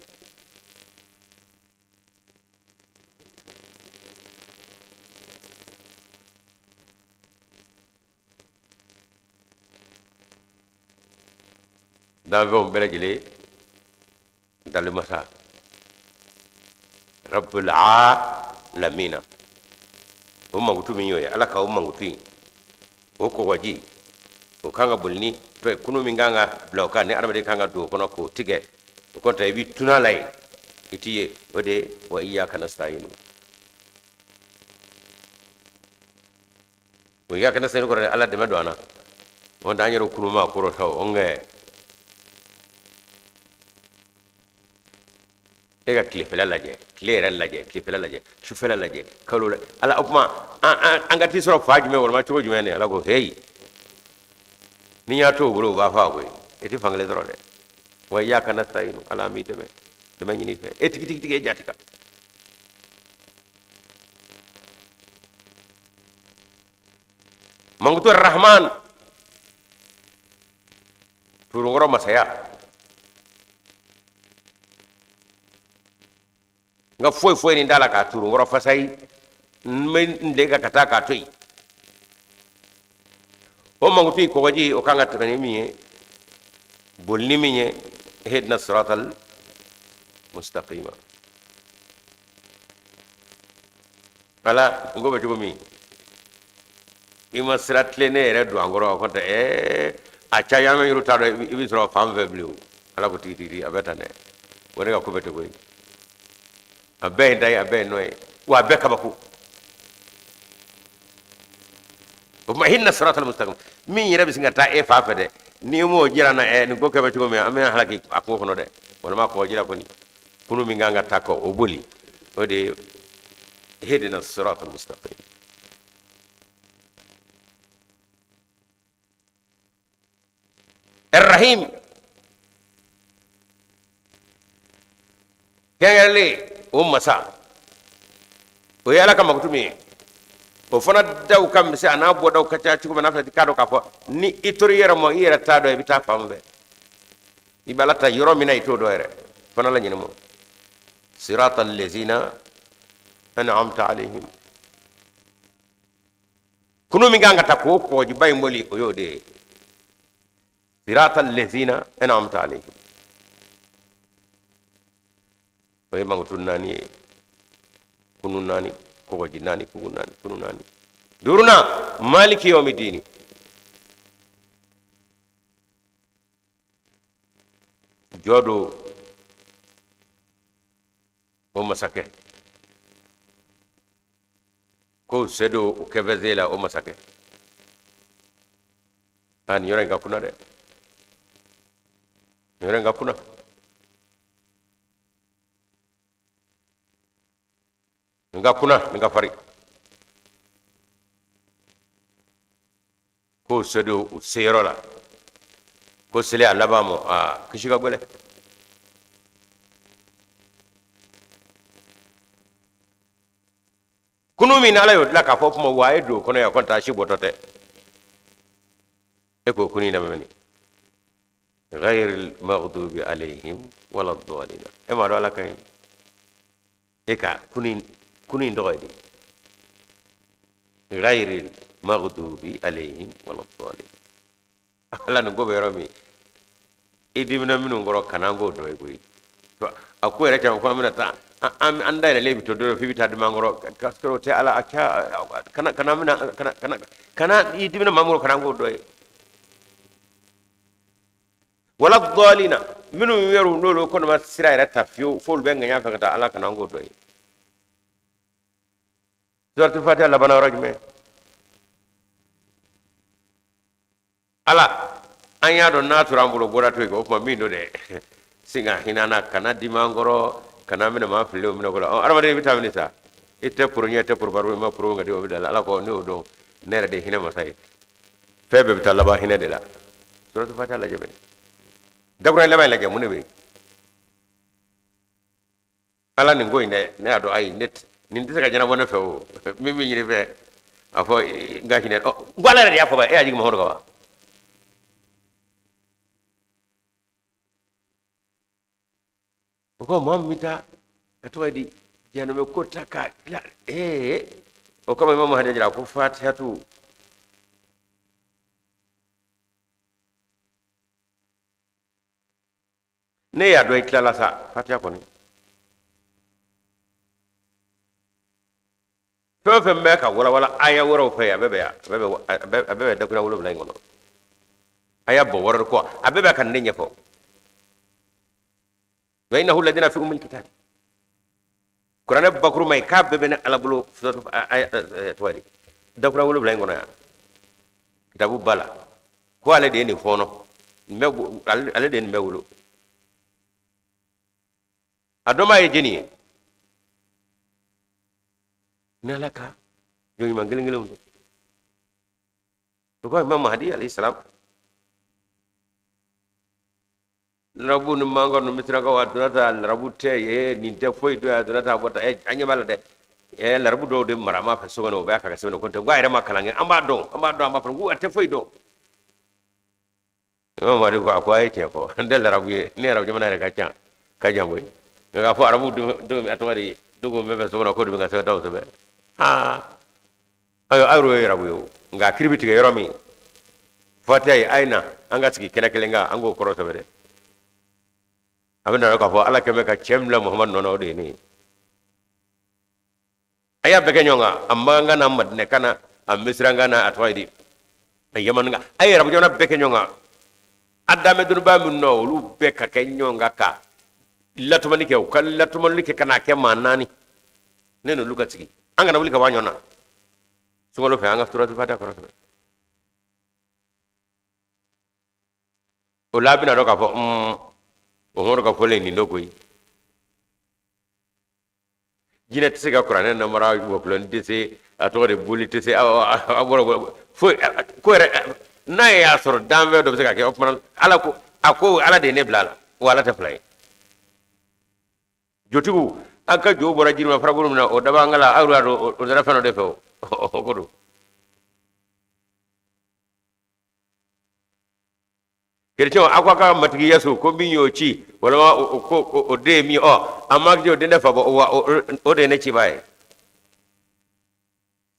Danfɛnw bɛɛ lajɛlen dalimasa, rabbul alamina, o mankutu min y'o ye, Ala ka o mankutu in, o kɔgɔji o kan ka boli ni kunu min kan ka bila o kan, ni adamaden kan ka don o kɔnɔ k'o tigɛ, o kɔni tɛ i bɛ tuna la yen, i ti ye, o de ye wa iyyaka nasta'inu. O iyyaka nasta'inu kɔrɔ, Ala dɛmɛ don an na, o tɛ an yɛrɛ kunu ma kɔrɔ sa. O nkɛ e ka tilefɛla lajɛ, tile yɛrɛ lajɛ, tilefɛla lajɛ, sufɛla lajɛ, kalo la, Ala, o tuma an ka t'i sɔrɔ fa jumɛn walima cogo jumɛn de? Ala ko heyi, ni y'a to o bolo, o b'a fɔ a koyi. I tɛ fankelen sɔrɔ dɛ. Wa iyyaka nasta'inu, Ala, an b'i dɛmɛ, dɛmɛ ɲini i fɛ e tigi tigi tigi e jati kan. Mankutu Rahman, turunkɔrɔ masaya, n ka foyi foyi nin t'a la k'a turunkɔrɔ fasayi, n bɛ n den ka taa k'a to yen. O mankutu in kɔgɔji, o kan ka tɛmɛ ni min ye, boli ni min ye, ihdina siratal mustaqima. Ala, n ko bɛ cogo min, i ma sira tilennen yɛrɛ don an kɔrɔ, o kɔntɛ ɛɛ a caya an bɛ yɔrɔ t'a dɔn i bɛ sɔrɔ fan fɛ bilen. O Ala ko tigi tigi, a bɛ tan dɛ. O ne ka ko bɛ ten koyi. A bɛɛ ye da ye, a bɛɛ ye nɔ ye, wa a bɛɛ kabako. O tuma ihdina siratal mustaqim min yɛrɛ bɛ sin ka taa e fa fɛ dɛ, n'i m'o jira n na, ɛ nin ko kɛ bɛ cogo min, an bɛna halaki a kungo kɔnɔ dɛ. Walima kɔgɔji la kɔni, kunu min kan ka ta kɔ, o boli, o de ye ihdina siratal mustaqim. Rahim kɛrɛnkɛrɛnlen, o masa, o ye Ala ka makutu min ye, o fana daw ka misɛn, a n'a bɔdaw ka ca cogo min na, n'a fana k'a dɔn k'a fɔ ni i tora i yɛrɛ ma, i yɛrɛ t'a dɔn i bɛ taa fan min fɛ, i bɛ Ala ta yɔrɔ min na, i t'o dɔn yɛrɛ fana la. Ɲinɛ mɔ sirata lezina an'amta alayhim, kunu min kan ka ta k'o kɔgɔjiba in boli, o y'o de ye, sirata lezina an'amta alayhim. O ye mankutu naani ye, kunu naani, kɔgɔji naani, kugu naani, kunu naani. Duurunan, maliki yawmi dini. Jɔ don o masakɛ ko se don o kɛfɛze la, o masakɛ. A nin yɔrɔ in ka kunna dɛ, nin yɔrɔ in ka kunna. Nin ka kunna, nin ka farin. Ko se don u seyɔrɔ la, ko seli a laban ma, a kisi ka gɛlɛn. Kunu min Ala y'o dilan k'a fɔ kuma wa, a ye don o kɔnɔ yan, kɔni taa si bɔtɔ tɛ. E k'o kunu in lamɛn mɛni, ghayril maghdubi alayhim wala dhalina. E m'a dɔn Ala ka ɲi e ka kunu in tɔgɔ ye di? Ghayril maghdubi alayhim wala dhalin. Ala, nin ko bɛ yɔrɔ min, i dimina minnu kɔrɔ, kana an k'o dɔn ye koyi. A ko yɛrɛ caman ko an bɛna taa an dayɛlɛlen bɛ to don dɔ f'i bɛ taa dimi an kɔrɔ, ka sɔrɔ o tɛ. Ala, a ca kana kana bɛna kana kana kana i dimina maa min kɔrɔ, kana an k'o dɔn ye. Wala dɔɔlina, minnu yɛrɛ n'olu kɔni ma sira yɛrɛ ta fiyewu, f'olu bɛ ŋaɲa fɛ ka taa. Ala, kana an k'o dɔn ye. Suratul Fatiha labanna yɔrɔ jumɛn? Ala, an y'a dɔn n'a tora an bolo bɔra to yen, o tuma min don dɛ, sin ka hinɛ an na, kana dimi an kɔrɔ, kana minɛ maa fililenw minɛ ko la. Ɔ adamaden, i bɛ taa mini sa? I tɛ poro ɲɛ, i tɛ poro baro, i ma poro ka di, o bɛ da la. Ala ko ne y'o dɔn, ne yɛrɛ de ye hinɛ masa ye. Fɛn bɛɛ bɛ taa laban hinɛ de la. Suratul Fatiha lajɛ bɛ dakuruɲɛ laban in lajɛ, mun de bɛ yen? Ala, nin ko in dɛ, ne y'a dɔn, ayi, ne nin tɛ se ka ɲɛnabɔ ne fɛ. O min bɛ ɲini fɛ, a fɔ n ka hinɛ. Ɔ n ko Ala yɛrɛ de y'a fɔ ba, e y'a jigin Mamadu kan wa? O ko maa min bɛ taa ka tɔgɔ di jahanamɛ ko ta ka tila ee, o kama Imam Mahdi jira ko Fatihatu ne y'a dɔn i tilala sa. Fatiha kɔni, fɛn o fɛn bɛ ka walawala aya wɛrɛw fɛ yen, a bɛɛ bɛ yan, a bɛɛ bɛ dakuruɲɛ 7 in kɔnɔ. A y'a bɔ wɔɔrɔ kɔ, a bɛɛ bɛ ka nin de ɲɛfɔ. Wa innahu ladina fi ummil kitab, kuranɛ bakuruma ye k'a bɛɛ bɛ ne Ala bolo tɔgɔ di dakuruɲɛ 7 in kɔnɔ yan, kitabu ba la, ko ale de ye nin fɔɔnɔ, ale de ye nin bɛɛ wolo. A dɔnbaa ye jɛni ye? Ni Ala ka jɔn ɲuman kelen kelenw don. O ko Imam Mahdi alayhi salam. Larabu ni mankan ni misirakaw a donna tan larabu tɛ ye nin tɛ foyi dɔn a donna tan a bɔ tan an ɲɛ b'a la dɛ larabu dɔw de mara ma fɛ so kɔnɔ o b'a fɛ ka sɛbɛn ko tɛ ko a yɛrɛ ma kalan kɛ an b'a dɔn an b'a dɔn an b'a fɔ ko a tɛ foyi dɔn. Imam Mahdi ko a ko a ye tiɲɛ fɔ n tɛ larabu ye ne arabu jamana yɛrɛ ka ca ka jan koyi nka k'a fɔ arabu denw a tɔgɔ de dogo bɛ fɛ so kɔnɔ ko de bɛ ka sɛbɛn taw sɛbɛn aa ayiwa aw yɛrɛ ye arabu ye o nka kiiri bɛ tigɛ yɔrɔ min fatiya ye a ye na an ka sigi kɛnɛ kelen kan an k'o kɔrɔ sɛbɛn dɛ a bɛ na k'a fɔ ala kɛmɛ ka cɛ min bila muhamadu nɔ na o de ye ne ye a y'a bɛɛ kɛ ɲɔgɔn kan a makan na madinɛkan na a misirankan na a tɔgɔ ye di a yamanikan a ye arabu jamana bɛɛ kɛ ɲɔgɔn kan a danbɛ dɔnnibaa minnu na olu bɛɛ ka kɛ ɲɔgɔn kan ka latumani kɛ u ka latumani kɛ ka n'a kɛ maa naani ne n'olu ka sigi an kana wuli ka bɔ a ɲɔgɔn na sunkalo fɛ an ka suratu fatiha kɔrɔ sɛbɛn o la a bɛna dɔn k'a fɔ o ka fɔlen nin don koyi jinɛ tɛ se ka kuranɛ namara wɔkulɔni tɛ se a tɔgɔ de boli tɛ se a bɔra foyi ko yɛrɛ n'a y'a sɔrɔ danfɛn dɔ bɛ se ka kɛ o tuma ala ko a ko ala de ye ne bila a la wa ala tɛ fila ye jotigiw an ka jo bɔra jiri ma farabolo min na o daba an ka la aw y'a dɔn o dara fɛn dɔ de fɛ o ko don kerecɛnw aw ko a ka matigi yesu ko min y'o ci walima ko o den ye min ɔ a ma o den tɛ fa bɔ wa o de ye ne cibaa ye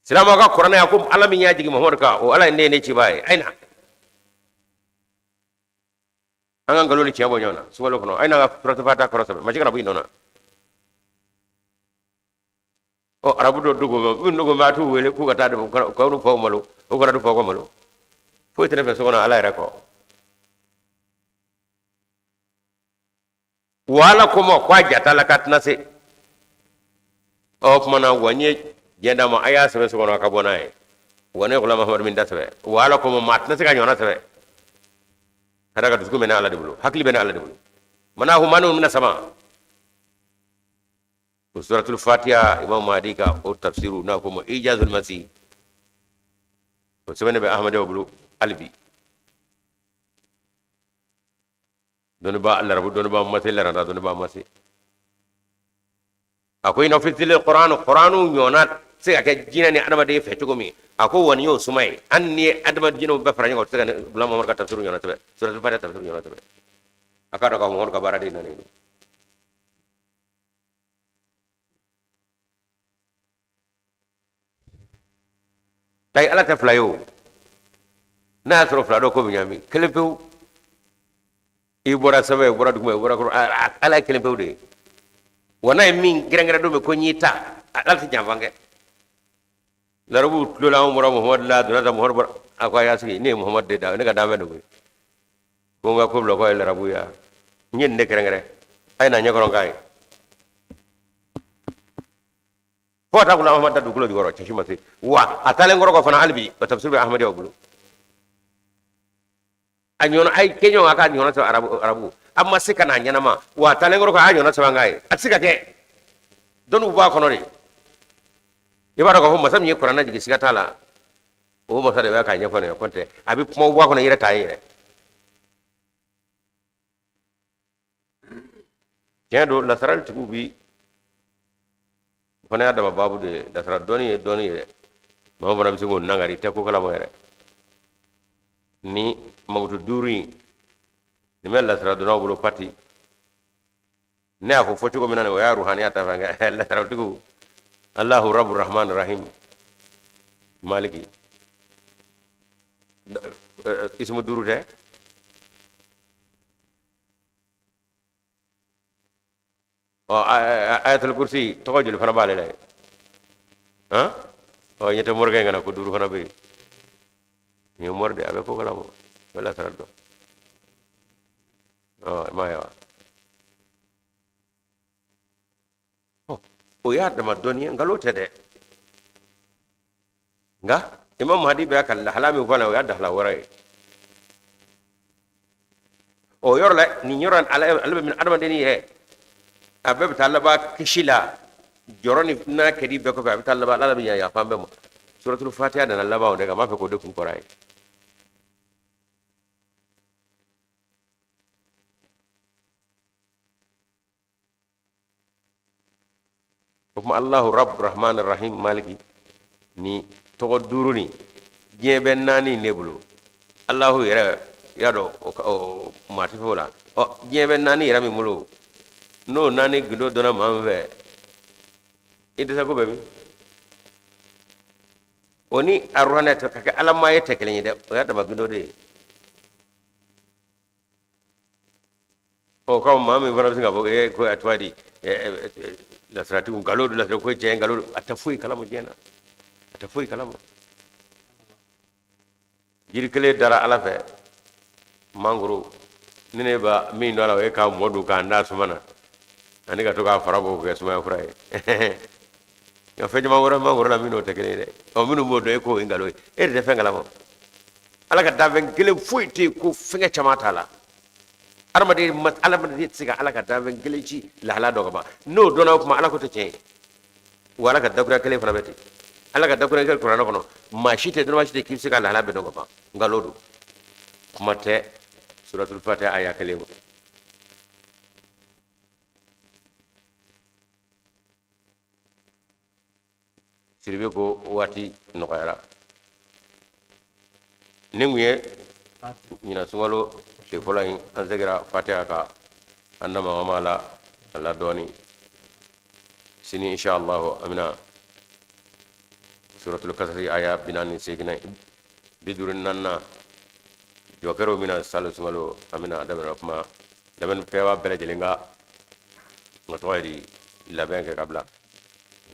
silamɛw ka kuranɛ a ko ala min y'a jigin muhamadu kan o ala in de ye ne cibaa ye a ye na an ka nkalon ni tiɲɛ bɔ ɲɔgɔn na sunkalo kɔnɔ a ye na ka suratu fatiha kɔrɔ sɛbɛn maa si kana bɔ i nɔ na ɔ arabu dɔ dogo bɛ min dogo bɛ a t'u wele k'u ka taa dɛmɛ k'u faw malo u kana t'u faw ka malo foyi tɛ ne fɛ so kɔnɔ ala yɛrɛ kɔ wa ala ko ma ko a jata la k'a tɛna se ɔ tuma na wa n ye diɲɛ d'a ma a y'a sɛbɛn so kɔnɔ a ka bɔ n'a ye wa ne Gulam Mahamadu min da sɛbɛn wa ala ko ma maa tɛna se ka ɲɔgɔnna sɛbɛn ka d'a kan dusukun bɛ ne ala de bolo hakili bɛ ne ala de bolo mana hu manu bɛna sama o suratul fatiha imam mahdi ka o tafsiru n'a ko ma ijazul masih o sɛbɛnnen bɛ ahmadiyaw bolo hali bi dɔnnibaa larabu dɔnnibaa ma se laranta dɔnnibaa ma se a ko i n'a fɔ fitili kuran kuranu ɲɔgɔnna se ka kɛ jinɛ ni adamaden fɛ cogo min a ko wa nin y'o suma ye hali ni ye adamaden jinɛw bɛɛ fara ɲɔgɔn kan o tɛ se ka gulam mamadu ka tafsiru ɲɔgɔnna sɛbɛn suratul fatiha tafsiru ɲɔgɔnna sɛbɛn a k'a dɔn k'a fɔ mamadu ka baaraden nalen don Tayi ala tɛ fila ye o n'a y'a sɔrɔ fila dɔ ko bɛ ɲaami kelen pewu i bɔra sanfɛ i bɔra duguma i bɔra kɔrɔ ala ye kelen pewu de ye wa n'a ye min kɛrɛnkɛrɛn don min ko n y'i ta ala tɛ janfa kɛ larabuw tulo la anw bɔra muhamadu la donna ta muhamadu bɔra a ko a y'a sigi ne ye muhamadu de da ne ka danfɛn don koyi ko n ka ko bila ko a ye larabu ya n ye nin de kɛrɛnkɛrɛn a ye na ɲɛkɔrɔ k'a ye fo ka taa gulam ahmad da dugukolo jukɔrɔ cɛ si ma se wa a taalen kɔrɔ kɔ fana hali bi o tafsir bɛ ahmadiyaw bolo a ɲɔgɔn a ye kɛ ɲɔgɔn a k'a ɲɔgɔnna sɛbɛn arabu arabu a ma se ka n'a ɲɛnama wa a taalen kɔrɔ kɔ a y'a ɲɔgɔnna sɛbɛn k'a ye a tɛ se ka kɛ dɔnniw b'a kɔnɔ de i b'a dɔn k'a fɔ masa min ye kuranɛ jigin siga t'a la o masa de bɛ k'a ɲɛfɔ nin ye kɔntɛ a bɛ kumaw bɔ a kɔnɔ i yɛrɛ t'a ye yɛrɛ tiɲɛ don lasaralitigiw bi o fana y'a dama baabu de ye lasara dɔnni ye dɔnni ye dɛ maa fana bɛ se k'o nangari i tɛ ko kalama yɛrɛ ni mankutu duuru in nin bɛ lasara dɔnnaw bolo pati ne y'a fɔ fɔ cogo min na o y'a ruhaniya ta fan kɛ lasaratigiw alahu rabu rahman rahim maliki ismu duuru tɛ ɔ ayatul kursi tɔgɔ joli fana b'ale la yen han ɔ ɲɛ tɛ morikɛ in kana ko duuru fana bɛ yen nin ye mori de ye a bɛ ko kalama a bɛ lasara dɔn ɔ i m'a ye wa o y'a dama dɔnni ye nkalon tɛ dɛ nka imam mahadi bɛ ka lahala min fɔ o y'a lahala wɛrɛ ye o yɔrɔ la nin yɔrɔ ale bɛ minɛ adamaden yɛrɛ a bɛɛ bɛ taa laban kisi la jɔrɔ ni n'a kɛli bɛɛ kɔfɛ a bɛ taa laban ala bɛ ɲa yafa bɛɛ ma suratul fatiha nana laban o de kan n b'a fɛ k'o de kun kɔrɔ ye O tuma Allahu Rabb Rahman Rahim Maliki ni tɔgɔ duuru nin, diɲɛ bɛ naani ne bolo. Allahu yɛrɛ y'a dɔn o maa tɛ fɛ o la. Ɔ, diɲɛ bɛ naani yɛrɛ min bolo, n'o naani gundo dɔnna maa min fɛ, i dɛsɛ ko bɛ min? O ni aruhanɛ tɛ ka kɛ alama ye tɛ kelen ye dɛ, o y'a dama gundo de ye. Ɔ, ko maa min fana bɛ se k'a fɔ ko a tɔgɔ di, lasiratigiw nkalon don, lasira ko tiɲɛ nkalon don, a tɛ foyi kalama diɲɛ na, a tɛ foyi kalama. Jiri kelen dara Ala fɛ, mangoro, ni ne ba min dɔn a la, o ye k'a mɔ dun k'a da suma na ani ka to k'a fara bɔ k'o kɛ sumaya fura ye. Nka fɛn caman wɛrɛ mangoro la min n'o tɛ kelen ye dɛ. Ɔ, minnu b'o dɔn, e k'o ye nkalon ye, e de tɛ fɛn kalama. Ala ka danfɛn kelen foyi tɛ yen ko fɛnkɛ caman t'a la. Adamaden tɛ se ka Ala ka danfɛn kelen ci lahala dɔ ka ban. N'o dɔnna, o tuma Ala ko tɛ tiɲɛ ye. Wa Ala ka dakuruya kelen fana bɛ ten. Ala ka dakuruya kelen kuranɛ kɔnɔ, maa si tɛ, dɔnnibaa si tɛ k'i bɛ se ka lahala bɛɛ dɔn ka ban, nkalon don. Kuma tɛ suratul fatiha aya kelen ma. Siribe ko waati nɔgɔyara. Nin kun ye ɲinan sunkalo tile fɔlɔ in, an segira fatiha kan, an na mama la a la dɔɔni. Sini inshallah an bɛna suratul kasasi aya 48nan, 54nan jɔ kɛra o min na salon sunkalo, an bɛna a daminɛ kuma lamɛnnikɛbaa bɛɛ lajɛlen ka nka tɔgɔ ye di, labɛn kɛ ka bila.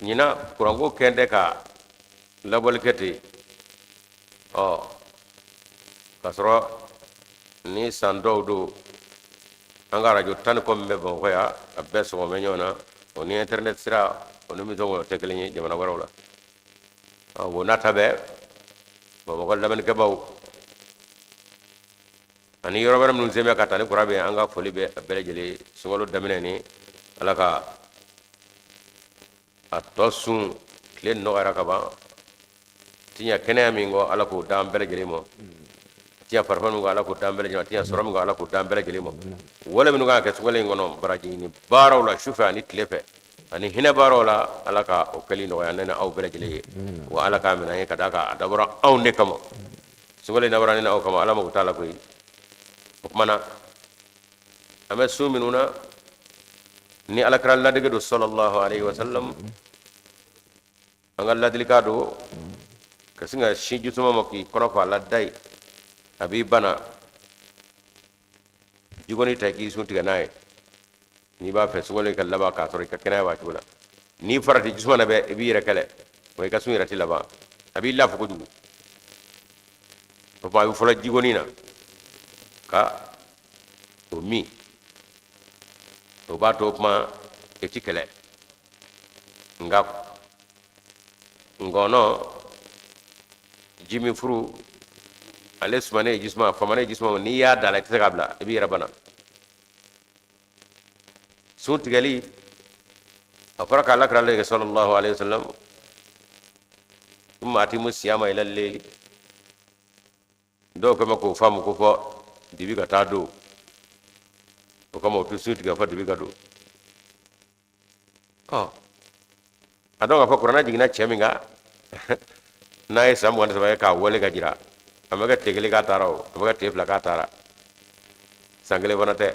Ɲinan kuranko kɛn tɛ ka labɔli kɛ ten. Ɔ, k'a sɔrɔ ni san dɔw don, an ka arajo tan ni kɔ min bɛ Bamakɔ yan, a bɛɛ sɔgɔ bɛ ɲɔgɔn na. O ni internet sira o ni misɔn o tɛ kelen ye jamana wɛrɛw la. O n'a ta bɛɛ, Bamakɔ lamɛnnikɛbaaw ani yɔrɔ wɛrɛ minnu sen bɛ ka taa ni kuran bɛ, an ka foli bɛ a bɛɛ lajɛlen. Sunkalo daminɛ ni Ala ka a tɔ sun, tile nɔgɔyara ka ban. Tiɲɛ kɛnɛya min kɔ, Ala k'o d'an bɛɛ lajɛlen ma. Tiɲɛ farifoni min kɔ, Ala k'o d'an bɛɛ lajɛlen ma. Tiɲɛ sɔrɔ min kɔ, Ala k'o d'an bɛɛ lajɛlen ma. Wale minnu kan ka kɛ sunkalo in kɔnɔ, baraji ɲini baaraw la sufɛ ani tile fɛ ani hinɛ baaraw la, Ala ka o kɛli nɔgɔya ne ni aw bɛɛ lajɛlen ye. Wa Ala k'a minɛ an ye, ka d'a kan a dabɔra anw de kama. Sunkalo in dabɔra ne ni aw kama, Ala mako t'a la koyi. O tuma na, an bɛ sun minnu na ni Ala kira ladege don sallallahu alaihi wasallam, an ka ladilikan don ka sin ka sin jisuma ma k'i kɔnɔ fa a la dayi, a b'i bana. Jikɔni ta k'i sun tigɛ n'a ye, n'i b'a fɛ sunkalo in ka laban k'a sɔrɔ i ka kɛnɛya b'a cogo la. N'i farati jisuma na bɛ, i b'i yɛrɛ kɛlɛ wa i ka sun yɛrɛ tɛ laban, a b'i lafu kojugu. O tuma a bɛ fɔlɔ jikɔni na ka o min, o b'a to o tuma i ti kɛlɛ. Nka ngɔnɔ jimi furu, ale sumanen jisuma, famanen jisuma, n'i y'a da la, i tɛ se k'a bila, i b'i yɛrɛ bana. Sun tigɛli, a fɔra k'Ala kira ladege sallallahu alaihi wasallam, summa atimu siyama ila leyli. Dɔw kɛmɛ k'o faamu ko fɔ dibi ka taa don, o kama o tɛ sun tigɛ fɔ dibi ka don. Ɔ, a dɔn k'a fɔ kuranɛ jiginna cɛ min kan, n'a ye san 23 kɛ k'a wale ka jira, a ma kɛ tile kelen k'a taara, o a ma kɛ tile fila k'a taara, san kelen fana tɛ.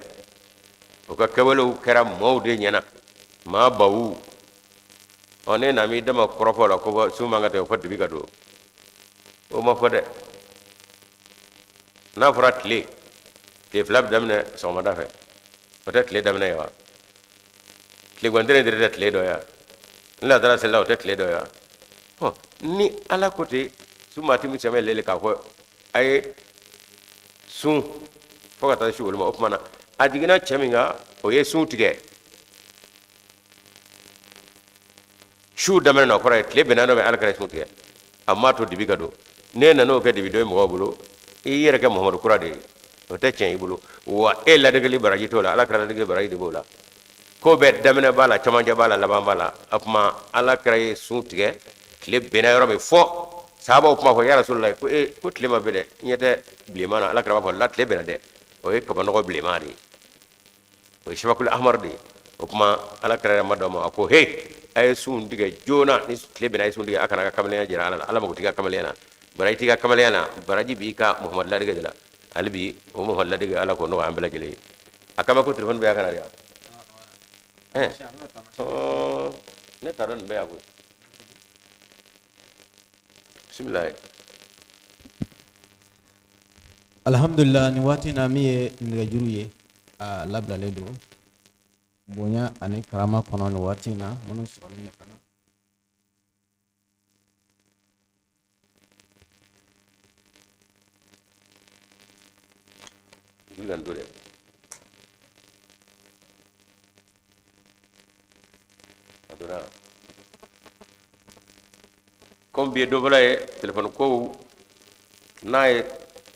O ka kɛwalew kɛra maaw de ɲɛna, maa bawu. Ɔ, ne na m'i dama kɔrɔfɔ la ko sun man ka tigɛ fɔ dibi ka don, o ma fɔ dɛ. N'a fɔra tile fila bɛ daminɛ sɔgɔmada fɛ, o tɛ tile daminɛ ye wa? Tilegan tere tere tɛ tile dɔ ye wa? Ni lasara selila, o tɛ tile dɔ ye wa? Ɔ, ni Ala ko ten summa atimu siyama ila leyli, k'a fɔ a ye sun fo ka taa su olu ma, o tuma na a jiginna cɛ min kan, o ye sun tigɛ su daminɛ na, o kɔrɔ ye tile bɛnna dɔ bɛ Ala kira sun tigɛ, a m'a to dibi ka don. N'e nana o kɛ dibi don ye mɔgɔw bolo, i yɛrɛ kɛ Muhamadu kura de ye, o tɛ tiɲɛ i bolo. Wa e ladegeli baraji t'o la, Ala kira ladegeli baraji de b'o la. Ko bɛɛ daminɛ b'a la, camancɛ b'a la, laban b'a la. O tuma Ala kira ye sun tigɛ tile bɛnna yɔrɔ min, fɔ sahabaw kuma fɔ ya Rasulullah ko e ko tile ma bɛn dɛ, n ɲɛ tɛ bilenman na. Ala kira b'a fɔ la tile bɛnna dɛ, o ye kabanɔgɔ bilenman de ye, o ye safakul ahmar de ye. O tuma Ala kira yɛrɛ ma dɔn ma, a ko he, a ye sun tigɛ joona, ni tile binna, a ye sun tigɛ, a kana ka kamalenya jira Ala la. Ala mago t'i ka kamalenya na, baraji t'i ka kamalenya na, baraji b'i ka Muhamadu ladege de la. Hali bi o Muhamadu ladege, Ala k'o nɔgɔya an bɛɛ lajɛlen ye. A kama ko telefɔni bɛ yan ka na de wa? Ɛɛ, ne t'a dɔn nin bɛ yan koyi. Bisimilayi. Alhamdulillah, nin waati na, min ye nɛgɛjuru ye, a labilalen don bonya ani karama kɔnɔ nin waati in na, minnu sɔrɔlen bɛ ka na. Wuli ka nin to dɛ. A donna. Comme bi ye don fɔlɔ ye, telefɔni kow n'a ye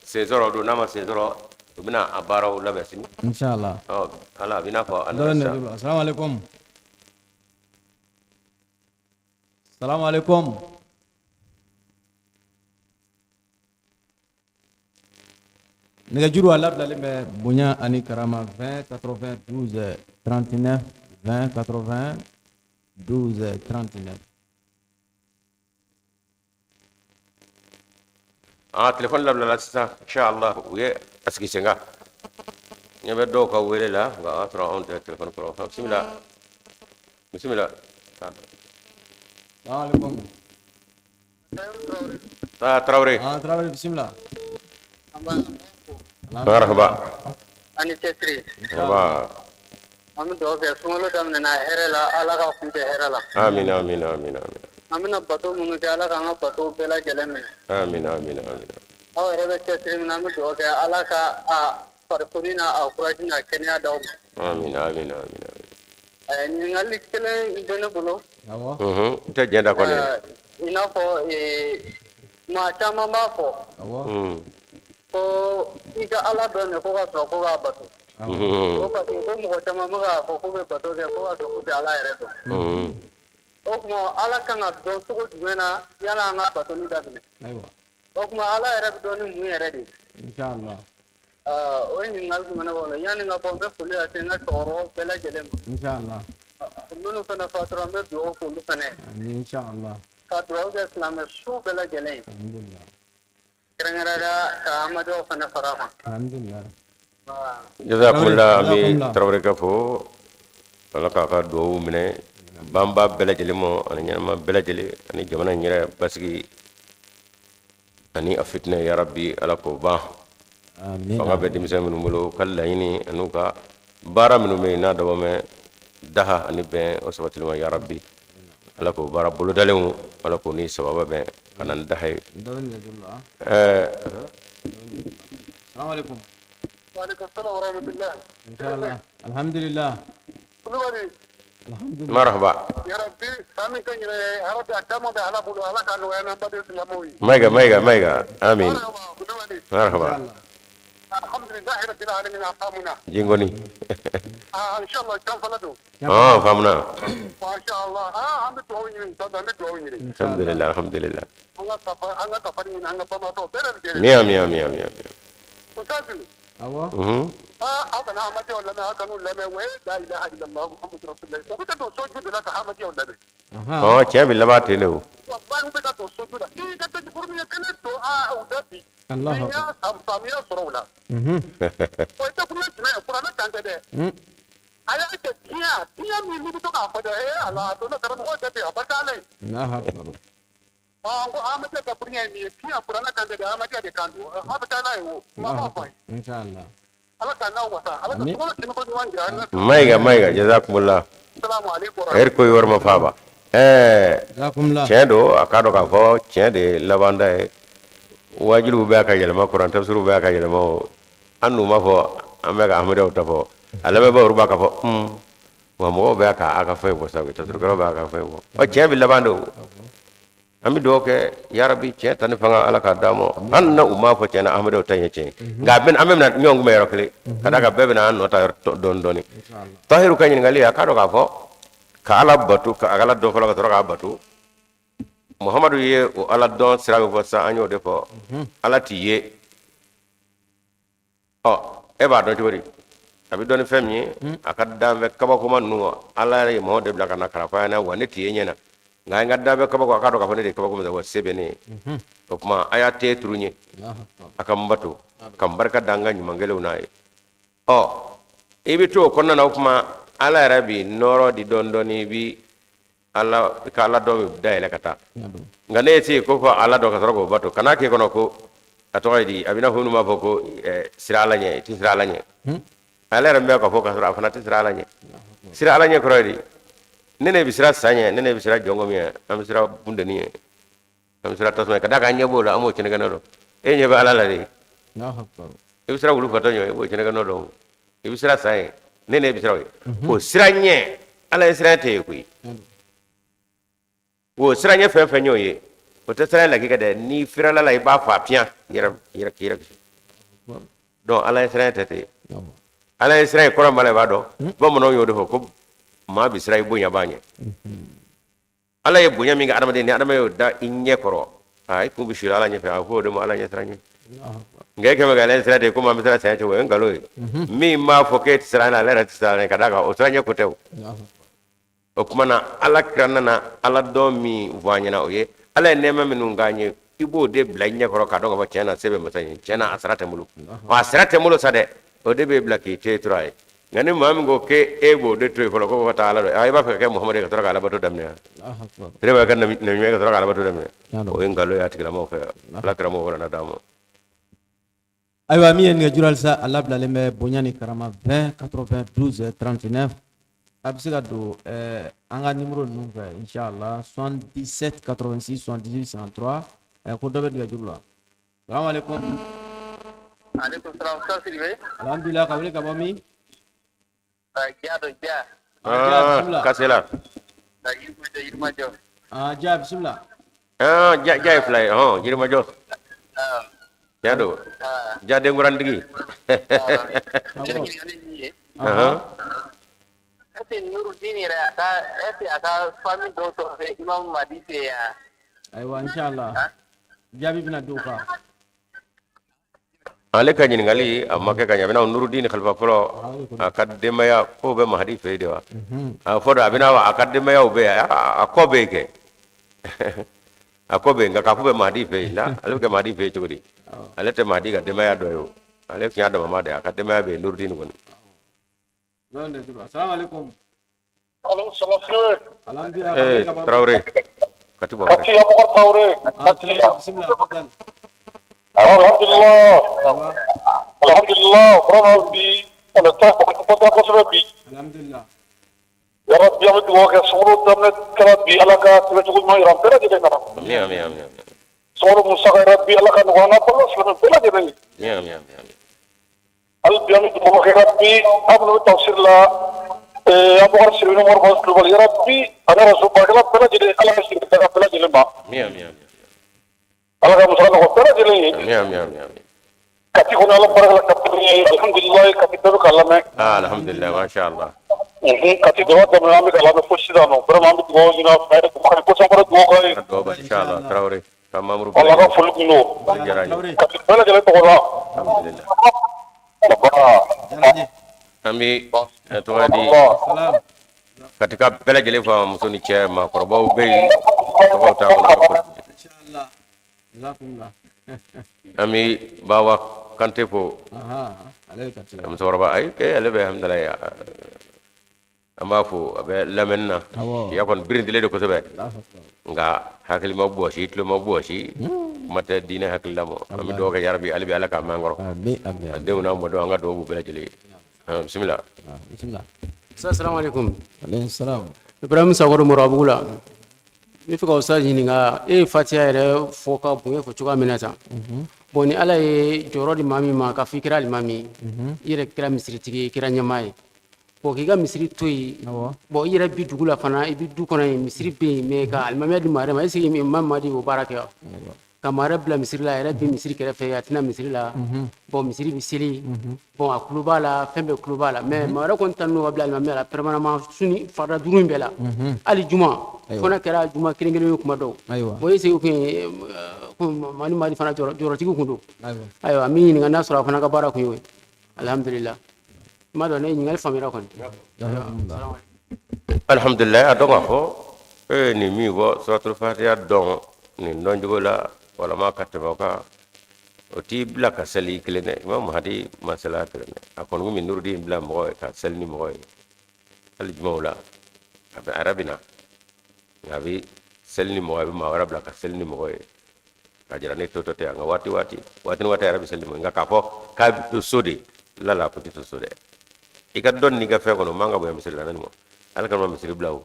sen sɔrɔ don, n'a ma sen sɔrɔ, u bɛna a baaraw labɛn sini. Inshallah. Ɔ, ala a b'i n'a fɔ a Dɔ nana sisan. nɛgɛjuru. Assalamu alaikum. Assalamu alaikum. Nɛgɛjuru a labilalen bɛ bonya ani karama, 20 92 39, 20 92 39. Ah, telefɔni labilala sisan, inshallah, u ye a sigi sen kan. Ɲɛ bɛ dɔw ka wele la, nka o y'a sɔrɔ anw tɛ telefɔni kɔrɔ. Bisimila, bisimila. Assalamu alaikum. Taa Tarawele. Ah, Tarawele, bisimila. Marhaba. Ani cɛsiri. Marhaba. An bɛ dugawu kɛ, sunkalo daminɛna hɛrɛ la, Ala ka kun tɛ hɛrɛ la. Amin, amin, amin, amin. An bɛna bato minnu kɛ, Ala k'an ka bato bɛɛ lajɛlen minɛ. Amin, amin, amin. Aw yɛrɛ bɛ cɛsiri min na, an bɛ dugawu kɛ, Ala ka a farikolo n'a a courage n'a kɛnɛya d'aw ma. Amin, amin, amin, amin. Ɲininkali kelen bɛ ne bolo. Awɔ. N tɛ diɲɛ da kɔni. I n'a fɔ maa caman b'a fɔ. Awɔ. Ko i ka Ala dɔn de ko ka sɔrɔ ko k'a bato. Ko parce que ko mɔgɔ caman bɛ k'a fɔ k'u bɛ bato kɛ ko ka sɔrɔ k'u tɛ Ala yɛrɛ dɔn. O tuma Ala kan ka dɔn cogo jumɛn na yala an ka batoli daminɛ? Ayiwa. O tuma Ala yɛrɛ bɛ dɔn ni mun yɛrɛ de ye? Inshallah. O ɲininkali tun bɛ ne bolo. Yanni n ka bɔ, n bɛ foli lase n ka cɛkɔrɔbaw bɛɛ lajɛlen ma. Inshallah. Minnu fana fatura, n bɛ dugawu k'olu fana ye. Amin, inshallah. Ka dugawu kɛ silamɛ su bɛɛ lajɛlen ye. Alhamdulillah. Kɛrɛnkɛrɛnnenya ka Ahmadiyyaw fana fara a kan. Alhamdulillah. Jazakumullah, an bɛ Tarawele ka fo, Ala k'a ka dugawu minɛ, banba bɛɛ lajɛlen ma ani ɲɛnama bɛɛ lajɛlen ani jamana in yɛrɛ basigi ani a fitinɛ, yarabi, Ala k'o ban. Fanga bɛ denmisɛn minnu bolo, u ka laɲini an'u ka baara minnu bɛ yen n'a dabɔ mɛ daha ani bɛn o sabatili ma, yarabi, Ala k'o baara bolodalenw, Ala k'o ni sababa bɛn ka na ni daha ye. Ɛɛ. Assalamu alaikum. Wa alaikum salam wa rahmatullah. Inshallah. Alhamdulillah. Kulubali. Alhamdulillah. Marhaba. Yarabi, san min ka ɲinɛ, yarabi, a caman bɛ Ala bolo, Ala k'a nɔgɔya n'an baden silamɛw ye. Mayiga, Mayiga, Mayiga, amin. Marhaba, Kulubali. Marhaba. Alhamdulillahi rabbil alamin, a faamuna. Jingoni. Ah, inshallah, can fana don. Ah, faamuna. Masha Allah. Ah, an bɛ dugawu ɲini, an bɛ dugawu ɲini. Alhamdulillah, alhamdulillah. An ka safa, an ka safari ɲini, an ka bamatɔ bɛɛ lajɛlen. Miya, miya, miya, miya. Ustaz. Awɔ. Ah, aw kana Ahmadiyyaw lamɛn, aw kan'u lamɛn, wa la ilaha illallah Muhammadu rasulullah. U bɛ ka don soju de la ka Ahmadiyyaw lamɛn. Ɔ, tiɲɛ bɛ laban ten de o. Wallahi, u bɛ ka don soju la. I ka tɛ furu min kelen don, aa, u da bi. Allah. I y'a faamuya sɔrɔ o la. O tɛ kuma jumɛn ye, kuranɛ kan tɛ dɛ. A y'a kɛ diɲɛ, diɲɛ min n'i bɛ to k'a fɔ dɛ, ee Ala, a donna karamɔgɔ tɛ ten, a barika Ala ye. Allahu akbar. Ɔ, n ko Ahmadiyya ka kuruɲɛ ye min ye, diɲɛ kuranɛ kan tɛ dɛ, Ahmadiyya de kan don. Aw bɛ taa n'a ye o, kuma b'a fɔ a ye. Inshallah. Ala k'a n'aw wasa, Ala ka sukaro tɛmɛko ɲuman jira an na. Mayiga, Mayiga, jazakumullah. Salamu aleykum. Heri ko yɔrɔ ma faaba. Ɛɛ. Jazakumullah. Tiɲɛ don, a k'a dɔn k'a fɔ tiɲɛ de labanda ye. Wajuliw bɛ ka yɛlɛma, kuran tafsiriw bɛ ka yɛlɛma o. An dun b'a fɔ an bɛ ka Ahmadiyyaw ta fɔ. A lamɛnbaaw olu b'a ka fɔ wa mɔgɔw bɛ ka a ka fɛn bɔ sa, tafsirikɛlaw bɛ ka fɛn bɔ. Ɔ, tiɲɛ bɛ laban de o. An bɛ dugawu kɛ, yarabi, tiɲɛ ta ni fanga, Ala k'a d'an ma. Hali na u m'a fɔ tiɲɛ na Ahmadiyyaw ta ye tiɲɛ ye, nka an bɛ ɲɔgɔn kunbɛn yɔrɔ kelen ka d'a kan bɛɛ bɛna an nɔ ta yɔrɔ dɔɔni dɔɔni. Tahiru ka ɲininkali, a k'a dɔn k'a fɔ ka Ala bato, ka Ala dɔn fɔlɔ ka sɔrɔ k'a bato. Muhamadu ye o Ala dɔn sira min fɔ sisan, an y'o de fɔ. Ala t'i ye, ɔ, e b'a dɔn cogo di? A bɛ dɔn ni fɛn min ye, a ka danfɛn kabakoma ninnu, Ala ye mɔgɔ de bila ka na k'a fɔ a ɲɛna wa ne tɛ ye ɲɛ na, nka n ka danfɛn kabako, a k'a dɔn k'a fɔ ne de ye kabako min wa se bɛ ne ye. O tuma a y'a te turu n ye, a ka n bato ka n barika da n ka ɲuman kɛlenw n'a ye. Ɔ, i bɛ to o kɔnɔna na, o tuma Ala yɛrɛ bi nɔɔrɔ di dɔɔni dɔɔni, i bi Ala i ka Ala dɔn bɛ dayɛlɛ ka taa. Nka ne ye se ko fɔ Ala dɔn ka sɔrɔ k'o bato, kan'a k'e kɔnɔ ko a tɔgɔ ye di, a bɛ n'a fɔ minnu b'a fɔ ko siran Ala ɲɛ, i tɛ siran Ala ɲɛ. Ale yɛrɛ bɛ k'a fɔ k'a sɔrɔ a fana tɛ siran Ala ɲɛ. Siran Ala ɲɛ kɔrɔ ye di? Ne bɛ siran sa ɲɛ, ne bɛ siran jɔnko min ɲɛ, an bɛ siran funteni ɲɛ, an bɛ siran tasuma ɲɛ, ka d'a kan an ɲɛ b'o la, an b'o cɛnɛkɛnɛ dɔn. E ɲɛ bɛ Ala la de, i bɛ siran wulu fatɔ ɲɛ, i b'o cɛnɛkɛnɛ dɔn. I bɛ siran sa ɲɛ, ne bɛ siran o ye. O siran ɲɛ, Ala ye siran tɛ ye koyi. O siran ɲɛ fɛn fɛn y'o ye, o tɛ siran lakika dɛ. N'i firala la, i b'a fɔ a piyan yɛrɛ yɛrɛ k'i yɛrɛ kisi. Donc Ala ye siran tɛ ten. Ala ye siran ye kɔrɔ b'a la, i b'a dɔn. Bamananw y'o de fɔ ko maa bɛ siran i bonya b'a ɲɛ. Ala ye bonya min kɛ adamaden, ni adama y'o da i ɲɛ kɔrɔ, aa, i kun bɛ siri Ala ɲɛfɛ. A fɔ o de ma Ala ɲɛ siran ɲɛ. Nka e kɛmɛ ka Ala ɲɛ siran ten, komi an bɛ siran saya cogo, o ye nkalon ye. Min b'a fɔ k'e tɛ siran, ale yɛrɛ tɛ siran, ka d'a kan o siran ɲɛ ko tɛ. O o tuma na, Ala kira nana Ala dɔn min fɔ an ɲɛna, o ye Ala ye nɛɛma minnu k'an ye, i b'o de bila i ɲɛ kɔrɔ k'a dɔn k'a fɔ tiɲɛ na se bɛ masa ye, tiɲɛ na a sara tɛ n bolo wa, a sara tɛ n bolo sa dɛ, o de b'e bila k'i te tura ye. Nka ni maa min ko k'e b'o de to yen fɔlɔ ko ka taa Ala dɔn, i b'a fɛ ka kɛ Muhamadu ye ka sɔrɔ ka alabato daminɛ, e b'a kɛ nabi ɲuman ye ka sɔrɔ ka alabato daminɛ, o ye nkalon ye a tigilamɔgɔw fɛ. Ala kira m'o walanda d'an ma. Ayiwa, min ye nɛgɛjuru, halisa a labilalen bɛ bonya ni karama, 20 92 39. A bɛ se ka don an ka numéro ninnu fɛ, inshallah, 77 86 78 103. Ko dɔ bɛ nɛgɛjuru la. Salamu aleykum. Aleykum salam, Ustaz Sidibe. Alhamdulilah, ka wele ka bɔ min? Ja don, Ja. Ja, bisimila. Kasela. Yirimajɔ. Ah, Ja, bisimila. Ah, Ja, Ja ye fila ye, hɔn, Yirimajɔ. Ja don. Ja denkurantigi. Est-ce que Nurudin yɛrɛ, a ka, est-ce que a ka famille dɔw tɔgɔ fɛ Imam Mahdi fɛ yan? Ayiwa, inshallah, jaabi bɛna d'o kan. Ale ka ɲininkali a ma kɛ ka ɲɛ. A bɛna Nurudin khalifa fɔlɔ, a ka denbaya k'o bɛ Mahdi fɛ yen de wa? A fɔ dɔn, a bɛna a ka denbayaw bɛ yen, a kɔ bɛ yen kɛ, a kɔ bɛ yen, nka k'a fɔ bɛ Mahdi fɛ yen la, ale bɛ kɛ Mahdi fɛ yen cogo di? Ale tɛ Mahdi ka denbaya dɔ ye o, ale tun y'a damama de ye, a ka denbaya bɛ yen, Nurudin kɔni. Salamu aleykum. Alo, salam. Alhamdulilah. Eh, Traoré, Kati bɔ. Kati, Abubakar Traoré. Kati, bisimila, fadal. Alhamdulillah. Alhamdulillah, vraiment bi on est très content kosɛbɛ bi. Alhamdulillah. Ya Rabbi, an bɛ dugawu kɛ, sunkalo daminɛ kɛra bi, Ala ka tɛmɛcogo ɲuman yira an bɛɛ lajɛlen na. Amin, amin, amin. Sunkalo musaka, ya Rabbi, Ala ka nɔgɔya an ka balima silamɛ bɛɛ lajɛlen ye. Amin, amin, amin. Hali bi an bɛ dugawu kɛ, ya Rabbi, an minnu bɛ tafsir la, Abubakar Sidibe ni Umaru Kulubali, ya Rabbi, ani rajo baarakɛla bɛɛ lajɛlen, Ala ka sigi daga bɛɛ lajɛlen ma. Amin, amin, amin. Ala ka musaka nɔgɔ bɛɛ lajɛlen ye. Amin, amin, amin, amin. Kati kɔnɔ, Ala barika la Kati ye, alhamdulilayi, Kati bɛɛ bɛ k'a lamɛn. Ah, alhamdulillah, masha Allah. Kati dama daminɛ, an bɛ k'a lamɛn fo sisan nɔ, vraiment an bɛ dugawu ɲini aw fɛ, ko caman fana dugawu k'an ye. Ka dugawu ban, inshallah, Traoré. Ka membre Ala ka foli kun don. bɛɛ diyara n ye. Kati bɛɛ lajɛlen tɔgɔ la. Alhamdulillah. Diyara n ye. An bɛ tɔgɔ di Salam. Katika bɛɛ lajɛlen fɔ, muso ni cɛ, maakɔrɔbaw bɛ yen, tɔgɔw t'a kɔnɔ. Inshallah. Jazakumullah. An bɛ Bawa Kante fo. Aha, ale ye Kati la. Musokɔrɔba, ayi, kɛ ale bɛ hamdalaye, an b'a fo, a bɛ lamɛnni na. Awɔ. Ya kɔni birintilen don kosɛbɛ. Allahu akbar. Nka hakili ma bɔsi, tulo ma bɔsi, kuma tɛ diinɛ hakili la ma. An bɛ dugawu kɛ, yarabi, hali bi Ala k'a mɛn an kɔrɔ. Amin, amin. A denw n'a mɔdenw, an ka dugawu b'u bɛɛ lajɛlen ye. Bisimila. Ah, bisimila. Assalamu alaikum. Alayhi salam. Ibrahim Sakɔ Mɔrɔbugu la. N bɛ fɛ ka Ustaz ɲininka, e ye Fatiha yɛrɛ fɔ ka bonya fɔ cogoya min na tan. Bon, ni Ala ye jɔyɔrɔ di maa min ma k'a fɔ i kɛra alimami ye, i yɛrɛ kɛra misiritigi ye, i kɛra ɲɛmaa ye. Bon, k'i ka misiri to yen. Bon, i yɛrɛ bi dugu la fana, i bi du kɔnɔ yen, misiri bɛ yen, mais ka alimamiya di maa wɛrɛ ma, est ce que Imam Mahdi b'o baara kɛ wa? Ka maa wɛrɛ bila misiri la, a yɛrɛ bɛ misiri kɛrɛfɛ, a tɛna misiri la. Bon, misiri bɛ seli. Bon, a tulo b'a la, fɛn bɛɛ tulo b'a la. Mais maa wɛrɛ kɔni ta n'o ka bila alimamiya la permanemment, suni farida duuru in bɛɛ la. Hali juma, fo n'a kɛra juma kelen kelen ye kuma dɔw. Bon, est ce que kun Mali Mali fana jɔyɔrɔtigi kun don? Ayiwa, n b'i ɲininka n'a sɔrɔ a fana ka baara kun y'o ye. Alhamdulillah. N m'a dɔn ne ɲininkali faamuyara kɔni. Alhamdulilayi, a dɔn k'a fɔ e ye nin min fɔ, suratul fatiha dɔn nin dɔncogo la walama ka tɛmɛ o kan, o t'i bila ka seli kelen dɛ. Imam Mahdi ma seli a kelen dɛ. A kɔni kun bɛ nurudi bila mɔgɔ ye ka seli ni mɔgɔ ye hali jumaw la. A bɛ a yɛrɛ bɛ na, nka a bɛ seli ni mɔgɔ ye, a bɛ maa wɛrɛ bila ka seli ni mɔgɔ ye k'a jira ne tɔ tɛ yan. Nka waati waati waati ni waati a yɛrɛ bɛ seli ni mɔgɔ ye. Nka k'a fɔ k'a bɛ to so de la la, ko tɛ to so dɛ. I ka dɔnni n'i ka fɛn kɔnɔ, o man ka bonya misiri la. Ne ma ala kama misiri bila. O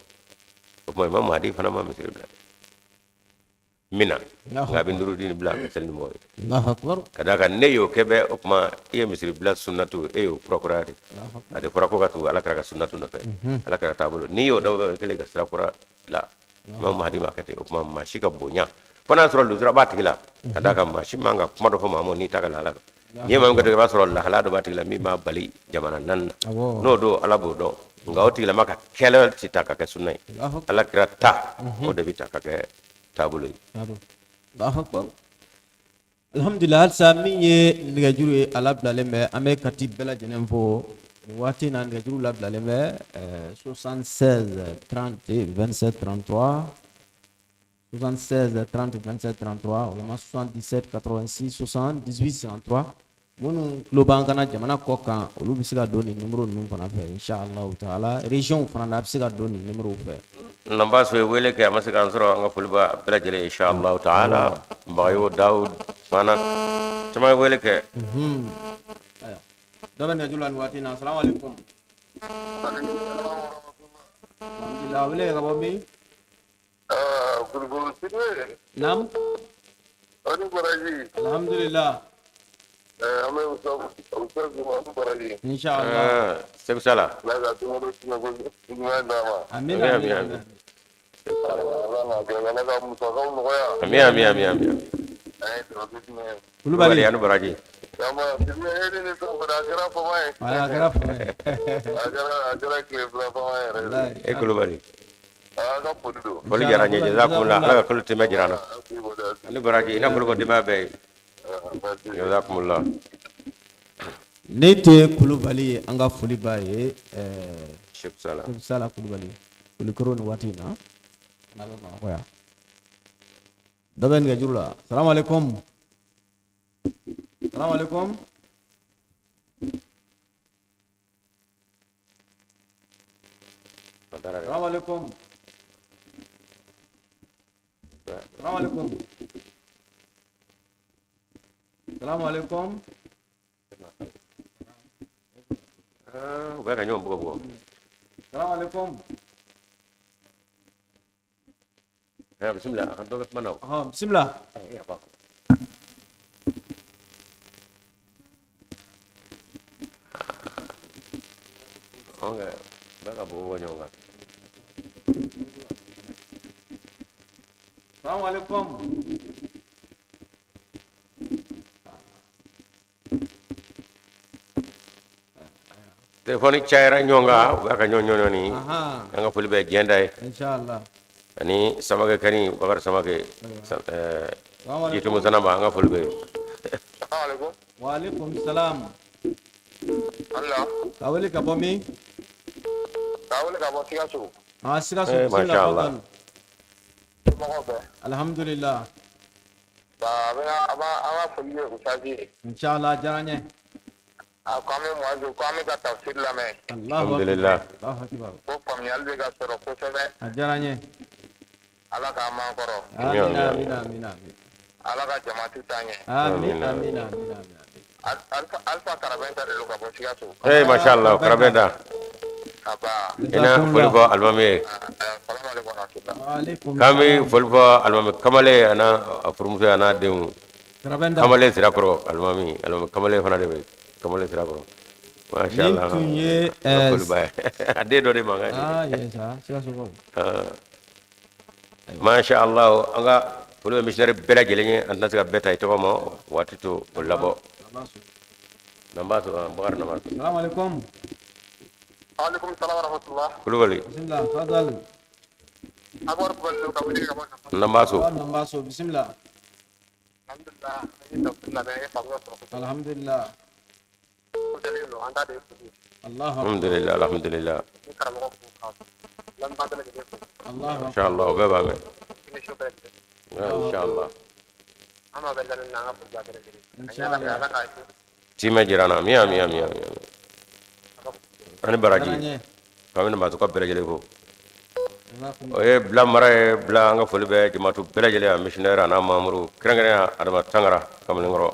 tuma Imam Mahdi fana ma misiri bila min na, nka a bɛ nurudini bila ka seli ni mɔgɔ ye. Ka d'a kan ne y'o kɛ bɛ, o tuma i ye misiri bila sunnatu, e y'o kurakuraya de. A de fɔra ko ka tugu ala kira ka sunnatu nɔfɛ, ala kira taabolo. N'i y'o dɔw kɛlen ka sira kura la, Imam Mahdi ma kɛ ten. O tuma maa si ka bonya fo n'a sɔrɔ lujura b'a tigi la. Ka d'a kan maa si man ka kuma dɔ fɔ maa ma n'i ta ka lahala n'i ye maa min kɛ, i b'a sɔrɔ lahala dɔ b'a tigi la min b'a bali jamana naani na. N'o don, ala b'o dɔn. Nka o tigilama ka kɛlɛ tɛ ta ka kɛ sunna ye. Ala kira ta, o de bɛ ta ka kɛ taabolo ye. Alhamdulillah. Halisa min ye nɛgɛjuru ye, a labilalen bɛ. An bɛ Kati bɛɛ lajɛlen fo nin waati in na. Nɛgɛjuru labilalen bɛ 76 30 27 33, 76 30 27 33, walima 77 86 78 53. Minnu tulo b'an kana jamana kɔ kan, olu bɛ se ka don nin numéro ninnu fana fɛ, inshallah taala. Région fana na, a bɛ se ka don nin numéro fɛ. N'an so ye wele kɛ, a ma se k'an sɔrɔ, an ka foli b'a bɛɛ lajɛlen, inshallah taala. Bagayo Dawud fana, caman ye wele kɛ. Dɔ bɛ nɛgɛjuru la nin waati in na. Assalamu alaikum. Alhamdulillah. Wele ka bɔ min? Kulukoro Sidibe. Naam. Aw ni baraji. Alhamdulillah. An bɛ Ustaz ani baraji. Inshallah. Segu Sala. Ala ka sunkalo ɲuman d'an ma. Amin. Amin. Amin. Amin. Ala k'a kɛ, Ala ka musakaw nɔgɔya. Amin, amin, amin, amin. An ye dugawu jumɛn ye? Kulubali. Ani baraji. Jama Sidibe, e ni ne tɔgɔ a kɛra fama ye. A kɛra fama ye. A kɛra tile 2 fama yɛrɛ. E Kulubali. An ka foli don. Foli diyara n ye, jazakumullah. Ala ka kalo tɛmɛ jira an na. Ani baraji, i n'a fɔ ko denbaya bɛɛ ye, jazakumullah. Ne tɛ Kulubali ye, an ka foli b'a ye. Segu Sala. Segu Sala Kulubali, Kulikoro nin waati in na, n'a bɛ Bamakɔ yan. Dɔ bɛ nɛgɛjuru la. Salamu alaikum. Salamu alaikum. Salamu alaikum. Salamu alaikum. Salamu alaikum. U bɛ ka ɲɔgɔn bugɔ bugɔ. Salamu alaikum. Bisimila, a ka dɔ bɛ kuma na o. Ɔhɔn, bisimila. Anw kɛ bɛ ka bugɔ bugɔ ɲɔgɔn kan. Salamu alaikum. Telefɔni cayara ɲɔgɔn kan, u bɛ ka ɲɔgɔn ɲɔgɔn. An ka foli bɛ diɲɛ da ye. Inshallah. Ani Samakɛ Kani, Bakari Samakɛ, Jitumu Sanaba, an ka foli bɛ yen. Wa alaikum salam. Allah. Ka wele ka bɔ min? Ka wele ka bɔ Sikaso. Ah, Sikaso. Eh, bisimila. masha Allah. Fadal. Somɔgɔw bɛɛ. Alhamdulillah. Ba a bɛ an ka foli ye Ustazi ye. Inshallah, diyara n ye. A ko an bɛ Muazu, ko an bɛ ka tafsir lamɛn. Allahu akbar. Alhamdulillah. Allahu akbar. Ko faamuyali bɛ ka sɔrɔ kosɛbɛ. A diyara n ye. Ala k'an man kɔrɔ. Amin. Amin. Amin, amin, amin. Ala ka jamati taa ɲɛ. Amin. Amin. Amin, amin, amin. Alpha Karabɛnta de don ka bɔ Sikaso. Eh, masha Allah, Karabɛnta. Aba. I na foli fɔ alimami ye. Salamu alaikum wa rahmatullah. Wa alaikum K'an bɛ salam. foli fɔ alimami kamalen a n'a a furumuso a n'a denw. Karabɛnta. Kamalen Sirakɔrɔ, alimami kamalen fana de bɛ kamalen Sirakɔrɔ. Masha Nin Allah. tun ye An ka foli b'a ye. A den dɔ de mankan ye. Ah, yes, ah, Sikaso kaw. Masha Allah, an ka foli bɛ missionnaire bɛɛ lajɛlen ye. An tɛna se ka bɛɛ ta i tɔgɔ ma, waati to o labɔ. N'an b'a sɔrɔ Bakari Namaso. Salamu alaikum. Alaikum salam wa rahmatullah. Kulubali. Bisimila, Fadal. Akbar Kulubali don ka wele ka bɔ Nambaso. Aw Nambaso, bisimila. Alhamdulillah, an ye tafsir lamɛn, an ye faamuya sɔrɔ kosɛbɛ. Alhamdulillah. Ko dalen don, an ta de ye foli ye. Allahu akbar. Alhamdulillah, alhamdulillah. N bɛ karamɔgɔ fo ka lamɛnbaa bɛɛ lajɛlen fo. Allahu akbar. Inshallah, o bɛɛ b'a mɛn. Émission bɛɛ lajɛlen. Inshallah. An b'a bɛɛ lamɛnni na, an ka foli b'a bɛɛ lajɛlen. Inshallah. Ala k'a Timɛ jira an na. Ami, ami, ami, ami. Ani baraji. Diyara n ye. K'an bɛna maatuka bɛɛ lajɛlen fo. Jazakum. O ye bila mara ye bila an ka foli bɛ jamaatu bɛɛ lajɛlen a missionnaire a n'a mamuru kɛrɛnkɛrɛnya Adama Tangara kamalenkɔrɔ.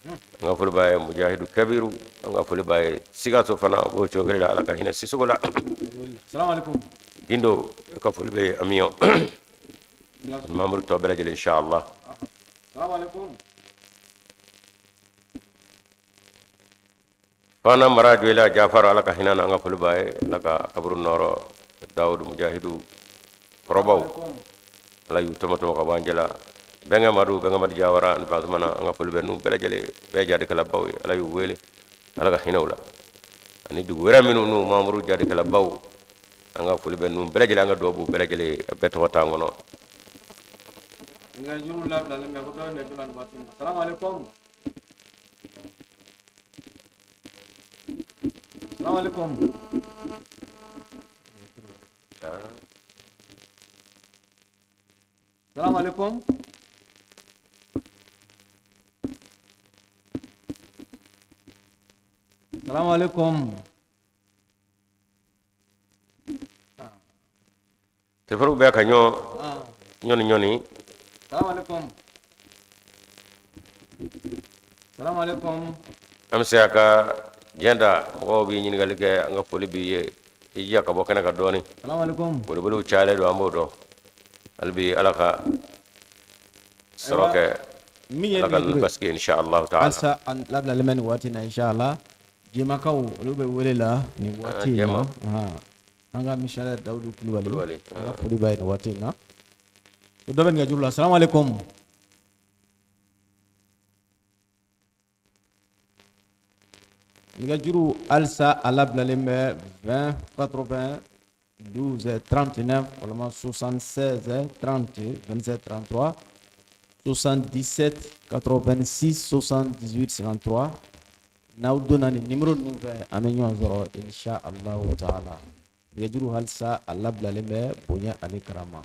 An ka foli b'a ye Mujahidu Kabiru, an ka foli b'a ye Sikaso fana o b'o cogo kelen la, Ala ka hinɛ Sisoko la. Salamu alaikum. Gindo ka foli bɛ Amiyon. Mamuru tɔ bɛɛ lajɛlen inshallah. Salamu alaikum. Fana mara joyila Jafar, Ala ka hinɛ na, an ka foli b'a ye, Ala ka kaburu nɔrɔ Dawudu Mujahidu kɔrɔbaw. Ala y'u tɔmɔ tɔmɔ ka bɔ an jɛla. Bɛnkɛ Madu, Bɛnkɛ Madu Jawara ani Basumana, an ka foli bɛ n'u bɛɛ lajɛlen bɛɛ jadikɛlabaw ye, Ala y'u wele, Ala ka hinɛ u la. Ani dugu wɛrɛ minnu n'u mamuru jadikɛlabaw, an ka foli bɛ n'u bɛɛ lajɛlen, an ka duwawu b'u bɛɛ lajɛlen, a bɛɛ tɔgɔ t'an kɔnɔ. Nɛgɛjuru labilalen bɛ ko dɔ bɛ nɛgɛjuru la nin waati in na. Salamu alaikum. Salamu alaikum. Salamu alaikum. Salamu alaikum. Telefɔniw bɛ ka ɲɔgɔn Ah. ɲɔni ɲɔni. Salamu alaikum. Salamu alaikum. An bɛ se a ka diɲɛ da mɔgɔw b'i ɲininkali kɛ, an ka foli b'i ye, i jija ka bɔ kɛnɛ kan dɔɔni. Salamu alaikum. Boliboliw cayalen don, an b'o dɔn. Hali bi Ala ka sɔrɔ kɛ, Min ye Ala ka nɛgɛjuru ye. basigi inshallah taala. Halisa an labilalen bɛ nin waati in na inshallah. Jɛmakaw olu bɛ wele la nin waati in na. Jɛma. Ah. An ka missionnaire Dawudu Kulubali. Kulubali, An ka foli b'a ye nin waati in na. O dɔ bɛ nɛgɛjuru la. Salamu alaikum. Nɛgɛjuru halisa a labilalen bɛ 20 80 12 39 walima 76 30 27 33 77 86 78 53. N'aw donna nin numéro ninnu fɛ, an bɛ ɲɔgɔn sɔrɔ insha Allahu taala. Nɛgɛjuru halisa a labilalen bɛ bonya ani karama.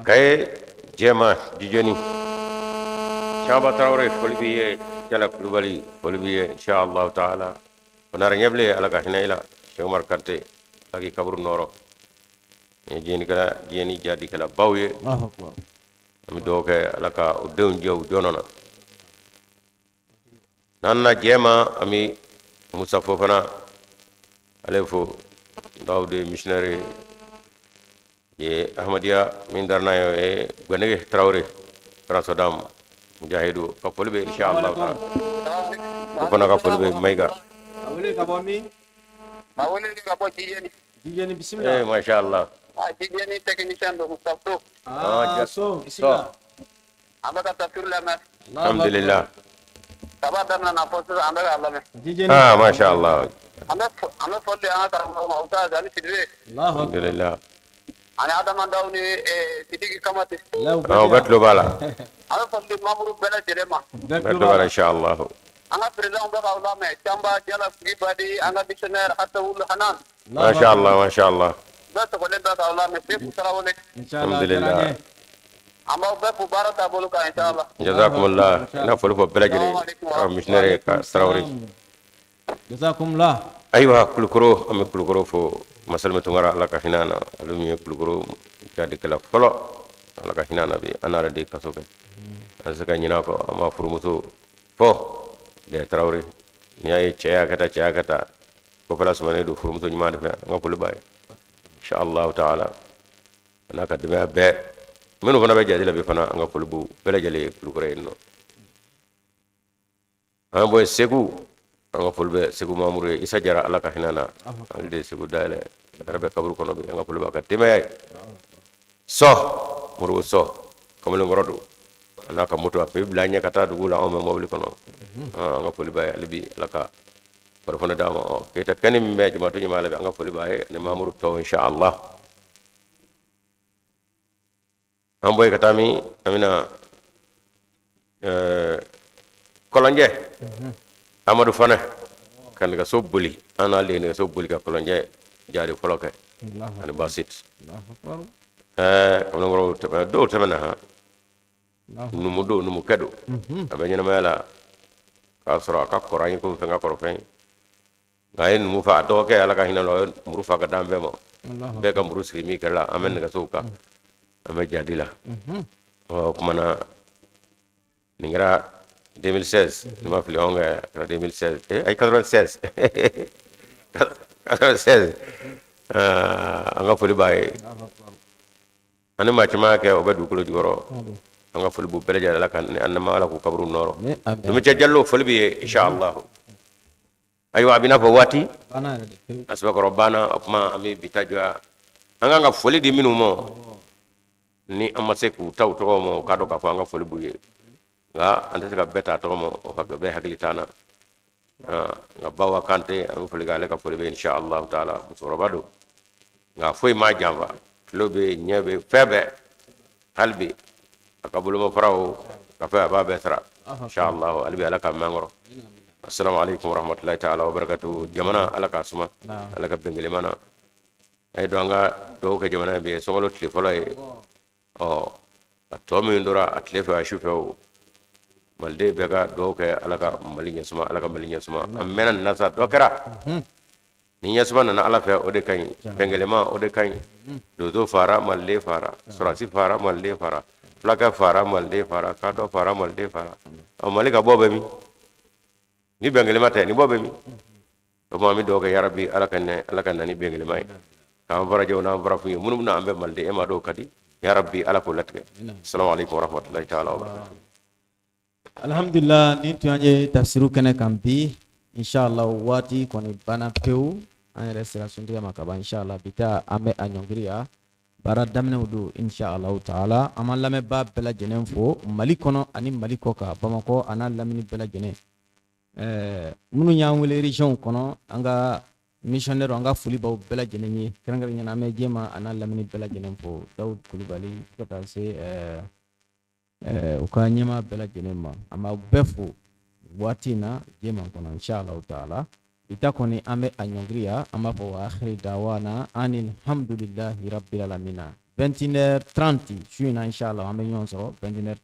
Kaye Jɛma Jijeni Caba Tarawele, foli b'i ye. Jala Kulubali, foli b'i ye inshallah taala. Konare ɲɛbilen, Ala ka hinɛ i la. Cheikh Umar Kante, Ala k'i kaburu nɔrɔ. Nin ye diɲɛnikɛla, diɲɛni jadikɛlabaw ye. Allahu akbar. An bɛ dugawu kɛ Ala ka o denw jɛ u jɔnɔ na. N'an na Jɛma, an bɛ Musa Fofana ale fo, Dawudu ye missionnaire ye Ahmadiyya min darana ye, o ye Gwanege Tarawele François Mujahidu ka foli bɛ inshallah taala. O fana ka foli bɛ Mayiga. A wele ka bɔ min? A wele ka bɔ Jijeni. Jijeni, bisimila. Eh, masha Allah. A Jijeni technicien don, Mustafa So. Ah, so bisimila. An bɛ ka tafsir lamɛn. Alhamdulillah. Kaba daminɛ na fɔ sisan, an bɛ k'a lamɛn. Jijeni. Ah, masha Allah. An bɛ foli di an ka karamɔgɔ ma, Ustaz ani Sidibe. Allahu akbar. Alhamdulillah. Ani Adama Daw ni Sidiki Kamate. Law Ah, o bɛɛ tulo b'a la. An bɛ foli di mamuru bɛɛ lajɛlen ma. bɛɛ Bɛɛ tulo tulo b'a b'a la la. inshallah. An ka président bɛ k'aw lamɛn, Canba Jala Sigibadi, an ka missionnaire Hatawul Hanan. Masha Allah, masha Allah. Bɛɛ sɔgɔlen bɛ k'aw lamɛn, Seku Tarawele. Inshallah, diyara n Alhamdulillah. ye. An b'aw bɛɛ fo baara taabolo kan inshallah. Jazakumullah. N'a foli fɔ bɛɛ lajɛlen. Ka missionnaire ka Tarawele. Jazakumullah. Ayiwa, Kulukoro, an bɛ Kulukoro fo. Masalima Tunkara, Ala ka hinɛ na. Ale min ye Kulukoro jadikɛla fɔlɔ, Ala ka hinɛ na bi, an n'ale de ye kaso kɛ. An tɛ se ka ɲinɛ a kɔ. An b'a furumuso fɔ Lɛ Tarawele. N'i y'a ye cɛ y'a kɛ tan, cɛ y'a kɛ tan, kɔfɛla sumanen don furumuso ɲuman de fɛ. An ka foli b'a ye inshallah taala, a n'a ka denbaya bɛɛ. Minnu fana bɛ jadi la bi fana, an ka foli b'u bɛɛ lajɛlen ye Kulukoro yen nɔ. An bɔ yen, Segu, an ka foli bɛ Segu Mamuru ye. Isa Jara, Ala ka hinɛ na, ale de ye Segu dayɛlɛ, a yɛrɛ bɛ kaburu kɔnɔ bi. An ka foli b'a ka denbaya ye. Sɔ Moribo Sɔ kamalenkɔrɔ don, a n'a ka moto, a bɛ bila an ɲɛ ka taa dugu la, anw bɛ mobili kɔnɔ. An ka foli b'a ye hali bi, Ala ka farifoni d'a ma. Keyita kɛni min bɛ jamatu ɲɛmaa la bi, an ka foli b'a ye ani Mamuru tɔw inshallah. An bɔ yen ka taa min, an bɛna Kɔlɔnjɛ, Amadu Fanɛ ka nɛgɛso boli. An n'ale ye nɛgɛso boli ka Kɔlɔnjɛ jari fɔlɔ kɛ ani basit. Kamalenkɔrɔw tɛmɛ, dɔw tɛmɛna han. Numu don, numukɛ don, a bɛ ɲɛnamaya la k'a sɔrɔ a ka kɔrɔ an ye komi fɛn ka kɔrɔ fɛn ye. Nka a ye numu fa, a dɔgɔkɛ, Ala ka hinɛ la, a ye muru fa ka d'an bɛɛ ma. Bɛɛ ka muru siri min kɛrɛ la, an bɛ nɛgɛsow kan, an bɛ jadi la. Ɔ, o tuma na nin kɛra 2016, ni ma fili. Anw kɛ, a kɛra 2016, ayi, 96, 96. An ka foli b'a ye. Ani maa caman y'a kɛ, o bɛ dugukolo jukɔrɔ. An ka foli b'u bɛɛ lajɛlen, Ala ka an nama, Ala k'u kaburu nɔrɔ. Numukɛ Jalo, foli b'i ye, inshallah. Ayiwa, a bɛ n'a fɔ waati a sɛbɛkɔrɔ banna. O tuma an bɛ bi ta jɔ yan. An kan ka foli di minnu ma, ni an ma se k'u ta u tɔgɔ ma, u k'a dɔn k'a fɔ an ka foli b'u ye. Nka an tɛ se ka bɛɛ ta tɔgɔ ma, o ka bɛɛ hakili t'an na. Nka Bawa Kante, an bɛ foli kɛ, ale ka foli bɛ, insha Allah taala. Musokɔrɔba don, nka foyi m'a janfa, tulo bɛ yen, ɲɛ bɛ yen, fɛn bɛɛ. Hali bi a ka bolomafaraw ka fɛn, a b'a bɛɛ sara, insha Allah. Hali bi Ala ka mɛn an kɔrɔ. Assalamu alaikum warahmatullahi taala wabarakatuh. Jamana, Ala k'a suma, Ala ka bɛn na. A ye don, an ka dugawu kɛ jamana in bi ye sunkalo tile fɔlɔ ye. Ɔ, a tɔ min tora a tile fɛ, a su fɛ, o maliden bɛɛ ka dugawu kɛ, Ala ka Mali ɲɛsuma, Ala ka Mali ɲɛsuma. An mɛnna nin na sa, dɔ kɛra. Ni ɲɛsuma nana Ala fɛ, o de ka ɲi. Bɛnkɛlɛma, o de ka ɲi. Donso fara, maliden fara, sɔrɔdasi fara, maliden fara, fulakɛ fara, maliden fara, kadɔ fara, maliden fara. Ɔ, Mali ka bɔ bɛ min? Ni bɛnkɛlɛma tɛ, ni bɔ bɛ min? O tuma an bɛ dugawu kɛ, yarabi, Ala ka nɛ, Ala ka na ni bɛnkɛlɛma ye, k'an farajɛw n'an farafin ye minnu bɛna an bɛ maliden, e ma dɔw ka di, yarabi, Ala k'o latigɛ. Assalamu alaikum warahmatullahi taala wabarakatuh. Alhamdulillah, nin tun y'an ye tafsiru kɛnɛ kan bi, inshallah. Waati kɔni banna pewu, an yɛrɛ sera suntigɛ ma kaban, inshallah. Bi ta, an bɛ a ɲɔngiri yan, baara daminɛw don, inshallah taala. An b'an lamɛnbaa bɛɛ lajɛlen fo, Mali kɔnɔ ani Mali kɔ kan, Bamakɔ a n'a lamini bɛɛ lajɛlen. Minnu y'an wele région kɔnɔ, an ka missionnaire, an ka foli b'aw bɛɛ lajɛlen ye. Kɛrɛnkɛrɛnnenya la, an bɛ Jɛma a n'a lamini bɛɛ lajɛlen fo, Dawud Kulubali, fo ka taa se u ka ɲɛmaa bɛɛ lajɛlen ma. An b'aw bɛɛ fo waati in na Jɛma kɔnɔ, inshallah taala. Bi ta kɔni, an bɛ a ɲɔngiri yan. An b'a fɔ wa akhiri dawana anil hamdulillahi rabbil alamina. 21h30 su in na, inshallah, an bɛ ɲɔgɔn sɔrɔ 21h30.